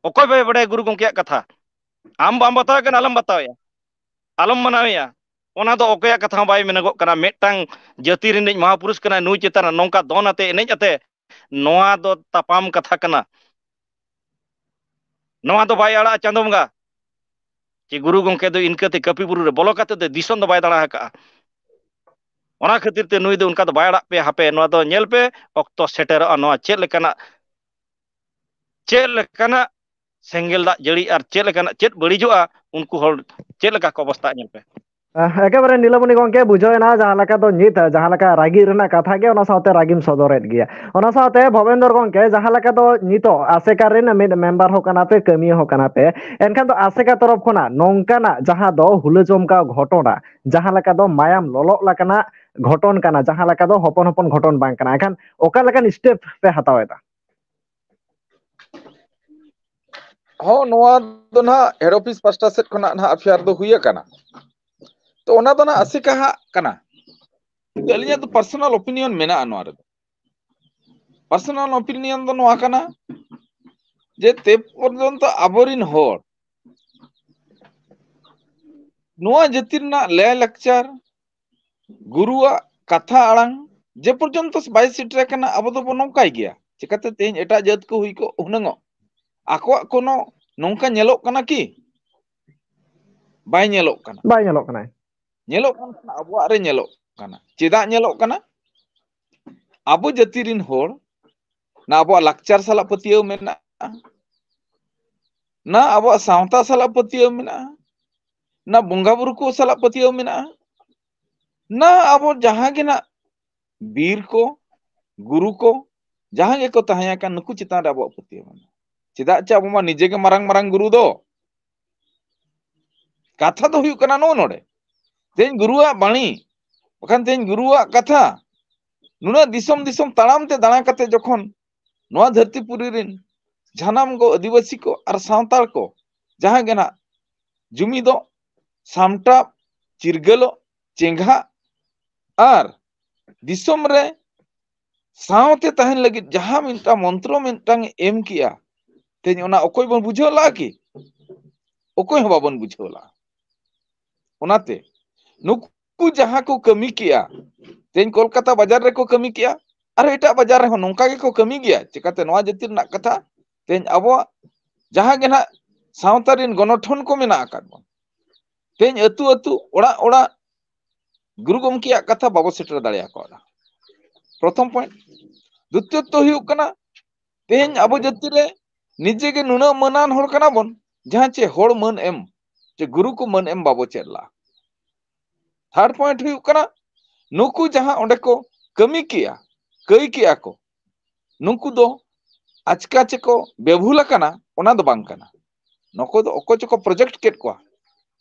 ᱚᱠᱚᱭ ᱵᱟᱭ ᱵᱟᱰᱟᱭᱟ ᱜᱩᱨᱩ ᱜᱚᱢᱠᱮᱭᱟᱜ ᱠᱟᱛᱷᱟ? ᱟᱢ ᱵᱟᱢ ᱵᱟᱛᱟᱣᱮᱫ ᱠᱟᱱᱟ, ᱟᱞᱚᱢ ᱵᱟᱛᱟᱣᱮᱭᱟ, ᱟᱞᱚᱢ ᱢᱟᱱᱟᱣᱮᱭᱟ᱾ ᱚᱱᱟ ᱫᱚ ᱚᱠᱚᱭᱟᱜ ᱠᱟᱛᱷᱟ ᱦᱚᱸ ᱵᱟᱭ ᱢᱮᱱᱚᱜᱚᱜ ᱠᱟᱱᱟ᱾ ᱢᱤᱫᱴᱟᱝ ᱡᱟᱹᱛᱤ ᱨᱤᱱᱤᱡ ᱢᱚᱦᱟᱯᱩᱨᱩᱥ ᱠᱟᱱᱟᱭ, ᱱᱩᱭ ᱪᱮᱛᱟᱱ ᱨᱮ ᱱᱚᱝᱠᱟ ᱫᱚᱱ ᱟᱛᱮ, ᱮᱱᱮᱡ ᱟᱛᱮ, ᱱᱚᱣᱟ ᱫᱚ ᱛᱟᱯᱟᱢ ᱠᱟᱛᱷᱟ ᱠᱟᱱᱟ᱾ ᱱᱚᱣᱟ ᱫᱚ ᱵᱟᱭ ᱟᱲᱟᱜᱼᱟ ᱪᱟᱸᱫᱚ ᱵᱚᱸᱜᱟ᱾ ᱡᱮ ᱜᱩᱨᱩ ᱜᱚᱢᱠᱮ ᱫᱚ ᱤᱱᱠᱟᱹᱛᱮ ᱠᱟᱹᱯᱤ ᱵᱩᱨᱩ ᱨᱮ ᱵᱚᱞᱚ ᱠᱟᱛᱮ ᱫᱚ ᱫᱤᱥᱚᱢ ᱫᱚ ᱵᱟᱭ ᱫᱟᱬᱟ ᱟᱠᱟᱫᱼᱟ᱾ ᱚᱱᱟ ᱠᱷᱟᱹᱛᱤᱨ ᱛᱮ ᱱᱩᱭ ᱫᱚ ᱚᱱᱠᱟ ᱫᱚ ᱵᱟᱭ ᱟᱲᱟᱜ ᱯᱮᱭᱟ᱾ ᱦᱟᱯᱮ, ᱱᱚᱣᱟ ᱫᱚ ᱧᱮᱞ ᱯᱮ, ᱚᱠᱛᱚ ᱥᱮᱴᱮᱨᱚᱜᱼᱟ, ᱱᱚᱣᱟ ᱪᱮᱫ ᱞᱮᱠᱟᱱᱟᱜ, ᱪᱮᱫ ᱞᱮᱠᱟᱱᱟᱜ ᱥᱮᱸᱜᱮᱞ ᱫᱟᱜ ᱡᱟᱹᱲᱤ ᱟᱨ ᱪᱮᱫ ᱞᱮᱠᱟᱱᱟᱜ ᱪᱮᱫ ᱵᱟᱹᱲᱤᱡᱚᱜᱼᱟ, ᱩᱱᱠᱩ ᱦᱚᱲ ᱪᱮᱫ ᱞᱮᱠᱟ ᱠᱚ ᱚᱵᱚᱥᱛᱟᱜᱼᱟ, ᱧᱮᱞ ᱯᱮ᱾ ᱟᱦ, ᱮᱠᱮᱵᱟᱨᱮ ᱱᱤᱞᱟᱢᱚᱱᱤ ᱜᱚᱢᱠᱮ, ᱵᱩᱡᱷᱟᱹᱣ ᱮᱱᱟ ᱡᱟᱦᱟᱸ ᱞᱮᱠᱟ ᱫᱚ ᱱᱤᱛ, ᱡᱟᱦᱟᱸ ᱞᱮᱠᱟ ᱨᱟᱹᱜᱤ ᱨᱮᱱᱟᱜ ᱠᱟᱛᱷᱟ ᱜᱮ, ᱚᱱᱟ ᱥᱟᱶᱛᱮ ᱨᱟᱹᱜᱤᱢ ᱥᱚᱫᱚᱨᱮᱫ ᱜᱮᱭᱟ᱾ ᱚᱱᱟ ᱥᱟᱶᱛᱮ ᱵᱷᱚᱵᱮᱱᱫᱚᱨ ᱜᱚᱢᱠᱮ, ᱡᱟᱦᱟᱸ ᱞᱮᱠᱟ ᱫᱚ ᱱᱤᱛᱚᱜ ᱟᱥᱮᱠᱟ ᱨᱮᱱ ᱢᱤᱫ ᱢᱮᱢᱵᱟᱨ ᱦᱚᱸ ᱠᱟᱱᱟ ᱯᱮ, ᱠᱟᱹᱢᱤᱭᱟᱹ ᱦᱚᱸ ᱠᱟᱱᱟ ᱯᱮ, ᱮᱱᱠᱷᱟᱱ ᱫᱚ ᱟᱥᱮᱠᱟ ᱛᱚᱨᱚᱯ ᱠᱷᱚᱱᱟᱜ ᱱᱚᱝᱠᱟᱱᱟᱜ ᱡᱟᱦᱟᱸ ᱫᱚ ᱦᱩᱞᱟᱹ ᱪᱚᱢᱠᱟᱣ ᱜᱷᱚᱴᱚᱱᱟ, ᱡᱟᱦᱟᱸ ᱞᱮᱠᱟ ᱫᱚ ᱢᱟᱭᱟᱢ ᱞᱚᱞᱚᱜ ᱞᱮᱠᱟᱱᱟᱜ ᱜᱷᱚᱴᱚᱱ ᱠᱟᱱᱟ, ᱡᱟᱦᱟᱸ ᱞᱮᱠᱟ ᱫᱚ ᱦᱚᱯᱚᱱ ᱦᱚᱯᱚᱱ ᱜᱷᱚᱴᱚᱱ ᱵᱟᱝ ᱠᱟᱱᱟ, ᱮᱱᱠᱷᱟᱱ ᱚᱠᱟ ᱞᱮᱠᱟᱱ step ᱯᱮ ᱦᱟᱛᱟᱣ ᱮᱫᱟ? ᱦᱚᱸ, ᱱᱚᱣᱟ ᱫᱚ ᱱᱟᱦᱟᱜ head office ᱯᱟᱥᱴᱟ ᱥᱮᱫ ᱠᱷᱚᱱᱟᱜ ᱱᱟᱦᱟᱜ ᱮᱯᱷ ᱟᱭ ᱟᱨ ᱫᱚ ᱦᱩᱭ ᱟᱠᱟᱱᱟ᱾ ᱛᱚ, ᱚᱱᱟ ᱫᱚ ᱱᱟᱦᱟᱜ ᱟᱥᱮᱠᱟ ᱦᱟᱜ ᱠᱟᱱᱟ᱾ ᱛᱚ, ᱟᱹᱞᱤᱧᱟᱜ ᱫᱚ personal opinion ᱢᱮᱱᱟᱜᱼᱟ ᱱᱚᱣᱟ ᱨᱮᱫᱚ᱾ Personal opinion ᱫᱚ ᱱᱚᱣᱟ ᱠᱟᱱᱟ ᱡᱮ ᱛᱮ ᱯᱚᱨᱡᱚᱱᱛᱚ ᱟᱵᱚᱨᱤᱱ ᱦᱚᱲ ᱱᱚᱣᱟ ᱡᱟᱹᱛᱤ ᱨᱮᱱᱟᱜ ᱞᱟᱭᱼᱞᱟᱠᱪᱟᱨ, ᱜᱩᱨᱩᱣᱟᱜ ᱠᱟᱛᱷᱟ ᱟᱲᱟᱝ ᱡᱮ ᱯᱚᱨᱡᱚᱱᱛᱚ ᱵᱟᱭ ᱥᱮᱴᱮᱨ ᱟᱠᱟᱱᱟ, ᱟᱵᱚ ᱫᱚᱵᱚ ᱱᱚᱝᱠᱟᱭ ᱜᱮᱭᱟ᱾ ᱪᱤᱠᱟᱹᱛᱮ ᱛᱮᱦᱮᱧ ᱮᱴᱟᱜ ᱡᱟᱹᱛ ᱠᱚ ᱦᱩᱭ ᱠᱚᱜ ᱦᱩᱱᱟᱹᱝᱚᱜ, ᱟᱠᱚᱣᱟᱜ ᱠᱳᱱᱳ ᱱᱚᱝᱠᱟ ᱧᱮᱞᱚᱜ ᱠᱟᱱᱟ ᱠᱤ? ᱵᱟᱭ ᱧᱮᱞᱚᱜ ᱠᱟᱱᱟ᱾ ᱵᱟᱭ ᱧᱮᱞᱚᱜ ᱠᱟᱱᱟ᱾ ᱧᱮᱞᱚᱜ ᱠᱟᱱ ᱠᱷᱟᱱ ᱟᱵᱚᱣᱟᱜ ᱨᱮ ᱧᱮᱞᱚᱜ ᱠᱟᱱᱟ᱾ ᱪᱮᱫᱟᱜ ᱧᱮᱞᱚᱜ ᱠᱟᱱᱟ? ᱟᱵᱚ ᱡᱟᱹᱛᱤ ᱨᱤᱱ ᱦᱚᱲ ᱱᱟ ᱟᱵᱚᱣᱟᱜ ᱞᱟᱠᱪᱟᱨ ᱥᱟᱞᱟᱜ ᱯᱟᱹᱛᱭᱟᱹᱣ ᱢᱮᱱᱟᱜᱼᱟ, ᱱᱟ ᱟᱵᱚᱣᱟᱜ ᱥᱟᱶᱛᱟ ᱥᱟᱞᱟᱜ ᱯᱟᱹᱛᱭᱟᱹᱣ ᱢᱮᱱᱟᱜᱼᱟ, ᱱᱟ ᱵᱚᱸᱜᱟ ᱵᱩᱨᱩ ᱠᱚ ᱥᱟᱞᱟᱜ ᱯᱟᱹᱛᱭᱟᱹᱣ ᱢᱮᱱᱟᱜᱼᱟ, ᱱᱟ ᱟᱵᱚ ᱡᱟᱦᱟᱸ ᱜᱮ ᱱᱟᱜ ᱵᱤᱨ ᱠᱚ, ᱜᱩᱨᱩ ᱠᱚ, ᱡᱟᱦᱟᱸ ᱜᱮᱠᱚ ᱛᱟᱦᱮᱸ ᱟᱠᱟᱱ, ᱱᱩᱠᱩ ᱪᱮᱛᱟᱱ ᱨᱮ ᱟᱵᱚᱣᱟᱜ ᱯᱟᱹᱛᱭᱟᱹᱣ ᱢᱮᱱᱟᱜᱼᱟ᱾ ᱪᱮᱫᱟᱜ ᱪᱮ ᱟᱵᱚ ᱢᱟ ᱱᱤᱡᱮ ᱜᱮ ᱢᱟᱨᱟᱝ ᱢᱟᱨᱟᱝ ᱜᱩᱨᱩ ᱫᱚ᱾ ᱠᱟᱛᱷᱟ ᱫᱚ ᱦᱩᱭᱩᱜ ᱠᱟᱱᱟ ᱱᱚᱜᱼᱚ ᱱᱚᱰᱮ, ᱛᱮᱦᱮᱧ ᱜᱩᱨᱩᱣᱟᱜ ᱵᱟᱬᱤ, ᱵᱟᱠᱷᱟᱱ ᱛᱮᱦᱮᱧ ᱜᱩᱨᱩᱣᱟᱜ ᱠᱟᱛᱷᱟ ᱱᱩᱱᱟᱹᱜ ᱫᱤᱥᱚᱢ ᱫᱤᱥᱚᱢ ᱛᱟᱲᱟᱢ ᱛᱮ ᱫᱟᱬᱟ ᱠᱟᱛᱮ ᱡᱚᱠᱷᱚᱱ ᱱᱚᱣᱟ ᱫᱷᱟᱹᱨᱛᱤ ᱯᱩᱨᱤ ᱨᱤᱱ ᱥᱟᱱᱟᱢ ᱠᱚ ᱟᱹᱫᱤᱵᱟᱹᱥᱤ ᱠᱚ ᱟᱨ ᱥᱟᱱᱛᱟᱲ ᱠᱚ ᱡᱟᱦᱟᱸ ᱜᱮ ᱱᱟᱜ ᱡᱩᱢᱤᱫᱚᱜ, ᱥᱟᱢᱴᱟᱣ, ᱪᱤᱨᱜᱟᱹᱞᱚᱜ, ᱪᱮᱸᱜᱷᱟᱜ ᱟᱨ ᱫᱤᱥᱚᱢ ᱨᱮ ᱥᱟᱶᱛᱮ ᱛᱟᱦᱮᱱ ᱞᱟᱹᱜᱤᱫ ᱡᱟᱦᱟᱸ ᱢᱤᱫᱴᱟᱝ ᱢᱚᱱᱛᱨᱚ ᱢᱤᱫᱴᱟᱝ ᱮ ᱮᱢ ᱠᱮᱜᱼᱟ, ᱛᱮᱦᱮᱧ ᱚᱱᱟ ᱚᱠᱚᱭ ᱵᱚᱱ ᱵᱩᱡᱷᱟᱹᱣ ᱞᱟᱜᱼᱟ ᱠᱤ? ᱚᱠᱚᱭ ᱦᱚᱸ ᱵᱟᱵᱚᱱ ᱵᱩᱡᱷᱟᱹᱣ ᱞᱟᱜᱼᱟ᱾ ᱚᱱᱟᱛᱮ ᱱᱩᱠᱩ ᱡᱟᱦᱟᱸ ᱠᱚ ᱠᱟᱹᱢᱤ ᱠᱮᱜᱼᱟ, ᱛᱮᱦᱮᱧ ᱠᱳᱞᱠᱟᱛᱟ ᱵᱟᱡᱟᱨ ᱨᱮᱠᱚ ᱠᱟᱹᱢᱤ ᱠᱮᱜᱼᱟ, ᱟᱨ ᱮᱴᱟᱜ ᱵᱟᱡᱟᱨ ᱨᱮᱦᱚᱸ ᱱᱚᱝᱠᱟ ᱜᱮᱠᱚ ᱠᱟᱹᱢᱤ ᱜᱮᱭᱟ᱾ ᱪᱤᱠᱟᱛᱮ ᱱᱚᱣᱟ ᱡᱟᱹᱛᱤ ᱨᱮᱱᱟᱜ ᱠᱟᱛᱷᱟ ᱛᱮᱦᱮᱧ ᱟᱵᱚᱣᱟᱜ ᱡᱟᱦᱟᱸ ᱜᱮ ᱱᱟᱜ ᱥᱟᱶᱛᱟ ᱨᱮᱱ ᱜᱚᱱᱚᱴᱷᱚᱱ ᱠᱚ ᱢᱮᱱᱟᱜ ᱟᱠᱟᱫ ᱵᱚᱱ᱾ ᱛᱮᱦᱮᱧ ᱟᱹᱛᱩ ᱟᱹᱛᱩ, ᱚᱲᱟᱜ ᱚᱲᱟᱜ ᱜᱩᱨᱩ ᱜᱚᱢᱠᱮᱭᱟᱜ ᱠᱟᱛᱷᱟ ᱵᱟᱵᱚ ᱥᱮᱴᱮᱨ ᱫᱟᱲᱮᱭᱟᱠᱚᱣᱟ᱾ ᱯᱨᱚᱛᱷᱚᱢ ᱯᱚᱭᱮᱱᱴ᱾ ᱫᱩᱛᱤᱭᱚᱛᱚ ᱦᱩᱭᱩᱜ ᱠᱟᱱᱟ, ᱛᱮᱦᱮᱧ ᱟᱵᱚ ᱡᱟᱹᱛᱤ ᱨᱮ ᱱᱤᱡᱮ ᱜᱮ ᱱᱩᱱᱟᱹᱜ ᱢᱟᱹᱱᱟᱱ ᱦᱚᱲ ᱠᱟᱱᱟ ᱵᱚᱱ, ᱡᱟᱦᱟᱸ ᱪᱮ ᱦᱚᱲ ᱢᱟᱹᱱ ᱮᱢ, ᱪᱮ ᱜᱩᱨᱩ ᱠᱚ ᱢᱟᱹᱱ ᱮᱢ ᱵᱟᱵᱚ ᱪᱮᱫ ᱞᱟᱜᱼᱟ᱾ ᱛᱷᱟᱨᱰ ᱯᱚᱭᱮᱱᱴ ᱦᱩᱭᱩᱜ ᱠᱟᱱᱟ, ᱱᱩᱠᱩ ᱡᱟᱦᱟᱸ ᱚᱸᱰᱮ ᱠᱚ ᱠᱟᱹᱢᱤ ᱠᱮᱜᱼᱟ, ᱠᱟᱹᱭ ᱠᱮᱜᱼᱟ ᱠᱚ, ᱱᱩᱠᱩ ᱫᱚ ᱟᱪᱠᱟ ᱪᱮᱠᱚ ᱵᱮᱵᱷᱩᱞ ᱟᱠᱟᱱᱟ, ᱚᱱᱟ ᱫᱚ ᱵᱟᱝ ᱠᱟᱱᱟ᱾ ᱱᱩᱠᱩ ᱫᱚ ᱚᱠᱚᱭ ᱪᱚᱠᱚ ᱯᱨᱚᱡᱮᱠᱴ ᱠᱮᱫ ᱠᱚᱣᱟ᱾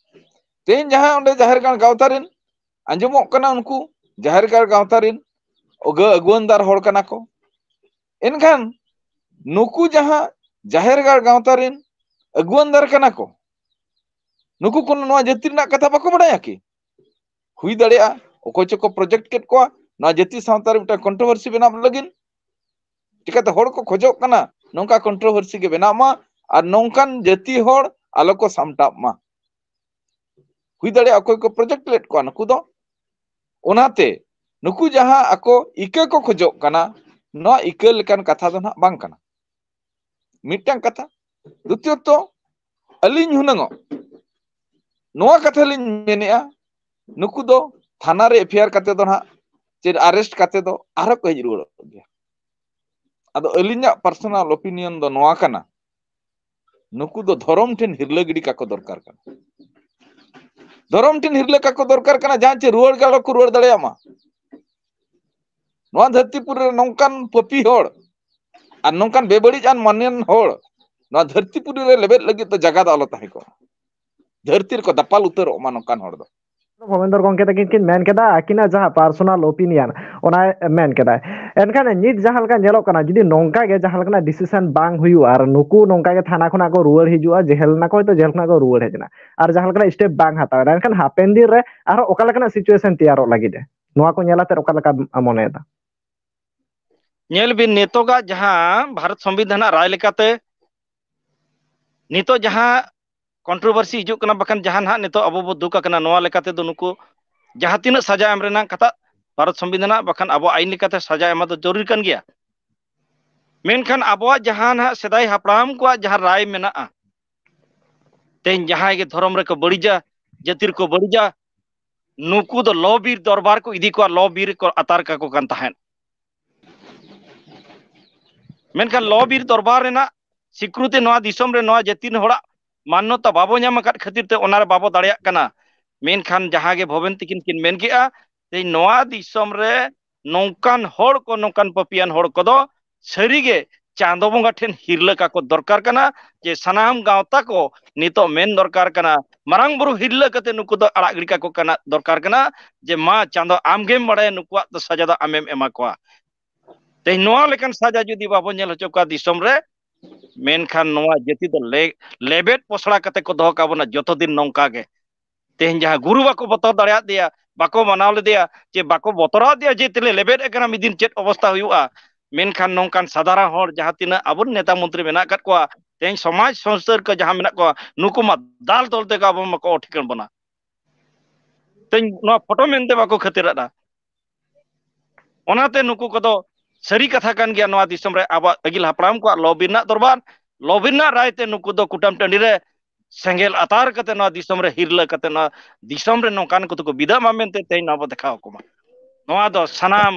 ᱛᱮᱦᱮᱧ ᱡᱟᱦᱟᱸ ᱚᱸᱰᱮ ᱡᱟᱦᱮᱨ ᱜᱟᱲ ᱜᱟᱶᱛᱟ ᱨᱮᱱ ᱟᱸᱡᱚᱢᱚᱜ ᱠᱟᱱᱟ, ᱩᱱᱠᱩ ᱡᱟᱦᱮᱨ ᱜᱟᱲ ᱜᱟᱶᱛᱟ ᱨᱮᱱ ᱟᱹᱜᱩᱣᱟᱹᱱᱫᱟᱨ ᱦᱚᱲ ᱠᱟᱱᱟ ᱠᱚ᱾ ᱮᱱᱠᱷᱟᱱ ᱱᱩᱠᱩ ᱡᱟᱦᱟᱸ ᱡᱟᱦᱮᱨ ᱜᱟᱲ ᱜᱟᱶᱛᱟ ᱨᱮᱱ ᱟᱹᱜᱩᱣᱟᱹᱱᱫᱟᱨ ᱠᱟᱱᱟ ᱠᱚ, ᱱᱩᱠᱩ ᱠᱚ ᱱᱚᱣᱟ ᱡᱟᱹᱛᱤ ᱨᱮᱱᱟᱜ ᱠᱟᱛᱷᱟ ᱵᱟᱠᱚ ᱵᱟᱲᱟᱭᱟ ᱠᱤ? ᱦᱩᱭ ᱫᱟᱲᱮᱭᱟᱜᱼᱟ ᱚᱠᱚᱭ ᱪᱚᱠᱚ ᱯᱨᱚᱡᱮᱠᱴ ᱠᱮᱫ ᱠᱚᱣᱟ ᱱᱚᱣᱟ ᱡᱟᱹᱛᱤ ᱥᱟᱶᱛᱟ ᱨᱮ ᱢᱤᱫᱴᱟᱝ ᱠᱚᱱᱴᱨᱳᱵᱷᱟᱨᱥᱤ ᱵᱮᱱᱟᱣ ᱞᱟᱹᱜᱤᱫ᱾ ᱪᱤᱠᱟᱹᱛᱮ ᱦᱚᱲ ᱠᱚ ᱠᱷᱚᱡᱚᱜ ᱠᱟᱱᱟ ᱱᱚᱝᱠᱟ ᱠᱚᱱᱴᱨᱳᱵᱷᱟᱨᱥᱤ ᱜᱮ ᱵᱮᱱᱟᱣ ᱢᱟ, ᱟᱨ ᱱᱚᱝᱠᱟᱱ ᱡᱟᱹᱛᱤ ᱦᱚᱲ ᱟᱞᱚ ᱠᱚ ᱥᱟᱢᱴᱟᱜ ᱢᱟ᱾ ᱦᱩᱭ ᱫᱟᱲᱮᱭᱟᱜᱼᱟ ᱚᱠᱚᱭ ᱠᱚ ᱯᱨᱚᱡᱮᱠᱴ ᱞᱮᱫ ᱠᱚᱣᱟ ᱱᱩᱠᱩ ᱫᱚ᱾ ᱚᱱᱟᱛᱮ ᱱᱩᱠᱩ ᱡᱟᱦᱟᱸ ᱟᱠᱚ ᱤᱠᱟᱹ ᱠᱚ ᱠᱷᱚᱡᱚᱜ ᱠᱟᱱᱟ, ᱱᱚᱣᱟ ᱤᱠᱟᱹ ᱞᱮᱠᱟᱱ ᱠᱟᱛᱷᱟ ᱫᱚ ᱱᱟᱦᱟᱜ ᱵᱟᱝ ᱠᱟᱱᱟ᱾ ᱢᱤᱫᱴᱟᱝ ᱠᱟᱛᱷᱟ᱾ ᱫᱩᱛᱤᱭᱚᱛᱚ, ᱟᱹᱞᱤᱧ ᱦᱩᱱᱟᱹᱝᱚᱜ ᱱᱚᱣᱟ ᱠᱟᱛᱷᱟ ᱞᱤᱧ ᱢᱮᱱᱮᱫᱼᱟ, ᱱᱩᱠᱩ ᱫᱚ ᱛᱷᱟᱱᱟ ᱨᱮ ᱮᱯᱷ ᱟᱭ ᱟᱨ ᱠᱟᱛᱮ ᱫᱚ ᱱᱟᱦᱟᱜ, ᱪᱮᱫ ᱟᱨᱮᱥᱴ ᱠᱟᱛᱮ ᱫᱚ ᱟᱨᱦᱚᱸ ᱠᱚ ᱦᱮᱡ ᱨᱩᱣᱟᱹᱲᱚᱜ ᱜᱮᱭᱟ᱾ ᱟᱫᱚ ᱟᱹᱞᱤᱧᱟᱜ ᱯᱟᱨᱥᱚᱱᱟᱞ ᱚᱯᱤᱱᱤᱭᱚᱱ ᱫᱚ ᱱᱚᱣᱟ ᱠᱟᱱᱟ, ᱱᱩᱠᱩ ᱫᱚ ᱫᱷᱚᱨᱚᱢ ᱴᱷᱮᱱ ᱦᱤᱨᱞᱟᱹ ᱜᱤᱰᱤ ᱠᱟᱠᱚ ᱫᱚᱨᱠᱟᱨ ᱠᱟᱱᱟ᱾ ᱫᱷᱚᱨᱚᱢ ᱴᱷᱮᱱ ᱦᱤᱨᱞᱟᱹ ᱠᱟᱠᱚ ᱫᱚᱨᱠᱟᱨ ᱠᱟᱱᱟ, ᱡᱟᱦᱟᱸ ᱪᱮ ᱨᱩᱣᱟᱹᱲ ᱜᱮ ᱟᱞᱚ ᱠᱚ ᱨᱩᱣᱟᱹᱲ ᱫᱟᱲᱮᱭᱟᱜ ᱢᱟ᱾ ᱱᱚᱣᱟ ᱫᱷᱟᱹᱨᱛᱤᱯᱩᱨᱤ ᱨᱮ ᱱᱚᱝᱠᱟᱱ ᱯᱟᱹᱯᱤ ᱦᱚᱲ ᱟᱨ ᱱᱚᱝᱠᱟᱱ ᱵᱮᱵᱟᱹᱲᱤᱡ ᱟᱱ ᱢᱟᱹᱱᱟᱱ ᱦᱚᱲ ᱱᱚᱣᱟ ᱫᱷᱟᱹᱨᱛᱤᱯᱩᱨᱤ ᱨᱮ ᱞᱮᱵᱮᱫ ᱞᱟᱹᱜᱤᱫ ᱫᱚ ᱡᱟᱭᱜᱟ ᱫᱚ ᱟᱞᱚ ᱛᱟᱦᱮᱸ ᱠᱚᱜᱼᱟ᱾ ᱫᱷᱟᱹᱨᱛᱤ ᱨᱮᱠᱚ ᱫᱟᱯᱟᱞ ᱩᱛᱟᱹᱨᱚᱜ ᱢᱟ ᱱᱚᱝᱠᱟᱱ ᱦᱚᱲ ᱫᱚ᱾ ᱵᱷᱚᱵᱮᱱᱫᱚᱨ ᱜᱚᱢᱠᱮ ᱛᱟᱹᱠᱤᱱ ᱠᱤᱱ ᱢᱮᱱ ᱠᱮᱫᱟ ᱟᱹᱠᱤᱱᱟᱜ ᱡᱟᱦᱟᱸ ᱯᱟᱨᱥᱚᱱᱟᱞ ᱚᱯᱤᱱᱤᱭᱚᱱ, ᱚᱱᱟᱭ ᱢᱮᱱ ᱠᱮᱫᱟᱭ᱾ ᱮᱱᱠᱷᱟᱱ ᱱᱤᱛ ᱡᱟᱦᱟᱸ ᱞᱮᱠᱟ ᱧᱮᱞᱚᱜ ᱠᱟᱱᱟ, ᱡᱩᱫᱤ ᱱᱚᱝᱠᱟ ᱜᱮ ᱡᱟᱦᱟᱸ ᱞᱮᱠᱟᱱᱟᱜ ᱰᱤᱥᱤᱥᱚᱱ ᱵᱟᱝ ᱦᱩᱭᱩᱜᱼᱟ ᱟᱨ ᱱᱩᱠᱩ ᱱᱚᱝᱠᱟ ᱜᱮ ᱛᱷᱟᱱᱟ ᱠᱷᱚᱱᱟᱜ ᱠᱚ ᱨᱩᱣᱟᱹᱲ ᱦᱤᱡᱩᱜᱼᱟ, ᱡᱮᱦᱮᱞ ᱱᱟᱠᱚ, ᱦᱚᱭᱛᱳ ᱡᱮᱦᱮᱞ ᱠᱷᱚᱱᱟᱜ ᱠᱚ ᱨᱩᱣᱟᱹᱲ ᱦᱮᱡ ᱮᱱᱟ, ᱟᱨ ᱡᱟᱦᱟᱸ ᱞᱮᱠᱟᱱᱟᱜ ᱥᱴᱮᱯ ᱵᱟᱝ ᱦᱟᱛᱟᱣ ᱮᱫᱟ, ᱮᱱᱠᱷᱟᱱ ᱦᱟᱯᱮᱱ ᱫᱤᱱ ᱨᱮ ᱟᱨᱦᱚᱸ ᱚᱠᱟ ᱞᱮᱠᱟᱱᱟᱜ ᱥᱤᱪᱩᱭᱮᱥᱚᱱ ᱛᱮᱭᱟᱨᱚᱜ ᱞᱟᱹᱜᱤᱫ ᱮ, ᱱᱚᱣᱟ ᱠᱚ ᱧᱮᱞ ᱟᱛᱮ ᱚᱠᱟ ᱞᱮᱠᱟ ᱢᱚᱱᱮᱭᱮᱫᱟ? ᱧᱮᱞ ᱵᱤᱱ, ᱱᱤᱛᱚᱜᱟᱜ ᱡᱟᱦᱟᱸ ᱵᱷᱟᱨᱚᱛ ᱥᱚᱝᱵᱤᱫᱷᱟᱱᱟᱜ ᱨᱟᱭ ᱞᱮᱠᱟᱛᱮ ᱱᱤᱛᱚᱜ ᱡᱟᱦᱟᱸ ᱠᱚᱱᱴᱨᱳᱵᱷᱟᱨᱥᱤ ᱦᱤᱡᱩᱜ ᱠᱟᱱᱟ, ᱵᱟᱠᱷᱟᱱ ᱡᱟᱦᱟᱸ ᱱᱟᱦᱟᱜ ᱱᱤᱛᱚᱜ ᱟᱵᱚ ᱵᱚ ᱫᱩᱠ ᱟᱠᱟᱱᱟ, ᱱᱚᱣᱟ ᱞᱮᱠᱟ ᱛᱮᱫᱚ ᱱᱩᱠᱩ ᱡᱟᱦᱟᱸ ᱛᱤᱱᱟᱹᱜ ᱥᱟᱡᱟ ᱮᱢ ᱨᱮᱱᱟᱜ ᱠᱟᱛᱷᱟ ᱵᱷᱟᱨᱚᱛ ᱥᱚᱝᱵᱤᱫᱷᱟᱱᱟᱜ ᱵᱟᱠᱷᱟᱱ ᱟᱵᱚ ᱟᱭᱤᱱ ᱞᱮᱠᱟᱛᱮ ᱥᱟᱡᱟ ᱮᱢᱟ ᱫᱚ ᱡᱚᱨᱩᱨᱤ ᱠᱟᱱ ᱜᱮᱭᱟ᱾ ᱢᱮᱱᱠᱷᱟᱱ ᱟᱵᱚᱣᱟᱜ ᱡᱟᱦᱟᱸ ᱱᱟᱦᱟᱜ ᱥᱮᱫᱟᱭ ᱦᱟᱯᱲᱟᱢ ᱠᱚᱣᱟᱜ ᱡᱟᱦᱟᱸ ᱨᱟᱭ ᱢᱮᱱᱟᱜᱼᱟ, ᱛᱮᱦᱮᱧ ᱡᱟᱦᱟᱸᱭ ᱜᱮ ᱫᱷᱚᱨᱚᱢ ᱨᱮᱠᱚ ᱵᱟᱹᱲᱤᱡᱟ, ᱡᱟᱹᱛᱤ ᱨᱮᱠᱚ ᱵᱟᱹᱲᱤᱡᱟ, ᱱᱩᱠᱩ ᱫᱚ ᱞᱚ ᱵᱤᱨ ᱫᱚᱨᱵᱟᱨ ᱠᱚ ᱤᱫᱤ ᱠᱚᱣᱟ, ᱞᱚ ᱵᱤᱨ ᱨᱮᱠᱚ ᱟᱛᱟᱨ ᱠᱟᱠᱚ ᱠᱟᱱ ᱛᱟᱦᱮᱸᱫ᱾ ᱢᱮᱱᱠᱷᱟᱱ ᱞᱚ ᱵᱤᱨ ᱫᱚᱨᱵᱟᱨ ᱨᱮᱱᱟᱜ ᱥᱤᱠᱨᱩᱛᱤ ᱱᱚᱣᱟ ᱫᱤᱥᱚᱢ ᱨᱮ ᱱᱚᱣᱟ ᱡᱟᱹᱛᱤ ᱨᱮᱱ ᱦᱚᱲᱟᱜ ᱢᱟᱱᱱᱚᱛᱟ ᱵᱟᱵᱚ ᱧᱟᱢ ᱟᱠᱟᱫ ᱠᱷᱟᱹᱛᱤᱨ ᱛᱮ ᱚᱱᱟ ᱨᱮ ᱵᱟᱵᱚ ᱫᱟᱲᱮᱭᱟᱜ ᱠᱟᱱᱟ᱾ ᱢᱮᱱᱠᱷᱟᱱ ᱡᱟᱦᱟᱸ ᱜᱮ ᱵᱷᱚᱵᱮᱱ ᱛᱤᱠᱤᱱ ᱠᱤᱱ ᱢᱮᱱ ᱠᱮᱜᱼᱟ, ᱛᱮᱦᱮᱧ ᱱᱚᱣᱟ ᱫᱤᱥᱚᱢ ᱨᱮ ᱱᱚᱝᱠᱟᱱ ᱦᱚᱲ ᱠᱚ, ᱱᱚᱝᱠᱟᱱ ᱯᱟᱹᱯᱤᱭᱟᱱ ᱦᱚᱲ ᱠᱚᱫᱚ ᱥᱟᱹᱨᱤᱜᱮ ᱪᱟᱸᱫᱚ ᱵᱚᱸᱜᱟ ᱴᱷᱮᱱ ᱦᱤᱨᱞᱟᱹ ᱠᱟᱠᱚ ᱫᱚᱨᱠᱟᱨ ᱠᱟᱱᱟ, ᱡᱮ ᱥᱟᱱᱟᱢ ᱜᱟᱶᱛᱟ ᱠᱚ ᱱᱤᱛᱚᱜ ᱢᱮᱱ ᱫᱚᱨᱠᱟᱨ ᱠᱟᱱᱟ, ᱢᱟᱨᱟᱝ ᱵᱩᱨᱩ ᱦᱤᱨᱞᱟᱹ ᱠᱟᱛᱮ ᱱᱩᱠᱩ ᱫᱚ ᱟᱲᱟᱜ ᱜᱤᱰᱤ ᱠᱟᱠᱚ ᱠᱟᱱᱟ, ᱫᱚᱨᱠᱟᱨ ᱠᱟᱱᱟ, ᱡᱮ ᱢᱟ ᱪᱟᱸᱫᱚ ᱟᱢᱜᱮᱢ ᱵᱟᱲᱟᱭᱟ ᱱᱩᱠᱩᱣᱟᱜ ᱫᱚ ᱥᱟᱡᱟ ᱫᱚ ᱟᱢᱮᱢ ᱮᱢᱟ ᱠᱚᱣᱟ᱾ ᱛᱮᱦᱮᱧ ᱱᱚᱣᱟ ᱞᱮᱠᱟᱱ ᱥᱟᱡᱟ ᱡᱩᱫᱤ ᱵᱟᱵᱚᱱ ᱧᱮᱞ ᱦᱚᱪᱚ ᱠᱚᱣᱟ ᱫᱤᱥᱚᱢ ᱨᱮ, ᱢᱮᱱᱠᱷᱟᱱ ᱱᱚᱣᱟ ᱡᱟᱹᱛᱤ ᱫᱚ ᱞᱮ-, ᱞᱮᱵᱮᱫ ᱯᱚᱥᱲᱟ ᱠᱟᱛᱮ ᱠᱚ ᱫᱚᱦᱚ ᱠᱟᱵᱚᱱᱟ ᱡᱚᱛᱚ ᱫᱤᱱ ᱱᱚᱝᱠᱟ ᱜᱮ᱾ ᱛᱮᱦᱮᱧ ᱡᱟᱦᱟᱸ ᱜᱩᱨᱩ ᱵᱟᱠᱚ ᱵᱚᱛᱚᱨ ᱫᱟᱲᱮᱭᱟᱫᱮᱭᱟ, ᱵᱟᱠᱚ ᱢᱟᱱᱟᱣ ᱞᱮᱫᱮᱭᱟ, ᱪᱮ ᱵᱟᱠᱚ ᱵᱚᱛᱚᱨᱟᱫᱮᱭᱟ ᱡᱮ ᱛᱮᱞᱮ ᱞᱮᱵᱮᱫ ᱮ ᱠᱟᱱᱟ ᱢᱤᱫ ᱫᱤᱱ ᱪᱮᱫ ᱚᱵᱚᱥᱛᱟ ᱦᱩᱭᱩᱜᱼᱟ᱾ ᱢᱮᱱᱠᱷᱟᱱ ᱱᱚᱝᱠᱟᱱ ᱥᱟᱫᱷᱟᱨᱚᱱ ᱦᱚᱲ ᱡᱟᱦᱟᱸ ᱛᱤᱱᱟᱹᱜ ᱟᱵᱚᱨᱮᱱ ᱱᱮᱛᱟ ᱢᱚᱱᱛᱨᱤ ᱢᱮᱱᱟᱜ ᱟᱠᱟᱫ ᱠᱚᱣᱟ, ᱛᱮᱦᱮᱧ ᱥᱚᱢᱟᱡᱽ ᱥᱩᱥᱟᱹᱨ ᱠᱚ ᱡᱟᱦᱟᱸ ᱢᱮᱱᱟᱜ ᱠᱚᱣᱟ, ᱱᱩᱠᱩ ᱢᱟ ᱫᱟᱞ ᱛᱚᱞ ᱛᱮᱜᱮ ᱟᱵᱚ ᱢᱟᱠᱚ ᱚᱴᱷᱤᱠᱟᱹᱱ ᱵᱚᱱᱟ᱾ ᱛᱮᱦᱮᱧ ᱱᱚᱣᱟ ᱯᱷᱳᱴᱳ ᱢᱮᱱᱛᱮ ᱵᱟᱠᱚ ᱠᱷᱟᱹᱛᱤᱨᱟᱜᱼᱟ᱾ ᱚᱱᱟᱛᱮ ᱱᱩᱠᱩ ᱠᱚᱫᱚ ᱥᱟᱹᱨᱤ ᱠᱟᱛᱷᱟ ᱠᱟᱱ ᱜᱮᱭᱟ, ᱱᱚᱣᱟ ᱫᱤᱥᱚᱢ ᱨᱮ ᱟᱵᱚᱣᱟᱜ ᱟᱹᱜᱤᱞ ᱦᱟᱯᱲᱟᱢ ᱠᱚᱣᱟᱜ ᱞᱚ ᱵᱤᱨ ᱨᱮᱱᱟᱜ ᱫᱚᱨᱵᱟᱨ, ᱞᱚ ᱵᱤᱨ ᱨᱮᱱᱟᱜ ᱨᱟᱭ ᱛᱮ ᱱᱩᱠᱩ ᱫᱚ ᱠᱩᱴᱟᱹᱢ ᱴᱟᱺᱰᱤ ᱨᱮ ᱥᱮᱸᱜᱮᱞ ᱟᱛᱟᱨ ᱠᱟᱛᱮ ᱱᱚᱣᱟ ᱫᱤᱥᱚᱢ ᱨᱮ ᱦᱤᱨᱞᱟᱹ ᱠᱟᱛᱮ ᱱᱚᱣᱟ ᱫᱤᱥᱚᱢ ᱨᱮ ᱱᱚᱝᱠᱟᱱ ᱠᱚᱛᱮ ᱠᱚ ᱵᱤᱫᱟᱹᱜ ᱢᱟ ᱢᱮᱱᱛᱮ ᱛᱮᱦᱮᱧ ᱱᱚᱣᱟ ᱵᱚ ᱫᱮᱠᱷᱟᱣ ᱟᱠᱚ ᱢᱟ᱾ ᱱᱚᱣᱟ ᱫᱚ ᱥᱟᱱᱟᱢ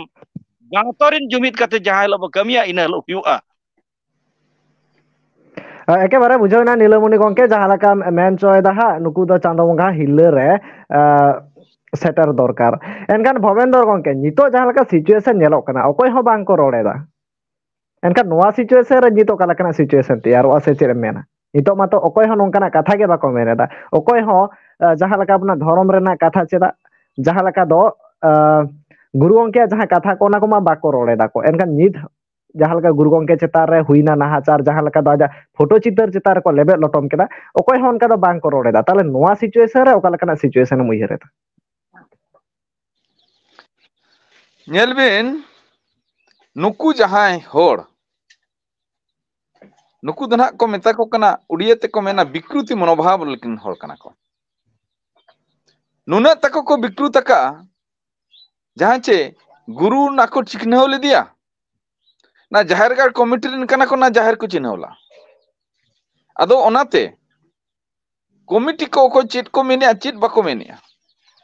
ᱜᱟᱶᱛᱟ ᱨᱮᱱ ᱡᱩᱢᱤᱫ ᱠᱟᱛᱮ ᱡᱟᱦᱟᱸ ᱦᱤᱞᱳᱜ ᱵᱚ ᱠᱟᱹᱢᱤᱭᱟ, ᱤᱱᱟᱹ ᱦᱤᱞᱳᱜ ᱦᱩᱭᱩᱜᱼᱟ᱾ ᱮᱠᱮᱵᱟᱨᱮ ᱵᱩᱡᱷᱟᱹᱣ ᱮᱱᱟ ᱱᱤᱞᱟᱹᱢᱚᱱᱤ ᱜᱚᱢᱠᱮ, ᱡᱟᱦᱟᱸ ᱞᱮᱠᱟ ᱢᱮᱱ ᱦᱚᱪᱚᱭᱮᱫᱟ ᱦᱟᱸᱜ, ᱱᱩᱠᱩ ᱫᱚ ᱪᱟᱸᱫᱚ ᱵᱚᱸᱜᱟ ᱦᱤᱨᱞᱟᱹ ᱨᱮ, ᱟ, ᱥᱮᱴᱮᱨ ᱫᱚᱨᱠᱟᱨ᱾ ᱮᱱᱠᱷᱟᱱ ᱵᱷᱚᱵᱮᱱᱫᱚᱨ ᱜᱚᱢᱠᱮ, ᱱᱤᱛᱚᱜ ᱡᱟᱦᱟᱸ ᱞᱮᱠᱟ situation ᱧᱮᱞᱚᱜ ᱠᱟᱱᱟ, ᱚᱠᱚᱭ ᱦᱚᱸ ᱵᱟᱝ ᱠᱚ ᱨᱚᱲ ᱮᱫᱟ᱾ ᱮᱱᱠᱷᱟᱱ ᱱᱚᱣᱟ situation ᱨᱮ ᱱᱤᱛᱚᱜ ᱚᱠᱟ ᱞᱮᱠᱟᱱᱟᱜ situation ᱛᱮᱭᱟᱨᱚᱜᱼᱟ ᱥᱮ ᱪᱮᱫ ᱮᱢ ᱢᱮᱱᱟ? ᱱᱤᱛᱚᱜ ᱢᱟᱛᱚ ᱚᱠᱚᱭ ᱦᱚᱸ ᱱᱚᱝᱠᱟᱱᱟᱜ ᱠᱟᱛᱷᱟ ᱜᱮ ᱵᱟᱠᱚ ᱢᱮᱱ ᱮᱫᱟ᱾ ᱚᱠᱚᱭ ᱦᱚᱸ, ᱟ, ᱡᱟᱦᱟᱸ ᱞᱮᱠᱟ ᱟᱵᱚᱱᱟᱜ ᱫᱷᱚᱨᱚᱢ ᱨᱮᱱᱟᱜ ᱠᱟᱛᱷᱟ, ᱪᱮᱫᱟᱜ ᱡᱟᱦᱟᱸ ᱞᱮᱠᱟ ᱫᱚ, ᱟ, ᱜᱩᱨᱩ ᱜᱚᱢᱠᱮᱭᱟᱜ ᱡᱟᱦᱟᱸ ᱠᱟᱛᱷᱟ ᱠᱚ, ᱚᱱᱟ ᱠᱚᱢᱟ ᱵᱟᱠᱚ ᱨᱚᱲ ᱮᱫᱟ ᱠᱚ᱾ ᱮᱱᱠᱷᱟᱱ ᱱᱤᱛ ᱡᱟᱦᱟᱸ ᱞᱮᱠᱟ ᱜᱩᱨᱩ ᱜᱚᱢᱠᱮ ᱪᱮᱛᱟᱱ ᱨᱮ ᱦᱩᱭᱱᱟ ᱱᱟᱦᱟᱪᱟᱨ, ᱡᱟᱦᱟᱸ ᱞᱮᱠᱟ ᱫᱚ ᱟᱡᱟᱜ ᱯᱷᱳᱴᱳ ᱪᱤᱛᱟᱹᱨ ᱪᱮᱛᱟᱱ ᱨᱮᱠᱚ ᱞᱮᱵᱮᱫ ᱞᱚᱴᱚᱢ ᱠᱮᱫᱟ, ᱚᱠᱚᱭ ᱦᱚᱸ ᱚᱱᱠᱟ ᱫᱚ ᱵᱟᱝ ᱠᱚ ᱨᱚᱲ ᱮᱫᱟ᱾ ᱛᱟᱦᱚᱞᱮ ᱱᱚᱣᱟ situation ᱨᱮ ᱚᱠᱟ ᱞᱮᱠᱟᱱᱟᱜ situation ᱮᱢ ᱩᱭᱦᱟᱹᱨ ᱮᱫᱟ? ᱧᱮᱞ ᱵᱤᱱ, ᱱᱩᱠᱩ ᱡᱟᱦᱟᱸᱭ ᱦᱚᱲ, ᱱᱩᱠᱩ ᱫᱚ ᱱᱟᱦᱟᱜ ᱠᱚ ᱢᱮᱛᱟ ᱠᱚ ᱠᱟᱱᱟ, ᱩᱲᱤᱭᱟᱹ ᱛᱮᱠᱚ ᱢᱮᱱᱟ ᱵᱤᱠᱨᱩᱛᱤ ᱢᱚᱱᱳᱵᱷᱟᱵ ᱞᱮᱠᱟᱱ ᱦᱚᱲ ᱠᱟᱱᱟ ᱠᱚ᱾ ᱱᱩᱱᱟᱹᱜ ᱛᱟᱠᱚ ᱠᱚ ᱵᱤᱠᱨᱩᱛ ᱟᱠᱟᱜᱼᱟ, ᱡᱟᱦᱟᱸ ᱪᱮ ᱜᱩᱨᱩ ᱱᱟᱠᱚ ᱪᱤᱠᱷᱱᱟᱹᱣ ᱞᱮᱫᱮᱭᱟ, ᱱᱟ ᱡᱟᱦᱮᱨ ᱜᱟᱲ ᱠᱚᱢᱤᱴᱤ ᱨᱮᱱ ᱠᱟᱱᱟ ᱠᱚ, ᱱᱟ ᱡᱟᱦᱮᱨ ᱠᱚ ᱪᱤᱱᱦᱟᱹᱣ ᱞᱟ᱾ ᱟᱫᱚ ᱚᱱᱟᱛᱮ ᱠᱚᱢᱤᱴᱤ ᱠᱚ ᱚᱠᱚᱭ ᱪᱮᱫ ᱠᱚ ᱢᱮᱱᱮᱜᱼᱟ, ᱪᱮᱫ ᱵᱟᱠᱚ ᱢᱮᱱᱮᱜᱼᱟ,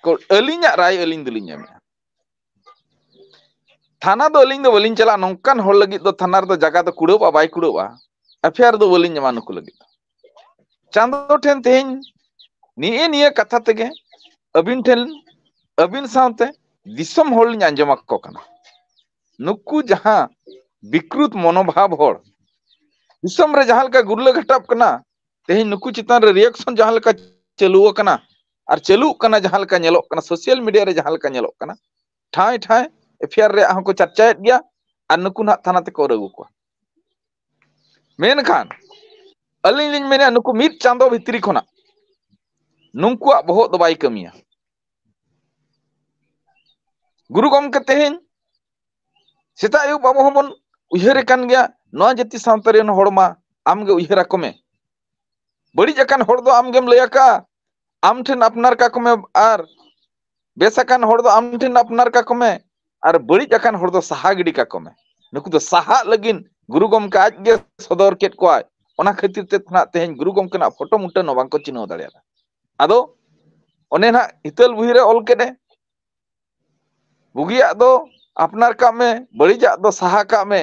ᱠᱚ ᱟᱹᱞᱤᱧᱟᱜ ᱨᱟᱭ ᱟᱹᱞᱤᱧ ᱫᱚᱞᱤᱧ ᱮᱢᱮᱜᱼᱟ᱾ ᱛᱷᱟᱱᱟ ᱫᱚ ᱟᱹᱞᱤᱧ ᱫᱚ ᱵᱟᱹᱞᱤᱧ ᱪᱟᱞᱟᱜᱼᱟ᱾ ᱱᱚᱝᱠᱟᱱ ᱦᱚᱲ ᱞᱟᱹᱜᱤᱫ ᱫᱚ ᱛᱷᱟᱱᱟ ᱨᱮᱫᱚ ᱡᱟᱭᱜᱟ ᱫᱚ ᱠᱩᱲᱟᱹᱣᱜᱼᱟ ᱵᱟᱭ ᱠᱩᱲᱟᱹᱣᱜᱼᱟ, ᱮᱯᱷ ᱟᱭ ᱟᱨ ᱫᱚ ᱵᱟᱹᱞᱤᱧ ᱮᱢᱟ ᱱᱩᱠᱩ ᱞᱟᱹᱜᱤᱫ ᱫᱚ᱾ ᱪᱟᱸᱫᱚ ᱴᱷᱮᱱ ᱛᱮᱦᱮᱧ ᱱᱤᱭᱟᱹ ᱱᱤᱭᱟᱹ ᱠᱟᱛᱷᱟ ᱛᱮᱜᱮ ᱟᱹᱵᱤᱱ ᱴᱷᱮᱱ, ᱟᱹᱵᱤᱱ ᱥᱟᱶᱛᱮ ᱫᱤᱥᱚᱢ ᱦᱚᱲ ᱞᱤᱧ ᱟᱸᱡᱚᱢ ᱟᱠᱚ ᱠᱟᱱᱟ᱾ ᱱᱩᱠᱩ ᱡᱟᱦᱟᱸ ᱵᱤᱠᱨᱩᱛ ᱢᱚᱱᱳᱵᱷᱟᱵ ᱦᱚᱲ, ᱫᱤᱥᱚᱢ ᱨᱮ ᱡᱟᱦᱟᱸ ᱞᱮᱠᱟ ᱜᱩᱨᱞᱟᱹ ᱜᱷᱟᱴᱟᱜ ᱠᱟᱱᱟ, ᱛᱮᱦᱮᱧ ᱱᱩᱠᱩ ᱪᱮᱛᱟᱱ ᱨᱮ ᱨᱤᱭᱮᱠᱥᱚᱱ ᱡᱟᱦᱟᱸ ᱞᱮᱠᱟ ᱪᱟᱹᱞᱩ ᱟᱠᱟᱱᱟ ᱟᱨ ᱪᱟᱹᱞᱩᱜ ᱠᱟᱱᱟ, ᱡᱟᱦᱟᱸ ᱞᱮᱠᱟ ᱧᱮᱞᱚᱜ ᱠᱟᱱᱟ, ᱥᱳᱥᱟᱞ ᱢᱤᱰᱤᱭᱟ ᱨᱮ ᱡᱟᱦᱟᱸ ᱞᱮᱠᱟ ᱧᱮᱞᱚᱜ ᱠᱟᱱᱟ, ᱴᱷᱟᱸᱭ ᱴᱷᱟᱸᱭ ᱮᱯᱷ ᱟᱭ ᱟᱨ ᱨᱮᱭᱟᱜ ᱦᱚᱸᱠᱚ ᱪᱟᱨᱪᱟᱭᱮᱫ ᱜᱮᱭᱟ ᱟᱨ ᱱᱩᱠᱩ ᱱᱟᱦᱟᱜ ᱛᱷᱟᱱᱟ ᱛᱮᱠᱚ ᱚᱨ ᱟᱹᱜᱩ ᱠᱚᱣᱟ᱾ ᱢᱮᱱᱠᱷᱟᱱ ᱟᱹᱞᱤᱧ ᱞᱤᱧ ᱢᱮᱱᱮᱫᱼᱟ, ᱱᱩᱠᱩ ᱢᱤᱫ ᱪᱟᱸᱫᱚ ᱵᱷᱤᱛᱨᱤ ᱠᱷᱚᱱᱟᱜ ᱱᱩᱠᱩᱣᱟᱜ ᱵᱚᱦᱚᱜ ᱫᱚ ᱵᱟᱭ ᱠᱟᱹᱢᱤᱭᱟ᱾ ᱜᱩᱨᱩ ᱜᱚᱢᱠᱮ ᱛᱮᱦᱮᱧ ᱥᱮᱛᱟᱜ ᱟᱹᱭᱩᱵ ᱟᱵᱚ ᱦᱚᱸᱵᱚᱱ ᱩᱭᱦᱟᱹᱨᱮ ᱠᱟᱱ ᱜᱮᱭᱟ, ᱱᱚᱣᱟ ᱡᱟᱹᱛᱤ ᱥᱟᱶᱛᱟ ᱨᱮᱱ ᱦᱚᱲ ᱢᱟ ᱟᱢᱜᱮ ᱩᱭᱦᱟᱹᱨ ᱟᱠᱚ ᱢᱮ᱾ ᱵᱟᱹᱲᱤᱡ ᱟᱠᱟᱱ ᱦᱚᱲ ᱫᱚ ᱟᱢᱜᱮᱢ ᱞᱟᱹᱭ ᱟᱠᱟᱜᱼᱟ, ᱟᱢ ᱴᱷᱮᱱ ᱟᱯᱱᱟᱨ ᱠᱟᱠᱚ ᱢᱮ, ᱟᱨ ᱵᱮᱥ ᱟᱠᱟᱱ ᱦᱚᱲ ᱫᱚ ᱟᱢ ᱴᱷᱮᱱ ᱟᱯᱱᱟᱨ ᱠᱟᱠᱚ ᱢᱮ, ᱟᱨ ᱵᱟᱹᱲᱤᱡ ᱟᱠᱟᱱ ᱦᱚᱲ ᱫᱚ ᱥᱟᱦᱟ ᱜᱤᱰᱤ ᱠᱟᱠᱚ ᱢᱮ᱾ ᱱᱩᱠᱩ ᱫᱚ ᱥᱟᱦᱟᱜ ᱞᱟᱹᱜᱤᱫ ᱜᱩᱨᱩ ᱜᱚᱢᱠᱮ ᱟᱡ ᱜᱮ ᱥᱚᱫᱚᱨ ᱠᱮᱫ ᱠᱚᱣᱟᱭ᱾ ᱚᱱᱟ ᱠᱷᱟᱹᱛᱤᱨ ᱛᱮ ᱱᱟᱜ ᱛᱮᱦᱮᱧ ᱜᱩᱨᱩ ᱜᱚᱢᱠᱮᱱᱟᱜ ᱯᱷᱳᱴᱳ ᱢᱩᱴᱷᱟᱹᱱ ᱦᱚᱸ ᱵᱟᱝᱠᱚ ᱪᱤᱱᱦᱟᱹᱣ ᱫᱟᱲᱮᱭᱟᱫᱟ᱾ ᱟᱫᱚ ᱚᱱᱮ ᱱᱟᱜ ᱦᱤᱛᱟᱹᱞ ᱵᱩᱦᱤ ᱨᱮ ᱚᱞ ᱠᱮᱫ ᱮ, ᱵᱩᱜᱤᱭᱟᱜ ᱫᱚ ᱟᱯᱱᱟᱨ ᱠᱟᱜ ᱢᱮ, ᱵᱟᱹᱲᱤᱡᱟᱜ ᱫᱚ ᱥᱟᱦᱟ ᱠᱟᱜ ᱢᱮ᱾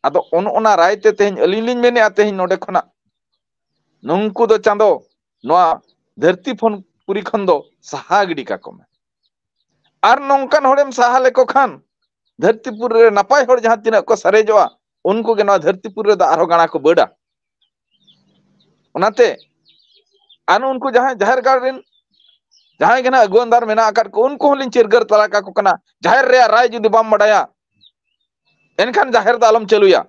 ᱟᱫᱚ ᱚᱱ ᱚᱱᱟ ᱨᱟᱭ ᱛᱮ ᱛᱮᱦᱮᱧ ᱟᱹᱞᱤᱧ ᱞᱤᱧ ᱢᱮᱱᱮᱫᱼᱟ, ᱛᱮᱦᱮᱧ ᱱᱚᱰᱮ ᱠᱷᱚᱱᱟᱜ ᱱᱩᱝᱠᱩ ᱫᱚ ᱪᱟᱸᱫᱚ ᱱᱚᱣᱟ ᱫᱷᱟᱹᱨᱛᱤ ᱯᱷᱳᱱ ᱯᱩᱨᱤ ᱠᱷᱚᱱ ᱫᱚ ᱥᱟᱦᱟ ᱜᱤᱰᱤ ᱠᱟᱠᱚ ᱢᱮ᱾ ᱟᱨ ᱱᱚᱝᱠᱟᱱ ᱦᱚᱲᱮᱢ ᱥᱟᱦᱟ ᱞᱮᱠᱚ ᱠᱷᱟᱱ ᱫᱷᱟᱹᱨᱛᱤ ᱯᱩᱨᱤ ᱨᱮ ᱱᱟᱯᱟᱭ ᱦᱚᱲ ᱡᱟᱦᱟᱸ ᱛᱤᱱᱟᱹᱜ ᱠᱚ ᱥᱟᱨᱮᱡᱚᱜᱼᱟ, ᱩᱱᱠᱩ ᱜᱮ ᱱᱚᱣᱟ ᱫᱷᱟᱹᱨᱛᱤ ᱯᱩᱨᱤ ᱨᱮᱫᱚ ᱟᱨᱦᱚᱸ ᱜᱟᱬᱟ ᱠᱚ ᱵᱟᱹᱰᱟ᱾ ᱚᱱᱟᱛᱮ ᱟᱨ ᱩᱱᱠᱩ ᱡᱟᱦᱟᱸᱭ ᱡᱟᱦᱮᱨ ᱜᱟᱲ ᱨᱮᱱ ᱡᱟᱦᱟᱸᱭ ᱜᱮ ᱱᱟᱜ ᱟᱹᱜᱩᱣᱟᱹᱱ ᱫᱟᱨ ᱢᱮᱱᱟᱜ ᱟᱠᱟᱫ ᱠᱚ, ᱩᱱᱠᱩ ᱦᱚᱸᱞᱤᱧ ᱪᱤᱨᱜᱟᱹᱨ ᱛᱟᱨᱟ ᱠᱟᱠᱚ ᱠᱟᱱᱟ, ᱡᱟᱦᱮᱨ ᱨᱮᱭᱟᱜ ᱨᱟᱭ ᱡᱩᱫᱤ ᱵᱟᱢ ᱵᱟᱰᱟᱭᱟ, ᱮᱱᱠᱷᱟᱱ ᱡᱟᱦᱮᱨ ᱫᱚ ᱟᱞᱚᱢ ᱪᱟᱹᱞᱩᱭᱟ᱾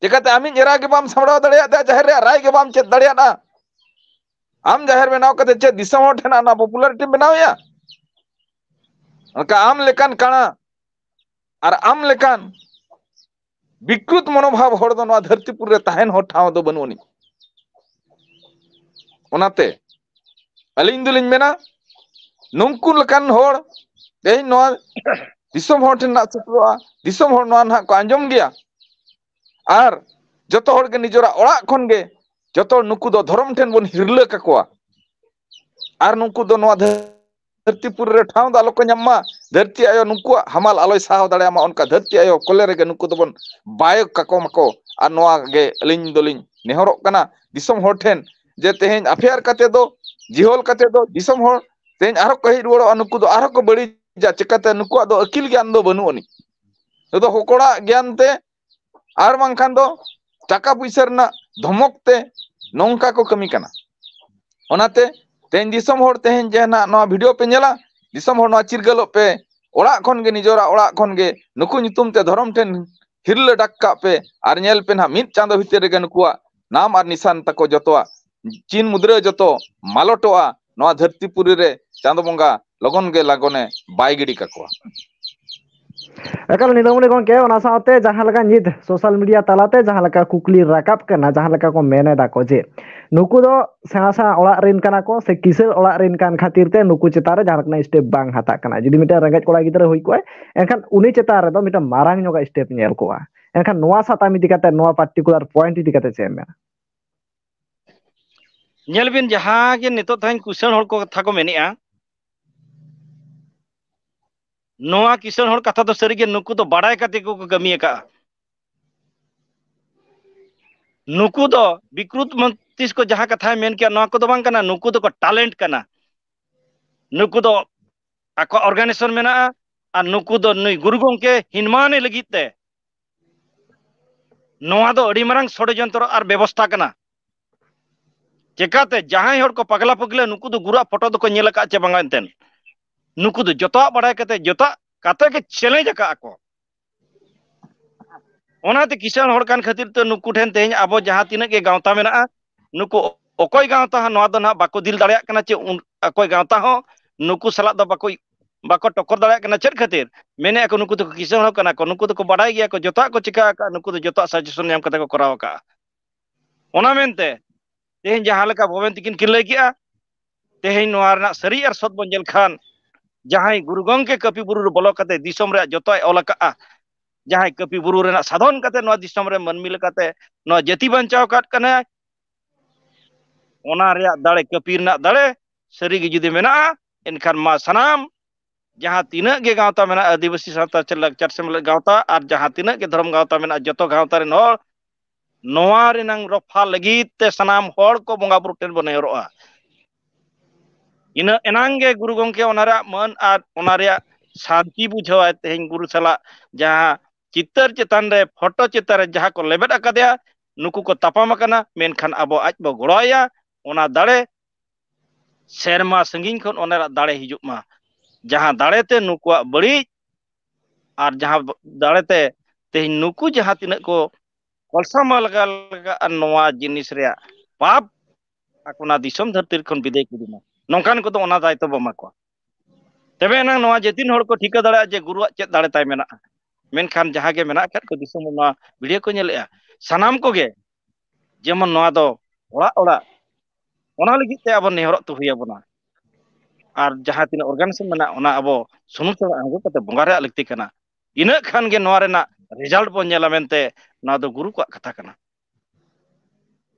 ᱪᱮᱠᱟᱛᱮ ᱟᱢᱤᱡ ᱮᱨᱟ ᱜᱮ ᱵᱟᱢ ᱥᱟᱢᱵᱲᱟᱣ ᱫᱟᱲᱮᱭᱟᱜ ᱛᱟᱭᱟ, ᱡᱟᱦᱮᱨ ᱨᱮᱭᱟᱜ ᱨᱟᱭ ᱜᱮ ᱵᱟᱢ ᱪᱮᱫ ᱫᱟᱲᱮᱭᱟᱜᱼᱟ? ᱟᱢ ᱡᱟᱦᱮᱨ ᱵᱮᱱᱟᱣ ᱠᱟᱛᱮ ᱪᱮᱫ ᱫᱤᱥᱚᱢ ᱦᱚᱲ ᱴᱷᱮᱱ ᱚᱱᱟ ᱯᱚᱯᱩᱞᱟᱨᱤᱴᱤᱢ ᱵᱮᱱᱟᱣᱮᱭᱟ? ᱚᱱᱠᱟ ᱟᱢ ᱞᱮᱠᱟᱱ ᱠᱟᱬᱟ ᱟᱨ ᱟᱢ ᱞᱮᱠᱟᱱ ᱵᱤᱠᱨᱩᱛ ᱢᱚᱱᱳᱵᱷᱟᱵ ᱦᱚᱲ ᱫᱚ ᱱᱚᱣᱟ ᱫᱷᱟᱹᱨᱛᱤ ᱯᱩᱨᱤ ᱨᱮ ᱛᱟᱦᱮᱱ ᱦᱚᱸ ᱴᱷᱟᱶ ᱫᱚ ᱵᱟᱹᱱᱩᱜ ᱟᱹᱱᱤᱡ᱾ ᱚᱱᱟᱛᱮ ᱟᱹᱞᱤᱧ ᱫᱚᱞᱤᱧ ᱢᱮᱱᱟ, ᱱᱩᱝᱠᱩ ᱞᱮᱠᱟᱱ ᱦᱚᱲ ᱛᱮᱦᱮᱧ ᱱᱚᱣᱟ ᱫᱤᱥᱚᱢ ᱦᱚᱲ ᱴᱷᱮᱱ ᱱᱟᱜ ᱥᱮᱴᱮᱨᱚᱜᱼᱟ, ᱫᱤᱥᱚᱢ ᱦᱚᱲ ᱱᱚᱣᱟ ᱱᱟᱦᱟᱜ ᱠᱚ ᱟᱸᱡᱚᱢ ᱜᱮᱭᱟ᱾ ᱟᱨ ᱡᱚᱛᱚ ᱦᱚᱲ ᱜᱮ ᱱᱤᱡᱮᱨᱟᱜ ᱚᱲᱟᱜ ᱠᱷᱚᱱ ᱜᱮ ᱡᱚᱛᱚ ᱱᱩᱠᱩ ᱫᱚ ᱫᱷᱚᱨᱚᱢ ᱴᱷᱮᱱ ᱵᱚᱱ ᱦᱤᱨᱞᱟᱹ ᱠᱟᱠᱚᱣᱟ᱾ ᱟᱨ ᱱᱩᱠᱩ ᱫᱚ ᱱᱚᱣᱟ ᱫᱷᱟᱹᱨᱛᱤ ᱯᱩᱨᱤ ᱨᱮ ᱴᱷᱟᱶ ᱫᱚ ᱟᱞᱚ ᱠᱚ ᱧᱟᱢ ᱢᱟ, ᱫᱷᱟᱹᱨᱛᱤ ᱟᱭᱳ ᱱᱩᱠᱩᱣᱟᱜ ᱦᱟᱢᱟᱞ ᱟᱞᱚᱭ ᱥᱟᱦᱟᱣ ᱫᱟᱲᱮᱭᱟᱜ ᱢᱟ, ᱚᱱᱠᱟ ᱫᱷᱟᱹᱨᱛᱤ ᱟᱭᱳ ᱠᱚᱞᱮ ᱨᱮᱜᱮ ᱱᱩᱠᱩ ᱫᱚᱵᱚᱱ ᱵᱟᱭ ᱠᱟᱠᱚ ᱢᱟᱠᱚ᱾ ᱟᱨ ᱱᱚᱣᱟ ᱜᱮ ᱟᱹᱞᱤᱧ ᱫᱚᱞᱤᱧ ᱱᱮᱦᱚᱨᱚᱜ ᱠᱟᱱᱟ ᱫᱤᱥᱚᱢ ᱦᱚᱲ ᱴᱷᱮᱱ, ᱡᱮ ᱛᱮᱦᱮᱧ ᱟᱯᱷᱮᱭᱟᱨ ᱠᱟᱛᱮ ᱫᱚ, ᱡᱤᱦᱚᱞ ᱠᱟᱛᱮ ᱫᱚ ᱫᱤᱥᱚᱢ ᱦᱚᱲ ᱛᱮᱦᱮᱧ ᱟᱨᱦᱚᱸ ᱠᱚ ᱦᱮᱡ ᱨᱩᱣᱟᱹᱲᱚᱜᱼᱟ, ᱱᱩᱠᱩ ᱫᱚ ᱟᱨᱦᱚᱸ ᱠᱚ ᱵᱟᱹᱲᱤᱡᱟ᱾ ᱪᱤᱠᱟᱹᱛᱮ? ᱱᱩᱠᱩᱣᱟᱜ ᱫᱚ ᱟᱹᱠᱤᱞ ᱜᱮᱭᱟᱱ ᱫᱚ ᱵᱟᱹᱱᱩᱜ ᱟᱹᱱᱤᱡ᱾ ᱱᱩᱠᱩ ᱫᱚ ᱦᱚᱠᱚᱲᱟ ᱜᱮᱭᱟᱱ ᱛᱮ ᱟᱨ ᱵᱟᱝᱠᱷᱟᱱ ᱫᱚ ᱴᱟᱠᱟ ᱯᱩᱭᱥᱟᱹ ᱨᱮᱱᱟᱜ ᱫᱷᱚᱢᱚᱠ ᱛᱮ ᱱᱚᱝᱠᱟ ᱠᱚ ᱠᱟᱹᱢᱤ ᱠᱟᱱᱟ᱾ ᱚᱱᱟᱛᱮ ᱛᱮᱦᱮᱧ ᱫᱤᱥᱚᱢ ᱦᱚᱲ ᱛᱮᱦᱮᱧ ᱡᱮ ᱱᱟᱜ ᱱᱚᱣᱟ ᱵᱷᱤᱰᱤᱭᱳ ᱯᱮ ᱧᱮᱞᱟ, ᱫᱤᱥᱚᱢ ᱦᱚᱲ ᱱᱚᱣᱟ ᱪᱤᱨᱜᱟᱹᱞᱚᱜ ᱯᱮ, ᱚᱲᱟᱜ ᱠᱷᱚᱱ ᱜᱮ, ᱱᱤᱡᱚᱨᱟᱜ ᱚᱲᱟᱜ ᱠᱷᱚᱱ ᱜᱮ ᱱᱩᱠᱩ ᱧᱩᱛᱩᱢ ᱛᱮ ᱫᱷᱚᱨᱚᱢ ᱴᱷᱮᱱ ᱦᱤᱨᱞᱟᱹ ᱰᱟᱠ ᱠᱟᱜ ᱯᱮ᱾ ᱟᱨ ᱧᱮᱞ ᱯᱮ ᱱᱟᱦᱟᱜ ᱢᱤᱫ ᱪᱟᱸᱫᱚ ᱵᱷᱤᱛᱤᱨ ᱨᱮᱜᱮ ᱱᱩᱠᱩᱣᱟᱜ ᱱᱟᱢ ᱟᱨ ᱱᱤᱥᱟᱱ ᱛᱟᱠᱚ ᱡᱚᱛᱚᱣᱟᱜ ᱪᱤᱱ ᱢᱩᱫᱽᱨᱟᱹ ᱡᱚᱛᱚ ᱢᱟᱞᱚᱴᱚᱜᱼᱟ᱾ ᱱᱚᱣᱟ ᱫᱷᱟᱹᱨᱛᱤ ᱯᱩᱨᱤ ᱨᱮ ᱪᱟᱸᱫᱚ ᱵᱚᱸᱜᱟ ᱞᱚᱜᱚᱱ ᱜᱮ ᱞᱟᱜᱚᱱᱮ ᱵᱟᱭ ᱜᱤᱰᱤ ᱠᱟᱠᱚᱣᱟ᱾ ᱮᱠᱟᱞ ᱱᱤᱫᱟᱢᱚᱱᱤ ᱜᱚᱢᱠᱮ, ᱚᱱᱟ ᱥᱟᱶᱛᱮ ᱡᱟᱦᱟᱸ ᱞᱮᱠᱟ ᱱᱤᱛ ᱥᱳᱥᱟᱞ ᱢᱤᱰᱤᱭᱟ ᱛᱟᱞᱟᱛᱮ ᱡᱟᱦᱟᱸ ᱞᱮᱠᱟ ᱠᱩᱠᱞᱤ ᱨᱟᱠᱟᱵ ᱠᱟᱱᱟ, ᱡᱟᱦᱟᱸ ᱞᱮᱠᱟ ᱠᱚ ᱢᱮᱱ ᱮᱫᱟ ᱠᱚ ᱡᱮ ᱱᱩᱠᱩ ᱫᱚ ᱥᱮᱬᱟ ᱥᱮᱬᱟ ᱚᱲᱟᱜ ᱨᱮᱱ ᱠᱟᱱᱟ ᱠᱚ ᱥᱮ ᱠᱤᱥᱟᱹᱬ ᱚᱲᱟᱜ ᱨᱮᱱ ᱠᱟᱱ ᱠᱷᱟᱹᱛᱤᱨ ᱛᱮ ᱱᱩᱠᱩ ᱪᱮᱛᱟᱱ ᱨᱮ ᱡᱟᱦᱟᱸ ᱞᱮᱠᱟᱱᱟᱜ ᱥᱴᱮᱯ ᱵᱟᱝ ᱦᱟᱛᱟᱜ ᱠᱟᱱᱟ᱾ ᱡᱩᱫᱤ ᱢᱤᱫᱴᱮᱱ ᱨᱮᱸᱜᱮᱡ ᱠᱚᱲᱟ ᱜᱤᱫᱽᱨᱟᱹ ᱦᱩᱭ ᱠᱚᱜᱼᱟᱭ, ᱮᱱᱠᱷᱟᱱ ᱩᱱᱤ ᱪᱮᱛᱟᱱ ᱨᱮᱫᱚ ᱢᱤᱫᱴᱮᱱ ᱢᱟᱨᱟᱝ ᱧᱚᱜᱟᱜ ᱥᱴᱮᱯ ᱧᱮᱞ ᱠᱚᱜᱼᱟ᱾ ᱮᱱᱠᱷᱟᱱ ᱱᱚᱣᱟ ᱥᱟᱛᱟᱢ ᱤᱫᱤ ᱠᱟᱛᱮ, ᱱᱚᱣᱟ ᱯᱟᱨᱴᱤᱠᱩᱞᱟᱨ ᱯᱚᱭᱮᱱᱴ ᱤᱫᱤ ᱠᱟᱛᱮ ᱪᱮᱫ ᱮᱢ ᱢᱮᱱᱟ? ᱧᱮᱞ ᱵᱤᱱ, ᱡᱟᱦᱟᱸ ᱜᱮ ᱱᱤᱛᱚᱜ ᱛᱮᱦᱮᱧ ᱠᱤᱥᱟᱹᱬ ᱦᱚᱲ ᱠᱚ ᱠᱟᱛᱷᱟ ᱠᱚ ᱢᱮᱱᱮᱜᱼᱟ, ᱱᱚᱣᱟ ᱠᱤᱥᱟᱹᱬ ᱦᱚᱲ ᱠᱟᱛᱷᱟ ᱫᱚ ᱥᱟᱹᱨᱤᱜᱮ ᱱᱩᱠᱩ ᱫᱚ ᱵᱟᱲᱟᱭ ᱠᱟᱛᱮ ᱠᱚ ᱠᱟᱹᱢᱤ ᱟᱠᱟᱫᱼᱟ᱾ ᱱᱩᱠᱩ ᱫᱚ ᱵᱤᱠᱨᱩᱛ ᱢᱚᱱᱛᱤᱥ ᱠᱚ ᱡᱟᱦᱟᱸ ᱠᱟᱛᱷᱟᱭ ᱢᱮᱱ ᱠᱮᱜᱼᱟ, ᱱᱚᱣᱟ ᱠᱚᱫᱚ ᱵᱟᱝ ᱠᱟᱱᱟ᱾ ᱱᱩᱠᱩ ᱫᱚᱠᱚ ᱴᱮᱞᱮᱱᱴ ᱠᱟᱱᱟ, ᱱᱩᱠᱩ ᱫᱚ ᱟᱠᱚᱣᱟᱜ ᱚᱨᱜᱟᱱᱟᱭᱡᱮᱥᱚᱱ ᱢᱮᱱᱟᱜᱼᱟ, ᱟᱨ ᱱᱩᱠᱩ ᱫᱚ ᱱᱩᱭ ᱜᱩᱨᱩ ᱜᱚᱢᱠᱮ ᱦᱤᱱᱢᱟᱱᱮ ᱞᱟᱹᱜᱤᱫ ᱛᱮ ᱱᱚᱣᱟ ᱫᱚ ᱟᱹᱰᱤ ᱢᱟᱨᱟᱝ ᱥᱚᱲᱭᱚᱱᱛᱨᱚ ᱟᱨ ᱵᱮᱵᱚᱥᱛᱷᱟ ᱠᱟᱱᱟ᱾ ᱪᱮᱠᱟᱛᱮ ᱡᱟᱦᱟᱸᱭ ᱦᱚᱲ ᱠᱚ ᱯᱟᱜᱽᱞᱟ ᱯᱟᱹᱜᱽᱞᱟᱹ, ᱱᱩᱠᱩ ᱫᱚ ᱜᱩᱨᱩᱣᱟᱜ ᱯᱷᱳᱴᱳ ᱫᱚᱠᱚ ᱧᱮᱞ ᱟᱠᱟᱫ ᱪᱮ ᱵᱟᱝᱟ? ᱮᱱᱛᱮᱫ ᱱᱩᱠᱩ ᱫᱚ ᱡᱚᱛᱚᱣᱟᱜ ᱵᱟᱲᱟᱭ ᱠᱟᱛᱮ, ᱡᱚᱛᱚᱣᱟᱜ ᱠᱟᱛᱮ ᱜᱮ ᱪᱮᱞᱮᱧᱡᱽ ᱟᱠᱟᱫ ᱟᱠᱚ᱾ ᱚᱱᱟᱛᱮ ᱠᱤᱥᱟᱹᱬ ᱦᱚᱲ ᱠᱟᱱ ᱠᱷᱟᱹᱛᱤᱨ ᱛᱮ ᱱᱩᱠᱩ ᱴᱷᱮᱱ ᱛᱮᱦᱮᱧ ᱟᱵᱚ ᱡᱟᱦᱟᱸ ᱛᱤᱱᱟᱹᱜ ᱜᱮ ᱜᱟᱶᱛᱟ ᱢᱮᱱᱟᱜᱼᱟ, ᱱᱩᱠᱩ ᱚᱠᱚᱭ ᱜᱟᱶᱛᱟ ᱦᱚᱸ ᱱᱚᱣᱟ ᱫᱚ ᱱᱟᱦᱟᱜ ᱵᱟᱠᱚ ᱫᱤᱞ ᱫᱟᱲᱮᱭᱟᱜ ᱠᱟᱱᱟ, ᱪᱮ ᱩᱱ-, ᱚᱠᱚᱭ ᱜᱟᱶᱛᱟ ᱦᱚᱸ ᱱᱩᱠᱩ ᱥᱟᱞᱟᱜ ᱫᱚ ᱵᱟᱠᱚ, ᱵᱟᱠᱚ ᱴᱚᱠᱚᱨ ᱫᱟᱲᱮᱭᱟᱜ ᱠᱟᱱᱟ᱾ ᱪᱮᱫ ᱠᱷᱟᱹᱛᱤᱨ? ᱢᱮᱱᱮᱫᱼᱟ ᱠᱚ ᱱᱩᱠᱩ ᱫᱚᱠᱚ ᱠᱤᱥᱟᱹᱬ ᱦᱚᱲ ᱠᱟᱱᱟ ᱠᱚ, ᱱᱩᱠᱩ ᱫᱚᱠᱚ ᱵᱟᱰᱟᱭ ᱜᱮᱭᱟ ᱠᱚ, ᱡᱚᱛᱚᱣᱟᱜ ᱠᱚ ᱪᱤᱠᱟ ᱟᱠᱟᱫᱼᱟ, ᱱᱩᱠᱩ ᱫᱚ ᱡᱚᱛᱚᱣᱟᱜ ᱥᱟᱡᱮᱥᱚᱱ ᱧᱟᱢ ᱠᱟᱛᱮ ᱠᱚ ᱠᱚᱨᱟᱣ ᱟᱠᱟᱫᱼᱟ᱾ ᱚᱱᱟ ᱢᱮᱱᱛᱮ ᱛᱮᱦᱮᱧ ᱡᱟᱦᱟᱸ ᱞᱮᱠᱟ ᱵᱷᱩᱵᱮᱱ ᱛᱤᱠᱤᱱ ᱠᱤᱱ ᱞᱟᱹᱭ ᱠᱮᱜᱼᱟ, ᱛᱮᱦᱮᱧ ᱱᱚᱣᱟ ᱨᱮᱱᱟᱜ ᱥᱟᱹᱨᱤ ᱟᱨ ᱥᱚᱛ ᱵᱚᱱ ᱧᱮᱞ ᱠᱷᱟᱱ, ᱡᱟᱦᱟᱸᱭ ᱜᱩᱨᱩ ᱜᱚᱢᱠᱮ ᱠᱟᱹᱯᱤ ᱵᱩᱨᱩ ᱨᱮ ᱵᱚᱞᱚ ᱠᱟᱛᱮ ᱫᱤᱥᱚᱢ ᱨᱮᱭᱟᱜ ᱡᱚᱛᱚᱭ ᱚᱞ ᱟᱠᱟᱫᱼᱟ, ᱡᱟᱦᱟᱸᱭ ᱠᱟᱹᱯᱤ ᱵᱩᱨᱩ ᱨᱮᱱᱟᱜ ᱥᱟᱫᱷᱚᱱ ᱠᱟᱛᱮ ᱱᱚᱣᱟ ᱫᱤᱥᱚᱢ ᱨᱮ ᱢᱟᱹᱱᱢᱤ ᱞᱮᱠᱟᱛᱮ ᱱᱚᱣᱟ ᱡᱟᱹᱛᱤ ᱵᱟᱧᱪᱟᱣ ᱟᱠᱟᱫ ᱠᱟᱱᱟᱭ, ᱚᱱᱟ ᱨᱮᱭᱟᱜ ᱫᱟᱲᱮ, ᱠᱟᱹᱯᱤ ᱨᱮᱱᱟᱜ ᱫᱟᱲᱮ ᱥᱟᱹᱨᱤ ᱜᱮ ᱡᱩᱫᱤ ᱢᱮᱱᱟᱜᱼᱟ, ᱮᱱᱠᱷᱟᱱ ᱢᱟ ᱥᱟᱱᱟᱢ ᱡᱟᱦᱟᱸ ᱛᱤᱱᱟᱹᱜ ᱜᱮ ᱜᱟᱶᱛᱟ ᱢᱮᱱᱟᱜᱼᱟ, ᱟᱹᱫᱤᱵᱟᱹᱥᱤ ᱥᱟᱶᱛᱟ ᱞᱟᱠᱪᱟᱨ ᱥᱮᱢᱞᱮᱫ ᱜᱟᱶᱛᱟ ᱟᱨ ᱡᱟᱦᱟᱸ ᱛᱤᱱᱟᱹᱜ ᱜᱮ ᱫᱷᱚᱨᱚᱢ ᱜᱟᱶᱛᱟ ᱢᱮᱱᱟᱜᱼᱟ, ᱡᱚᱛᱚ ᱜᱟᱶᱛᱟ ᱨᱮᱱ ᱦᱚᱲ ᱱᱚᱣᱟ ᱨᱮᱱᱟᱝ ᱨᱚᱯᱷᱟ ᱞᱟᱹᱜᱤᱫ ᱛᱮ ᱥᱟᱱᱟᱢ ᱦᱚᱲ ᱠᱚ ᱵᱚᱸᱜᱟ ᱵᱩᱨᱩ ᱴᱷᱮᱱ ᱵᱚᱱ ᱱᱮᱦᱚᱨᱚᱜᱼᱟ᱾ ᱤᱱᱟᱹ ᱮᱱᱟᱝ ᱜᱮ ᱜᱩᱨᱩ ᱜᱚᱢᱠᱮ ᱚᱱᱟ ᱨᱮᱭᱟᱜ ᱢᱟᱹᱱ ᱟᱨ ᱚᱱᱟ ᱨᱮᱭᱟᱜ ᱥᱟᱱᱛᱤ ᱵᱩᱡᱷᱟᱹᱣᱟᱭ᱾ ᱛᱮᱦᱮᱧ ᱜᱩᱨᱩ ᱥᱟᱞᱟᱜ ᱡᱟᱦᱟᱸ ᱪᱤᱛᱟᱹᱨ ᱪᱮᱛᱟᱱ ᱨᱮ, ᱯᱷᱳᱴᱳ ᱪᱮᱛᱟᱱ ᱨᱮ ᱡᱟᱦᱟᱸ ᱠᱚ ᱞᱮᱵᱮᱫ ᱟᱠᱟᱫᱮᱭᱟ, ᱱᱩᱠᱩ ᱠᱚ ᱛᱟᱯᱟᱢ ᱟᱠᱟᱱᱟ, ᱢᱮᱱᱠᱷᱟᱱ ᱟᱵᱚ ᱟᱡ ᱵᱚ ᱜᱚᱲᱚᱣᱟᱭᱟ᱾ ᱚᱱᱟ ᱫᱟᱲᱮ ᱥᱮᱨᱢᱟ ᱥᱟᱺᱜᱤᱧ ᱠᱷᱚᱱ ᱚᱱᱟ ᱨᱮᱭᱟᱜ ᱫᱟᱲᱮ ᱦᱤᱡᱩᱜ ᱢᱟ, ᱡᱟᱦᱟᱸ ᱫᱟᱲᱮ ᱛᱮ ᱱᱩᱠᱩᱣᱟᱜ ᱵᱟᱹᱲᱤᱡ ᱟᱨ ᱡᱟᱦᱟᱸ ᱫᱟᱲᱮ ᱛᱮ ᱛᱮᱦᱮᱧ ᱱᱩᱠᱩ ᱡᱟᱦᱟᱸ ᱛᱤᱱᱟᱹᱜ ᱠᱚ ᱠᱚᱞᱥᱟ ᱢᱟ ᱞᱟᱜᱟ ᱞᱟᱜᱟ ᱟᱨ ᱱᱚᱣᱟ ᱡᱤᱱᱤᱥ ᱨᱮᱭᱟᱜ ᱯᱟᱯ ᱟᱠᱚ ᱚᱱᱟ ᱫᱤᱥᱚᱢ ᱫᱷᱟᱹᱨᱛᱤ ᱠᱷᱚᱱ ᱵᱤᱫᱟᱹᱭ ᱠᱚ ᱤᱫᱤ ᱢᱟ, ᱱᱚᱝᱠᱟᱱ ᱠᱚᱫᱚ ᱚᱱᱟ ᱫᱟᱭᱤᱛᱛᱚ ᱵᱚ ᱮᱢᱟ ᱠᱚᱣᱟ᱾ ᱛᱚᱵᱮ ᱮᱱᱟᱝ ᱱᱚᱣᱟ ᱡᱟᱹᱛᱤᱱ ᱦᱚᱲ ᱠᱚ ᱴᱷᱤᱠᱟᱹ ᱫᱟᱲᱮᱭᱟᱜᱼᱟ ᱡᱮ ᱜᱩᱨᱩᱣᱟᱜ ᱪᱮᱫ ᱫᱟᱲᱮ ᱛᱟᱭ ᱢᱮᱱᱟᱜᱼᱟ᱾ ᱢᱮᱱᱠᱷᱟᱱ ᱡᱟᱦᱟᱸ ᱜᱮ ᱢᱮᱱᱟᱜ ᱟᱠᱟᱫ ᱠᱚ ᱫᱤᱥᱚᱢ ᱨᱮ ᱱᱚᱣᱟ ᱵᱷᱤᱰᱤᱭᱳ ᱠᱚ ᱧᱮᱞᱮᱫᱼᱟ, ᱥᱟᱱᱟᱢ ᱠᱚᱜᱮ ᱡᱮᱢᱚᱱ ᱱᱚᱣᱟ ᱫᱚ ᱚᱲᱟᱜ ᱚᱲᱟᱜ ᱚᱱᱟ ᱞᱟᱹᱜᱤᱫ ᱛᱮ ᱟᱵᱚ ᱱᱮᱦᱚᱨᱚᱜ ᱛᱮ ᱦᱩᱭ ᱟᱵᱚᱱᱟ᱾ ᱟᱨ ᱡᱟᱦᱟᱸ ᱛᱤᱱᱟᱹᱜ ᱚᱨᱜᱟᱱᱟᱭᱡᱮᱥᱚᱱ ᱢᱮᱱᱟᱜᱼᱟ, ᱚᱱᱟ ᱟᱵᱚ ᱥᱩᱱᱩᱢ ᱥᱟᱞᱟᱜ ᱟᱬᱜᱚ ᱠᱟᱛᱮ ᱵᱚᱸᱜᱟ ᱨᱮᱭᱟᱜ ᱞᱟᱹᱠᱛᱤ ᱠᱟᱱᱟ᱾ ᱤᱱᱟᱹᱜ ᱠᱷᱟᱱ ᱜᱮ ᱱᱚᱣᱟ ᱨᱮᱱᱟᱜ ᱨᱮᱡᱟᱞᱴ ᱵᱚᱱ ᱧᱮᱞᱟ ᱢᱮᱱᱛᱮ ᱱᱚᱣᱟ ᱫᱚ ᱜᱩᱨᱩ ᱠᱚᱣᱟᱜ ᱠᱟᱛᱷᱟ ᱠᱟᱱᱟ᱾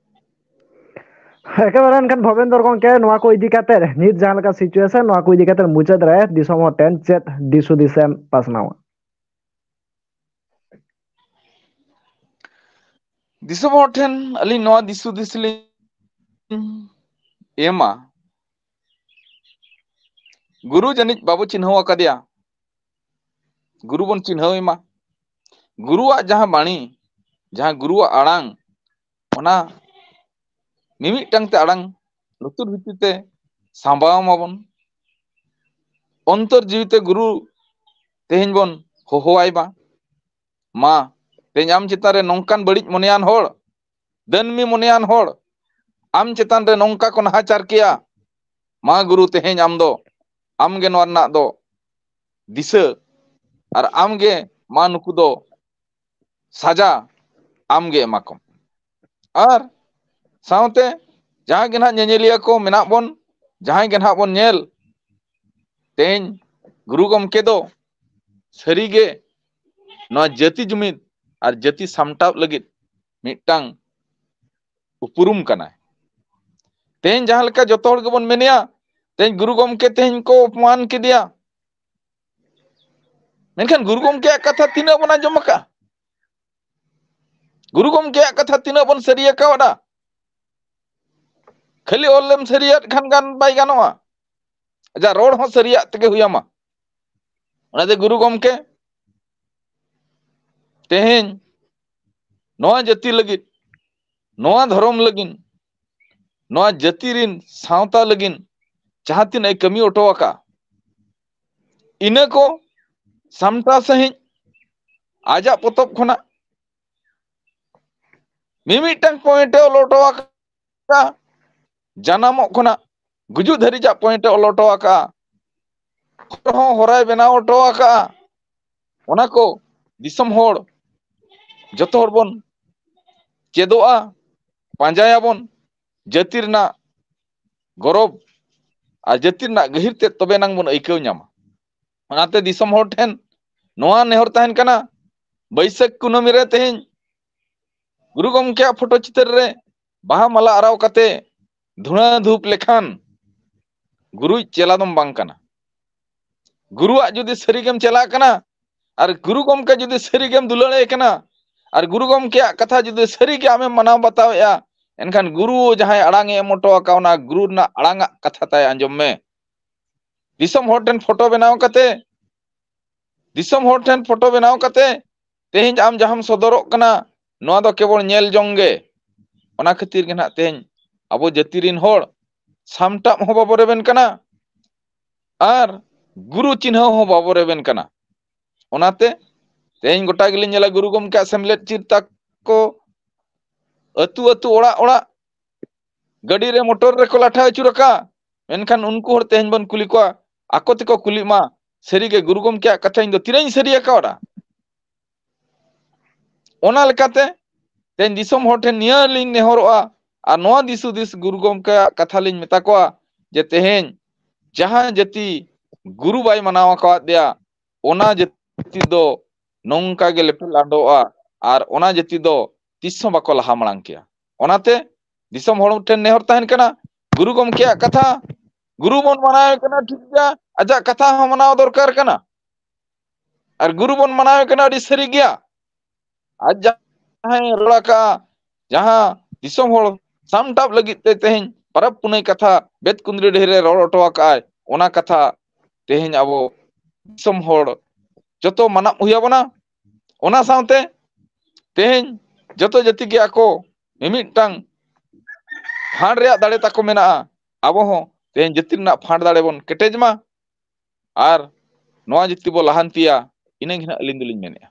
ᱮᱠᱮᱵᱟᱨᱮ ᱮᱱᱠᱷᱟᱱ ᱵᱷᱚᱵᱮᱱᱫᱚᱨ ᱜᱚᱢᱠᱮ, ᱱᱚᱣᱟ ᱠᱚ ᱤᱫᱤ ᱠᱟᱛᱮ, ᱱᱤᱛ ᱡᱟᱦᱟᱸ ᱞᱮᱠᱟ ᱥᱤᱪᱩᱭᱮᱥᱚᱱ, ᱱᱚᱣᱟ ᱠᱚ ᱤᱫᱤ ᱠᱟᱛᱮ ᱢᱩᱪᱟᱹᱫ ᱨᱮ ᱫᱤᱥᱚᱢ ᱦᱚᱲ ᱴᱷᱮᱱ ᱪᱮᱫ ᱫᱤᱥ ᱦᱩᱫᱤᱥ ᱮᱢ ᱯᱟᱥᱱᱟᱣᱟ? ᱫᱤᱥᱚᱢ ᱦᱚᱲ ᱴᱷᱮᱱ ᱟᱹᱞᱤᱧ ᱱᱚᱣᱟ ᱫᱤᱥ ᱦᱩᱫᱤᱥ ᱞᱤᱧ ᱮᱢᱟ, ᱜᱩᱨᱩ ᱡᱟᱹᱱᱤᱡ ᱵᱟᱵᱚ ᱪᱤᱱᱦᱟᱹᱣ ᱟᱠᱟᱫᱮᱭᱟ, ᱜᱩᱨᱩ ᱵᱚᱱ ᱪᱤᱱᱦᱟᱹᱣ ᱮᱢᱟ᱾ ᱜᱩᱨᱩᱣᱟᱜ ᱡᱟᱦᱟᱸ ᱵᱟᱹᱬᱤ, ᱡᱟᱦᱟᱸ ᱜᱩᱨᱩᱣᱟᱜ ᱟᱲᱟᱝ, ᱚᱱᱟ ᱢᱤᱢᱤᱫᱴᱟᱝ ᱛᱮ ᱟᱲᱟᱝ ᱞᱩᱛᱩᱨ ᱵᱷᱤᱛᱤᱨ ᱛᱮ ᱥᱟᱢᱵᱟᱣ ᱢᱟᱵᱚᱱ᱾ ᱚᱱᱛᱚᱨ ᱡᱤᱣᱤ ᱛᱮ ᱜᱩᱨᱩ ᱛᱮᱦᱮᱧ ᱵᱚᱱ ᱦᱚᱦᱚᱣᱟᱭ ᱢᱟ᱾ ᱢᱟ, ᱛᱮᱦᱮᱧ ᱟᱢ ᱪᱮᱛᱟᱱ ᱨᱮ ᱱᱚᱝᱠᱟᱱ ᱵᱟᱹᱲᱤᱡ ᱢᱚᱱᱮᱭᱟᱱ ᱦᱚᱲ, ᱫᱟᱹᱱᱢᱤ ᱢᱚᱱᱮᱭᱟᱱ ᱦᱚᱲ, ᱟᱢ ᱪᱮᱛᱟᱱ ᱨᱮ ᱱᱚᱝᱠᱟ ᱠᱚ ᱱᱟᱦᱟᱪᱟᱨ ᱠᱮᱭᱟ, ᱢᱟ ᱜᱩᱨᱩ, ᱛᱮᱦᱮᱧ ᱟᱢ ᱫᱚ, ᱟᱢ ᱜᱮ ᱱᱚᱣᱟ ᱨᱮᱱᱟᱜ ᱫᱚ ᱫᱤᱥᱟᱹ, ᱟᱨ ᱟᱢ ᱜᱮ ᱢᱟ ᱱᱩᱠᱩ ᱫᱚ ᱥᱟᱡᱟ ᱟᱢ ᱜᱮ ᱮᱢᱟ ᱠᱚᱢ᱾ ᱟᱨ ᱥᱟᱶᱛᱮ ᱡᱟᱦᱟᱸᱭ ᱜᱮ ᱱᱟᱦᱟᱜ ᱧᱮᱧᱮᱞᱤᱭᱟᱹ ᱠᱚ ᱢᱮᱱᱟᱜ ᱵᱚᱱ, ᱡᱟᱦᱟᱸᱭ ᱜᱮ ᱱᱟᱦᱟᱜ ᱵᱚᱱ ᱧᱮᱞ, ᱛᱮᱦᱮᱧ ᱜᱩᱨᱩ ᱜᱚᱢᱠᱮ ᱫᱚ ᱥᱟᱹᱨᱤᱜᱮ ᱱᱚᱣᱟ ᱡᱟᱹᱛᱤ ᱡᱩᱢᱤᱫ ᱟᱨ ᱡᱟᱹᱛᱤ ᱥᱟᱢᱴᱟᱣ ᱞᱟᱹᱜᱤᱫ ᱢᱤᱫᱴᱟᱝ ᱩᱯᱨᱩᱢ ᱠᱟᱱᱟᱭ᱾ ᱛᱮᱦᱮᱧ ᱡᱟᱦᱟᱸ ᱞᱮᱠᱟ ᱡᱚᱛᱚ ᱦᱚᱲ ᱜᱮᱵᱚᱱ ᱢᱮᱱᱮᱜᱼᱟ, ᱛᱮᱦᱮᱧ ᱜᱩᱨᱩ ᱜᱚᱢᱠᱮ ᱛᱮᱦᱮᱧ ᱠᱚ ᱚᱯᱚᱢᱟᱱ ᱠᱮᱫᱮᱭᱟ, ᱢᱮᱱᱠᱷᱟᱱ ᱜᱩᱨᱩ ᱜᱚᱢᱠᱮᱭᱟᱜ ᱠᱟᱛᱷᱟ ᱛᱤᱱᱟᱹᱜ ᱵᱚᱱ ᱟᱸᱡᱚᱢ ᱟᱠᱟᱫᱼᱟ? ᱜᱩᱨᱩ ᱜᱚᱢᱠᱮᱭᱟᱜ ᱠᱟᱛᱷᱟ ᱛᱤᱱᱟᱹᱜ ᱵᱚᱱ ᱥᱟᱹᱨᱤ ᱟᱠᱟᱣᱟᱫᱼᱟ? ᱠᱷᱟᱹᱞᱤ ᱚᱞ ᱮᱢ ᱥᱟᱹᱨᱤᱭᱟᱫ ᱠᱷᱟᱱ ᱜᱟᱱ ᱵᱟᱭ ᱜᱟᱱᱚᱜᱼᱟ, ᱟᱡᱟᱜ ᱨᱚᱲ ᱦᱚᱸ ᱥᱟᱹᱨᱤᱭᱟᱜ ᱛᱮᱜᱮ ᱦᱩᱭᱟᱢᱟ᱾ ᱚᱱᱟᱛᱮ ᱜᱩᱨᱩ ᱜᱚᱢᱠᱮ ᱛᱮᱦᱮᱧ ᱱᱚᱣᱟ ᱡᱟᱹᱛᱤ ᱞᱟᱹᱜᱤᱫ, ᱱᱚᱣᱟ ᱫᱷᱚᱨᱚᱢ ᱞᱟᱹᱜᱤᱫ, ᱱᱚᱣᱟ ᱡᱟᱹᱛᱤ ᱨᱤᱱ ᱥᱟᱶᱛᱟ ᱞᱟᱹᱜᱤᱫ ᱡᱟᱦᱟᱸ ᱛᱤᱱᱟᱹᱜ ᱮ ᱠᱟᱹᱢᱤ ᱦᱚᱴᱚ ᱟᱠᱟᱫᱼᱟ, ᱤᱱᱟᱹ ᱠᱚ ᱥᱟᱢᱴᱟᱣ ᱥᱟᱺᱦᱤᱡ ᱟᱡᱟᱜ ᱯᱚᱛᱚᱵ ᱠᱷᱚᱱᱟᱜ ᱢᱤᱢᱤᱫᱴᱟᱝ point ᱮ ᱚᱞ ᱦᱚᱴᱚ ᱟᱠᱟᱫᱼᱟ᱾ ᱡᱟᱱᱟᱢᱚᱜ ᱠᱷᱚᱱᱟᱜ ᱜᱩᱡᱩᱜ ᱫᱷᱟᱹᱨᱤᱡᱟᱜ point ᱮ ᱚᱞ ᱦᱚᱴᱚ ᱟᱠᱟᱫᱼᱟ᱾ ᱦᱚᱨ ᱦᱚᱸ ᱦᱚᱨᱟᱭ ᱵᱮᱱᱟᱣ ᱦᱚᱴᱚ ᱟᱠᱟᱫᱼᱟ᱾ ᱚᱱᱟ ᱠᱚ ᱫᱤᱥᱚᱢ ᱦᱚᱲ ᱡᱚᱛᱚ ᱦᱚᱲ ᱵᱚᱱ ᱪᱮᱫᱚᱜᱼᱟ, ᱯᱟᱸᱡᱟᱭᱟᱵᱚᱱ᱾ ᱡᱟᱹᱛᱤ ᱨᱮᱱᱟᱜ ᱜᱚᱨᱚᱵᱽ ᱟᱨ ᱡᱟᱹᱛᱤ ᱨᱮᱱᱟᱜ ᱜᱟᱹᱦᱤᱨ ᱛᱮᱫ ᱛᱚᱵᱮ ᱮᱱᱟᱝ ᱵᱚᱱ ᱟᱹᱭᱠᱟᱹᱣ ᱧᱟᱢᱟ᱾ ᱚᱱᱟᱛᱮ ᱫᱤᱥᱚᱢ ᱦᱚᱲ ᱴᱷᱮᱱ ᱱᱚᱣᱟ ᱱᱮᱦᱚᱨ ᱛᱟᱦᱮᱱ ᱠᱟᱱᱟ, ᱵᱟᱹᱭᱥᱟᱹᱠᱷ ᱠᱩᱱᱟᱹᱢᱤ ᱨᱮ ᱛᱮᱦᱮᱧ ᱜᱩᱨᱩ ᱜᱚᱢᱠᱮᱭᱟᱜ ᱯᱷᱳᱴᱳ ᱪᱤᱛᱟᱹᱨ ᱨᱮ ᱵᱟᱦᱟ ᱢᱟᱞᱟ ᱟᱨᱟᱣ ᱠᱟᱛᱮ ᱫᱷᱩᱬᱟᱹ ᱫᱷᱩᱯ ᱞᱮᱠᱷᱟᱱ ᱜᱩᱨᱩᱭᱤᱡ ᱪᱮᱞᱟ ᱫᱚᱢ ᱵᱟᱝ ᱠᱟᱱᱟ᱾ ᱜᱩᱨᱩᱣᱟᱜ ᱡᱩᱫᱤ ᱥᱟᱹᱨᱤᱜᱮᱢ ᱪᱮᱞᱟ ᱠᱟᱱᱟ ᱟᱨ ᱜᱩᱨᱩ ᱜᱚᱢᱠᱮ ᱡᱩᱫᱤ ᱥᱟᱹᱨᱤᱜᱮᱢ ᱫᱩᱞᱟᱹᱲ ᱟᱭ ᱠᱟᱱᱟ ᱟᱨ ᱜᱩᱨᱩ ᱜᱚᱢᱠᱮᱭᱟᱜ ᱠᱟᱛᱷᱟ ᱡᱩᱫᱤ ᱥᱟᱹᱨᱤᱜᱮ ᱟᱢᱮᱢ ᱢᱟᱱᱟᱣ ᱵᱟᱛᱟᱣᱮᱫᱼᱟ, ᱮᱱᱠᱷᱟᱱ ᱜᱩᱨᱩ ᱡᱟᱦᱟᱸᱭ ᱟᱲᱟᱝ ᱮ ᱮᱢ ᱦᱚᱴᱚ ᱟᱠᱟᱫ, ᱚᱱᱟ ᱜᱩᱨᱩ ᱨᱮᱱᱟᱜ ᱟᱲᱟᱝ ᱟᱜ ᱠᱟᱛᱷᱟ ᱛᱟᱭ ᱟᱸᱡᱚᱢ ᱢᱮ᱾ ᱫᱤᱥᱚᱢ ᱦᱚᱲ ᱴᱷᱮᱱ ᱯᱷᱳᱴᱳ ᱵᱮᱱᱟᱣ ᱠᱟᱛᱮ, ᱫᱤᱥᱚᱢ ᱦᱚᱲ ᱴᱷᱮᱱ ᱯᱷᱳᱴᱳ ᱵᱮᱱᱟᱣ ᱠᱟᱛᱮ ᱛᱮᱦᱮᱧ ᱟᱢ ᱡᱟᱦᱟᱸᱢ ᱥᱚᱫᱚᱨᱚᱜ ᱠᱟᱱᱟ, ᱱᱚᱣᱟ ᱫᱚ ᱠᱮᱵᱚᱞ ᱧᱮᱞ ᱡᱚᱝ ᱜᱮ᱾ ᱚᱱᱟ ᱠᱷᱟᱹᱛᱤᱨ ᱜᱮ ᱱᱟᱦᱟᱜ ᱛᱮᱦᱮᱧ ᱟᱵᱚ ᱡᱟᱹᱛᱤ ᱨᱤᱱ ᱦᱚᱲ ᱥᱟᱢᱴᱟᱜ ᱦᱚᱸ ᱵᱟᱵᱚ ᱨᱮᱵᱮᱱ ᱠᱟᱱᱟ ᱟᱨ ᱜᱩᱨᱩ ᱪᱤᱱᱦᱟᱹᱣ ᱦᱚᱸ ᱵᱟᱵᱚ ᱨᱮᱵᱮᱱ ᱠᱟᱱᱟ᱾ ᱚᱱᱟᱛᱮ ᱛᱮᱦᱮᱧ ᱜᱚᱴᱟ ᱜᱮᱞᱤᱧ ᱧᱮᱞᱟ ᱜᱩᱨᱩ ᱜᱚᱢᱠᱮᱭᱟᱜ ᱥᱮᱢᱞᱮᱫ ᱪᱤᱨ ᱛᱟᱠᱚ ᱟᱹᱛᱩ ᱟᱹᱛᱩ, ᱚᱲᱟᱜ ᱚᱲᱟᱜ, ᱜᱟᱹᱰᱤ ᱨᱮ ᱢᱚᱴᱚᱨ ᱨᱮᱠᱚ ᱞᱟᱴᱷᱟ ᱟᱹᱪᱩᱨ ᱟᱠᱟᱫᱼᱟ᱾ ᱢᱮᱱᱠᱷᱟᱱ ᱩᱱᱠᱩ ᱦᱚᱲ ᱛᱮᱦᱮᱧ ᱵᱚᱱ ᱠᱩᱞᱤ ᱠᱚᱣᱟ, ᱟᱠᱚ ᱛᱮᱠᱚ ᱠᱩᱞᱤᱜ ᱢᱟ, ᱥᱟᱹᱨᱤᱜᱮ ᱜᱩᱨᱩ ᱜᱚᱢᱠᱮᱭᱟᱜ ᱠᱟᱛᱷᱟ ᱤᱧ ᱫᱚ ᱛᱤᱱᱟᱹᱜ ᱤᱧ ᱥᱟᱹᱨᱤ ᱟᱠᱟᱣᱟᱫᱼᱟ? ᱚᱱᱟ ᱞᱮᱠᱟᱛᱮ ᱛᱮᱦᱮᱧ ᱫᱤᱥᱚᱢ ᱦᱚᱲ ᱴᱷᱮᱱ ᱱᱤᱭᱟᱹ ᱞᱤᱧ ᱱᱮᱦᱚᱨᱚᱜᱼᱟ ᱟᱨ ᱱᱚᱣᱟ ᱫᱤᱥ ᱦᱩᱫᱤᱥ ᱜᱩᱨᱩ ᱜᱚᱢᱠᱮᱭᱟᱜ ᱠᱟᱛᱷᱟ ᱞᱤᱧ ᱢᱮᱛᱟ ᱠᱚᱣᱟ ᱡᱮ ᱛᱮᱦᱮᱧ ᱡᱟᱦᱟᱸ ᱡᱟᱹᱛᱤ ᱜᱩᱨᱩ ᱵᱟᱭ ᱢᱟᱱᱟᱣ ᱟᱠᱟᱫᱮᱭᱟ, ᱚᱱᱟ ᱡᱟᱹᱛᱤ ᱫᱚ ᱱᱚᱝᱠᱟ ᱜᱮ ᱞᱮᱯᱮ ᱞᱟᱸᱰᱚᱜᱼᱟ ᱟᱨ ᱚᱱᱟ ᱡᱟᱹᱛᱤ ᱫᱚ ᱛᱤᱥ ᱦᱚᱸ ᱵᱟᱠᱚ ᱞᱟᱦᱟ ᱢᱟᱲᱟᱝ ᱠᱮᱭᱟ᱾ ᱚᱱᱟᱛᱮ ᱫᱤᱥᱚᱢ ᱦᱚᱲ ᱴᱷᱮᱱ ᱱᱮᱦᱚᱨ ᱛᱟᱦᱮᱱ ᱠᱟᱱᱟ, ᱜᱩᱨᱩ ᱜᱚᱢᱠᱮᱭᱟᱜ ᱠᱟᱛᱷᱟ, ᱜᱩᱨᱩ ᱵᱚᱱ ᱢᱟᱱᱟᱣᱮ ᱠᱟᱱᱟ, ᱴᱷᱤᱠ ᱜᱮᱭᱟ, ᱟᱡᱟᱜ ᱠᱟᱛᱷᱟ ᱦᱚᱸ ᱢᱟᱱᱟᱣ ᱫᱚᱨᱠᱟᱨ ᱠᱟᱱᱟ᱾ ᱟᱨ ᱜᱩᱨᱩ ᱵᱚᱱ ᱢᱟᱱᱟᱣᱮ ᱠᱟᱱᱟ, ᱟᱹᱰᱤ ᱥᱟᱹᱨᱤ ᱜᱮᱭᱟ᱾ ᱟᱡ ᱡᱟᱦᱟᱸᱭ ᱨᱚᱲ ᱟᱠᱟᱜᱼᱟ, ᱡᱟᱦᱟᱸ ᱫᱤᱥᱚᱢ ᱦᱚᱲ ᱥᱟᱢᱴᱟᱣ ᱞᱟᱹᱜᱤᱫ ᱛᱮ ᱛᱮᱦᱮᱧ ᱯᱟᱨᱟᱵᱽ ᱯᱩᱱᱟᱹᱭ ᱠᱟᱛᱷᱟ ᱵᱮᱫ ᱠᱩᱸᱫᱽᱨᱤ ᱰᱟᱹᱦᱤ ᱨᱮ ᱨᱚᱲ ᱦᱚᱴᱚ ᱟᱠᱟᱜᱼᱟᱭ, ᱚᱱᱟ ᱠᱟᱛᱷᱟ ᱛᱮᱦᱮᱧ ᱟᱵᱚ ᱫᱤᱥᱚᱢ ᱦᱚᱲ ᱡᱚᱛᱚ ᱢᱟᱱᱟᱣ ᱦᱩᱭ ᱟᱵᱚᱱᱟ᱾ ᱚᱱᱟ ᱥᱟᱶᱛᱮ ᱛᱮᱦᱮᱧ ᱡᱚᱛᱚ ᱡᱟᱹᱛᱤ ᱜᱮ ᱟᱠᱚ ᱢᱤᱢᱤᱫᱴᱟᱝ ᱯᱷᱟᱸᱰ ᱨᱮᱭᱟᱜ ᱫᱟᱲᱮ ᱛᱟᱠᱚ ᱢᱮᱱᱟᱜᱼᱟ᱾ ᱟᱵᱚ ᱦᱚᱸ ᱛᱮᱦᱮᱧ ᱡᱟᱹᱛᱤ ᱨᱮᱱᱟᱜ ᱯᱷᱟᱸᱰ ᱫᱟᱲᱮ ᱵᱚᱱ ᱠᱮᱴᱮᱡ ᱢᱟ ᱟᱨ ᱱᱚᱣᱟ ᱡᱟᱹᱛᱤ ᱵᱚ ᱞᱟᱦᱟᱱᱛᱤᱭᱟ, ᱤᱱᱟᱹ ᱜᱮ ᱦᱟᱸᱜ ᱟᱹᱞᱤᱧ ᱫᱚᱞᱤᱧ ᱢᱮᱱᱮᱫᱼᱟ᱾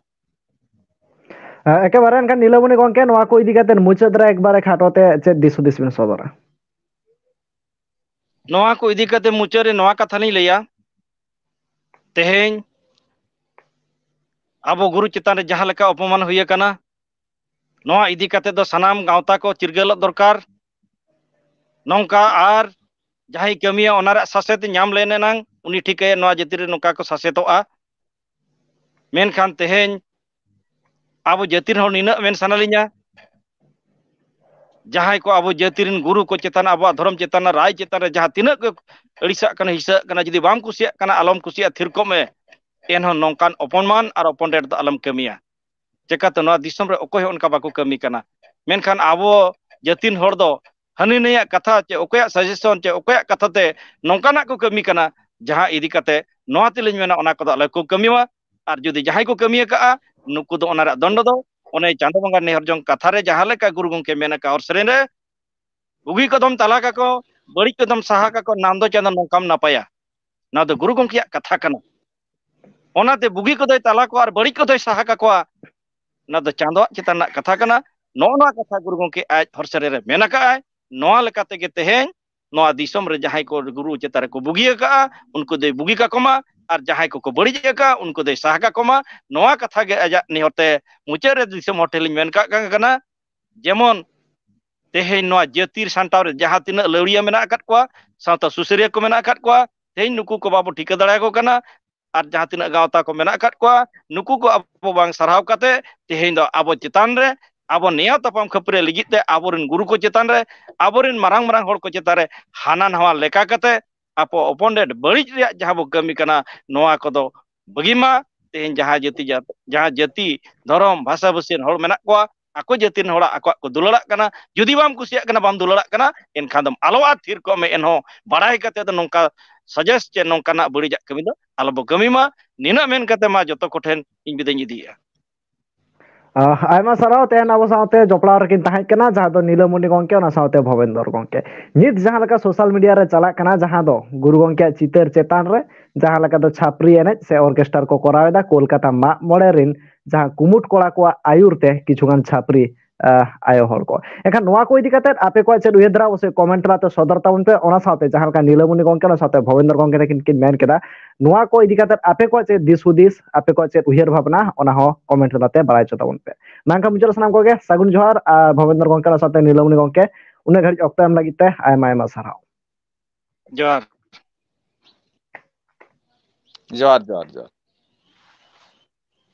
ᱦᱮᱸ, ᱮᱠᱮᱵᱟᱨᱮ ᱮᱱᱠᱷᱟᱱ ᱱᱤᱞᱟᱢᱚᱱᱤ ᱜᱚᱢᱠᱮ, ᱱᱚᱣᱟ ᱠᱚ ᱤᱫᱤ ᱠᱟᱛᱮ ᱢᱩᱪᱟᱹᱫ ᱨᱮ ᱮᱠᱵᱟᱨᱮ ᱠᱷᱟᱴᱚ ᱛᱮ ᱪᱮᱫ ᱫᱤᱥ ᱦᱩᱫᱤᱥ ᱵᱮᱱ ᱥᱚᱫᱚᱨᱟ? ᱱᱚᱣᱟ ᱠᱚ ᱤᱫᱤ ᱠᱟᱛᱮ ᱢᱩᱪᱟᱹᱫ ᱨᱮ ᱱᱚᱣᱟ ᱠᱟᱛᱷᱟ ᱞᱤᱧ ᱞᱟᱹᱭᱟ, ᱛᱮᱦᱮᱧ ᱟᱵᱚ ᱜᱩᱨᱩ ᱪᱮᱛᱟᱱ ᱨᱮ ᱡᱟᱦᱟᱸ ᱞᱮᱠᱟ ᱚᱯᱚᱢᱟᱱ ᱦᱩᱭ ᱟᱠᱟᱱᱟ, ᱱᱚᱣᱟ ᱤᱫᱤ ᱠᱟᱛᱮ ᱫᱚ ᱥᱟᱱᱟᱢ ᱜᱟᱶᱛᱟ ᱠᱚ ᱪᱤᱨᱜᱟᱹᱞᱚᱜ ᱫᱚᱨᱠᱟᱨ᱾ ᱱᱚᱝᱠᱟ ᱟᱨ ᱡᱟᱦᱟᱸᱭ ᱠᱟᱹᱢᱤᱭᱟ, ᱚᱱᱟ ᱨᱮᱭᱟᱜ ᱥᱟᱥᱮᱛ ᱧᱟᱢ ᱞᱮᱱ ᱮᱱᱟᱝ ᱩᱱᱤ ᱴᱷᱤᱠᱟᱹᱭᱟ ᱱᱚᱣᱟ ᱡᱟᱹᱛᱤ ᱨᱮ ᱱᱚᱝᱠᱟ ᱠᱚ ᱥᱟᱥᱮᱛᱚᱜᱼᱟ᱾ ᱢᱮᱱᱠᱷᱟᱱ ᱛᱮᱦᱮᱧ ᱟᱵᱚ ᱡᱟᱹᱛᱤ ᱨᱮᱱ ᱦᱚᱲ ᱱᱤᱱᱟᱹᱜ ᱢᱮᱱ ᱥᱟᱱᱟ ᱞᱤᱧᱟ, ᱡᱟᱦᱟᱸᱭ ᱠᱚ ᱟᱵᱚ ᱡᱟᱹᱛᱤ ᱨᱮᱱ ᱜᱩᱨᱩ ᱠᱚ ᱪᱮᱛᱟᱱ, ᱟᱵᱚᱣᱟᱜ ᱫᱷᱚᱨᱚᱢ ᱪᱮᱛᱟᱱ, ᱨᱟᱭ ᱪᱮᱛᱟᱱ ᱨᱮ ᱡᱟᱦᱟᱸ ᱛᱤᱱᱟᱹᱜ ᱜᱮ ᱟᱹᱲᱤᱥᱟᱜ ᱠᱟᱱᱟ, ᱦᱤᱥᱟᱹᱜ ᱠᱟᱱᱟ, ᱡᱩᱫᱤ ᱵᱟᱢ ᱠᱩᱥᱤᱭᱟᱜ ᱠᱟᱱᱟ, ᱟᱞᱚᱢ ᱠᱩᱥᱤᱭᱟᱜᱼᱟ, ᱛᱷᱤᱨ ᱠᱚᱜ ᱢᱮ᱾ ᱮᱱᱦᱚᱸ ᱱᱚᱝᱠᱟᱱ ᱚᱯᱚᱢᱟᱱ ᱟᱨ ᱚᱯᱚᱱ ᱰᱮᱴ ᱫᱚ ᱟᱞᱚᱢ ᱠᱟᱹᱢᱤᱭᱟ᱾ ᱪᱮᱠᱟᱛᱮ ᱱᱚᱣᱟ ᱫᱤᱥᱚᱢ ᱨᱮ ᱚᱠᱚᱭ ᱦᱚᱸ ᱚᱱᱠᱟ ᱵᱟᱠᱚ ᱠᱟᱹᱢᱤ ᱠᱟᱱᱟ᱾ ᱢᱮᱱᱠᱷᱟᱱ ᱟᱵᱚ ᱡᱟᱹᱛᱤᱱ ᱦᱚᱲ ᱫᱚ ᱦᱟᱹᱱᱤ ᱱᱟᱹᱭᱟᱜ ᱠᱟᱛᱷᱟ ᱪᱮ ᱚᱠᱚᱭᱟᱜ suggestion ᱪᱮ ᱚᱠᱚᱭᱟᱜ ᱠᱟᱛᱷᱟ ᱛᱮ ᱱᱚᱝᱠᱟᱱᱟᱜ ᱠᱚ ᱠᱟᱹᱢᱤ ᱠᱟᱱᱟ, ᱡᱟᱦᱟᱸ ᱤᱫᱤ ᱠᱟᱛᱮ ᱱᱚᱣᱟ ᱛᱮᱞᱤᱧ ᱢᱮᱱᱟ, ᱚᱱᱟ ᱠᱚᱫᱚ ᱟᱞᱚ ᱠᱚ ᱠᱟᱹᱢᱤ ᱢᱟ᱾ ᱟᱨ ᱡᱩᱫᱤ ᱡᱟᱦᱟᱸᱭ ᱠᱚ ᱠᱟᱹᱢᱤ ᱟᱠᱟᱜᱼᱟ, ᱱᱩᱠᱩ ᱫᱚ ᱚᱱᱟ ᱨᱮᱭᱟᱜ ᱫᱚᱱᱰᱚ ᱫᱚ ᱚᱱᱮ ᱪᱟᱸᱫᱚ ᱵᱚᱸᱜᱟ ᱱᱮᱦᱚᱨ ᱡᱚᱝ ᱠᱟᱛᱷᱟ ᱨᱮ ᱡᱟᱦᱟᱸ ᱞᱮᱠᱟ ᱜᱩᱨᱩ ᱜᱚᱢᱠᱮ ᱢᱮᱱ ᱟᱠᱟᱫ ᱦᱚᱨ ᱥᱮᱨᱮᱧ ᱨᱮ, "ᱵᱩᱜᱤ ᱠᱚᱫᱚᱢ ᱛᱟᱞᱟ ᱠᱟᱠᱚ, ᱵᱟᱹᱲᱤᱡ ᱠᱚᱫᱚᱢ ᱥᱟᱦᱟ ᱠᱟᱠᱚ, ᱱᱟᱢ ᱫᱚ ᱪᱟᱸᱫᱚ ᱱᱚᱝᱠᱟᱢ ᱱᱟᱯᱟᱭᱟ᱾" ᱱᱚᱣᱟ ᱫᱚ ᱜᱩᱨᱩ ᱜᱚᱢᱠᱮᱭᱟᱜ ᱠᱟᱛᱷᱟ ᱠᱟᱱᱟ᱾ ᱚᱱᱟᱛᱮ ᱵᱩᱜᱤ ᱠᱚᱫᱚᱭ ᱛᱟᱞᱟ ᱠᱚᱣᱟ ᱟᱨ ᱵᱟᱹᱲᱤᱡ ᱠᱚᱫᱚᱭ ᱥᱟᱦᱟ ᱠᱟᱠᱚᱣᱟ᱾ ᱚᱱᱟ ᱫᱚ ᱪᱟᱸᱫᱚᱣᱟᱜ ᱪᱮᱛᱟᱱ ᱨᱮᱱᱟᱜ ᱠᱟᱛᱷᱟ ᱠᱟᱱᱟ᱾ ᱱᱚᱜᱼᱚ ᱱᱚᱣᱟ ᱠᱟᱛᱷᱟ ᱜᱩᱨᱩ ᱜᱚᱢᱠᱮ ᱟᱡ ᱦᱚᱨ ᱥᱮᱨᱮᱧ ᱨᱮ ᱢᱮᱱ ᱟᱠᱟᱫᱼᱟᱭ᱾ ᱱᱚᱣᱟ ᱞᱮᱠᱟ ᱛᱮᱜᱮ ᱛᱮᱦᱮᱧ ᱱᱚᱣᱟ ᱫᱤᱥᱚᱢ ᱨᱮ ᱡᱟᱦᱟᱸᱭ ᱠᱚ ᱜᱩᱨᱩ ᱪᱮᱛᱟᱱ ᱨᱮᱠᱚ ᱵᱩᱜᱤ ᱟᱠᱟᱫᱼᱟ, ᱩᱱᱠᱩ ᱫᱚᱭ ᱵᱩᱜᱤ ᱠᱟᱠᱚ ᱢᱟ, ᱟᱨ ᱡᱟᱦᱟᱸᱭ ᱠᱚᱠᱚ ᱵᱟᱹᱲᱤᱡ ᱟᱠᱟᱫᱼᱟ, ᱩᱱᱠᱩ ᱫᱚᱭ ᱥᱟᱦᱟ ᱠᱟᱠᱚ ᱢᱟ᱾ ᱱᱚᱣᱟ ᱠᱟᱛᱷᱟ ᱜᱮ ᱟᱡᱟᱜ ᱱᱮᱦᱚᱨ ᱛᱮ ᱢᱩᱪᱟᱹᱫ ᱨᱮ ᱫᱤᱥᱚᱢ ᱦᱚᱲ ᱴᱷᱮᱱ ᱞᱤᱧ ᱢᱮᱱ ᱠᱟᱜ ᱠᱟᱱᱟ᱾ ᱡᱮᱢᱚᱱ ᱛᱮᱦᱮᱧ ᱱᱚᱣᱟ ᱡᱟᱹᱛᱤ ᱥᱟᱱᱴᱟᱣ ᱨᱮ ᱡᱟᱦᱟᱸ ᱛᱤᱱᱟᱹᱜ ᱞᱟᱹᱣᱲᱤᱭᱟᱹ ᱢᱮᱱᱟᱜ ᱟᱠᱟᱫ ᱠᱚᱣᱟ, ᱥᱟᱶᱛᱟ ᱥᱩᱥᱟᱹᱨᱤᱭᱟᱹ ᱠᱚ ᱢᱮᱱᱟᱜ ᱟᱠᱟᱫ ᱠᱚᱣᱟ, ᱛᱮᱦᱮᱧ ᱱᱩᱠᱩ ᱠᱚ ᱵᱟᱵᱚ ᱴᱷᱤᱠᱟᱹ ᱫᱟᱲᱮᱭᱟᱠᱚ ᱠᱟᱱᱟ᱾ ᱟᱨ ᱡᱟᱦᱟᱸ ᱛᱤᱱᱟᱹᱜ ᱜᱟᱶᱛᱟ ᱠᱚ ᱢᱮᱱᱟᱜ ᱟᱠᱟᱫ ᱠᱚᱣᱟ, ᱱᱩᱠᱩ ᱠᱚ ᱟᱵᱚ ᱵᱟᱝ ᱥᱟᱨᱦᱟᱣ ᱠᱟᱛᱮ ᱛᱮᱦᱮᱧ ᱫᱚ ᱟᱵᱚ ᱪᱮᱛᱟᱱ ᱨᱮ ᱟᱵᱚ ᱱᱮᱭᱟᱣ ᱛᱟᱯᱟᱢ ᱠᱷᱟᱹᱯᱟᱹᱨᱤ ᱞᱟᱹᱜᱤᱫ ᱛᱮ ᱟᱵᱚᱨᱮᱱ ᱜᱩᱨᱩ ᱠᱚ ᱪᱮᱛᱟᱱ ᱨᱮ, ᱟᱵᱚᱨᱮᱱ ᱢᱟᱨᱟᱝ ᱢᱟᱨᱟᱝ ᱦᱚᱲ ᱠᱚ ᱪᱮᱛᱟᱱ ᱨᱮ ᱦᱟᱱᱟ ᱱᱟᱣᱟ ᱞᱮᱠᱟ ᱠᱟᱛᱮ ᱟᱵᱚ ᱚᱯᱚᱱᱮᱱᱴ ᱵᱟᱹᱲᱤᱡ ᱨᱮᱭᱟᱜ ᱡᱟᱦᱟᱸ ᱵᱚ ᱠᱟᱹᱢᱤ ᱠᱟᱱᱟ, ᱱᱚᱣᱟ ᱠᱚᱫᱚ ᱵᱟᱹᱜᱤ ᱢᱟ᱾ ᱛᱮᱦᱮᱧ ᱡᱟᱦᱟᱸ ᱡᱟᱹᱛᱤ ᱡᱟᱛ-, ᱡᱟᱦᱟᱸ ᱡᱟᱹᱛᱤ, ᱫᱷᱚᱨᱚᱢ, ᱵᱷᱟᱥᱟ ᱵᱷᱟᱹᱥᱤ ᱨᱮᱱ ᱦᱚᱲ ᱢᱮᱱᱟᱜ ᱠᱚᱣᱟ, ᱟᱠᱚ ᱡᱟᱹᱛᱤ ᱨᱮᱱ ᱦᱚᱲᱟᱜ ᱟᱠᱚᱣᱟᱜ ᱠᱚ ᱫᱩᱞᱟᱹᱲᱟᱜ ᱠᱟᱱᱟ᱾ ᱡᱩᱫᱤ ᱵᱟᱢ ᱠᱩᱥᱤᱭᱟᱜ ᱠᱟᱱᱟ, ᱵᱟᱢ ᱫᱩᱞᱟᱹᱲᱟᱜ ᱠᱟᱱᱟ, ᱮᱱᱠᱷᱟᱱ ᱫᱚᱢ ᱟᱞᱚ ᱟᱨ ᱛᱷᱤᱨ ᱠᱚᱜ ᱢᱮ᱾ ᱮᱱᱦᱚᱸ ᱵᱟᱲᱟᱭ ᱠᱟᱛᱮ ᱫᱚ ᱱᱚᱝᱠᱟ ᱥᱟᱡᱮᱥ ᱪᱮ ᱱᱚᱝᱠᱟᱱᱟᱜ ᱵᱟᱹᱲᱤᱡᱟᱜ ᱠᱟᱹᱢᱤ ᱫᱚ ᱟᱞᱚ ᱵᱚ ᱠᱟᱹᱢᱤ ᱢᱟ᱾ ᱱᱤᱱᱟᱹᱜ ᱢᱮᱱ ᱠᱟᱛᱮ ᱢᱟ ᱡᱚᱛᱚ ᱠᱚᱴᱷᱮᱱ ᱤᱧ ᱵᱤᱫᱟᱹᱧ ᱤᱫᱤᱭᱮᱫᱼᱟ᱾ ᱟᱦ, ᱟᱭᱢᱟ ᱥᱟᱨᱦᱟᱣ᱾ ᱛᱮᱦᱮᱧ ᱟᱵᱚ ᱥᱟᱶᱛᱮ ᱡᱚᱯᱲᱟᱣ ᱨᱮᱠᱤᱱ ᱛᱟᱦᱮᱸ ᱠᱟᱱᱟ ᱡᱟᱦᱟᱸ ᱫᱚ ᱱᱤᱞᱟᱹᱢᱚᱱᱤ ᱜᱚᱢᱠᱮ, ᱚᱱᱟ ᱥᱟᱶᱛᱮ ᱵᱷᱚᱵᱮᱱᱫᱚᱨ ᱜᱚᱢᱠᱮ᱾ ᱱᱤᱛ ᱡᱟᱦᱟᱸ ᱞᱮᱠᱟ ᱥᱳᱥᱟᱞ ᱢᱤᱰᱤᱭᱟ ᱨᱮ ᱪᱟᱞᱟᱜ ᱠᱟᱱᱟ, ᱡᱟᱦᱟᱸ ᱫᱚ ᱜᱩᱨᱩ ᱜᱚᱢᱠᱮᱭᱟᱜ ᱪᱤᱛᱟᱹᱨ ᱪᱮᱛᱟᱱ ᱨᱮ ᱡᱟᱦᱟᱸ ᱞᱮᱠᱟ ᱫᱚ ᱪᱷᱟᱯᱨᱤ ᱮᱱᱮᱡ ᱥᱮ ᱚᱨᱠᱮᱥᱴᱟᱨ ᱠᱚ ᱠᱚᱨᱟᱣ ᱮᱫᱟ ᱠᱳᱞᱠᱟᱛᱟ ᱢᱟᱜ ᱢᱚᱬᱮ ᱨᱤᱱ ᱡᱟᱦᱟᱸ ᱠᱩᱢᱩᱴ ᱠᱚᱲᱟ ᱠᱚᱣᱟᱜ ᱟᱹᱭᱩᱨ ᱛᱮ ᱠᱤᱪᱷᱩᱜᱟᱱ ᱪᱷᱟᱯᱨᱤ, ᱟᱦ, ᱟᱭᱳ ᱦᱚᱲ ᱠᱚ᱾ ᱮᱱᱠᱷᱟᱱ ᱱᱚᱣᱟ ᱠᱚ ᱤᱫᱤ ᱠᱟᱛᱮ ᱟᱯᱮ ᱠᱚᱣᱟᱜ ᱪᱮᱫ ᱩᱭᱦᱟᱹᱨ ᱫᱷᱟᱨᱟ, ᱚᱵᱚᱥᱥᱳᱭ ᱠᱚᱢᱮᱱᱴ ᱛᱟᱞᱟᱛᱮ ᱥᱚᱫᱚᱨ ᱛᱟᱵᱚᱱ ᱯᱮ᱾ ᱚᱱᱟ ᱥᱟᱶᱛᱮ ᱡᱟᱦᱟᱸ ᱞᱮᱠᱟ ᱱᱤᱞᱟᱹᱢᱚᱱᱤ ᱜᱚᱢᱠᱮ, ᱚᱱᱟ ᱥᱟᱶᱛᱮ ᱵᱷᱚᱵᱮᱱᱫᱚᱨ ᱜᱚᱢᱠᱮ ᱛᱟᱹᱠᱤᱱ ᱠᱤᱱ ᱢᱮᱱ ᱠᱮᱫᱟ, ᱱᱚᱣᱟ ᱠᱚ ᱤᱫᱤ ᱠᱟᱛᱮ ᱟᱯᱮ ᱠᱚᱣᱟᱜ ᱪᱮᱫ ᱫᱤᱥ ᱦᱩᱫᱤᱥ, ᱟᱯᱮ ᱠᱚᱣᱟᱜ ᱪᱮᱫ ᱩᱭᱦᱟᱹᱨ ᱵᱷᱟᱵᱽᱱᱟ, ᱚᱱᱟ ᱦᱚᱸ ᱠᱚᱢᱮᱱᱴ ᱛᱟᱞᱟᱛᱮ ᱵᱟᱲᱟᱭ ᱦᱚᱪᱚ ᱛᱟᱵᱚᱱ ᱯᱮ᱾ ᱢᱟ ᱮᱱᱠᱷᱟᱱ ᱢᱩᱪᱟᱹᱫ ᱨᱮ ᱥᱟᱱᱟᱢ ᱠᱚᱜᱮ ᱥᱟᱹᱜᱩᱱ ᱡᱚᱦᱟᱨ᱾ ᱟᱨ ᱵᱷᱚᱵᱮᱱᱫᱚᱨ ᱜᱚᱢᱠᱮ, ᱚᱱᱟ ᱥᱟᱶᱛᱮ ᱱᱤᱞᱟᱹᱢᱚᱱᱤ ᱜᱚᱢᱠᱮ, ᱩᱱᱟᱹᱜ ᱜᱷᱟᱹᱲᱤᱡ ᱚᱠᱛᱚ ᱮᱢ ᱞᱟᱹᱜᱤᱫ ᱛᱮ ᱟᱭᱢᱟ ᱟᱭᱢᱟ ᱥᱟᱨᱦᱟᱣ᱾ ᱡᱚᱦᱟᱨ᱾ ᱡᱚᱦᱟᱨ, ᱡᱚᱦᱟᱨ, ᱡᱚᱦᱟᱨ᱾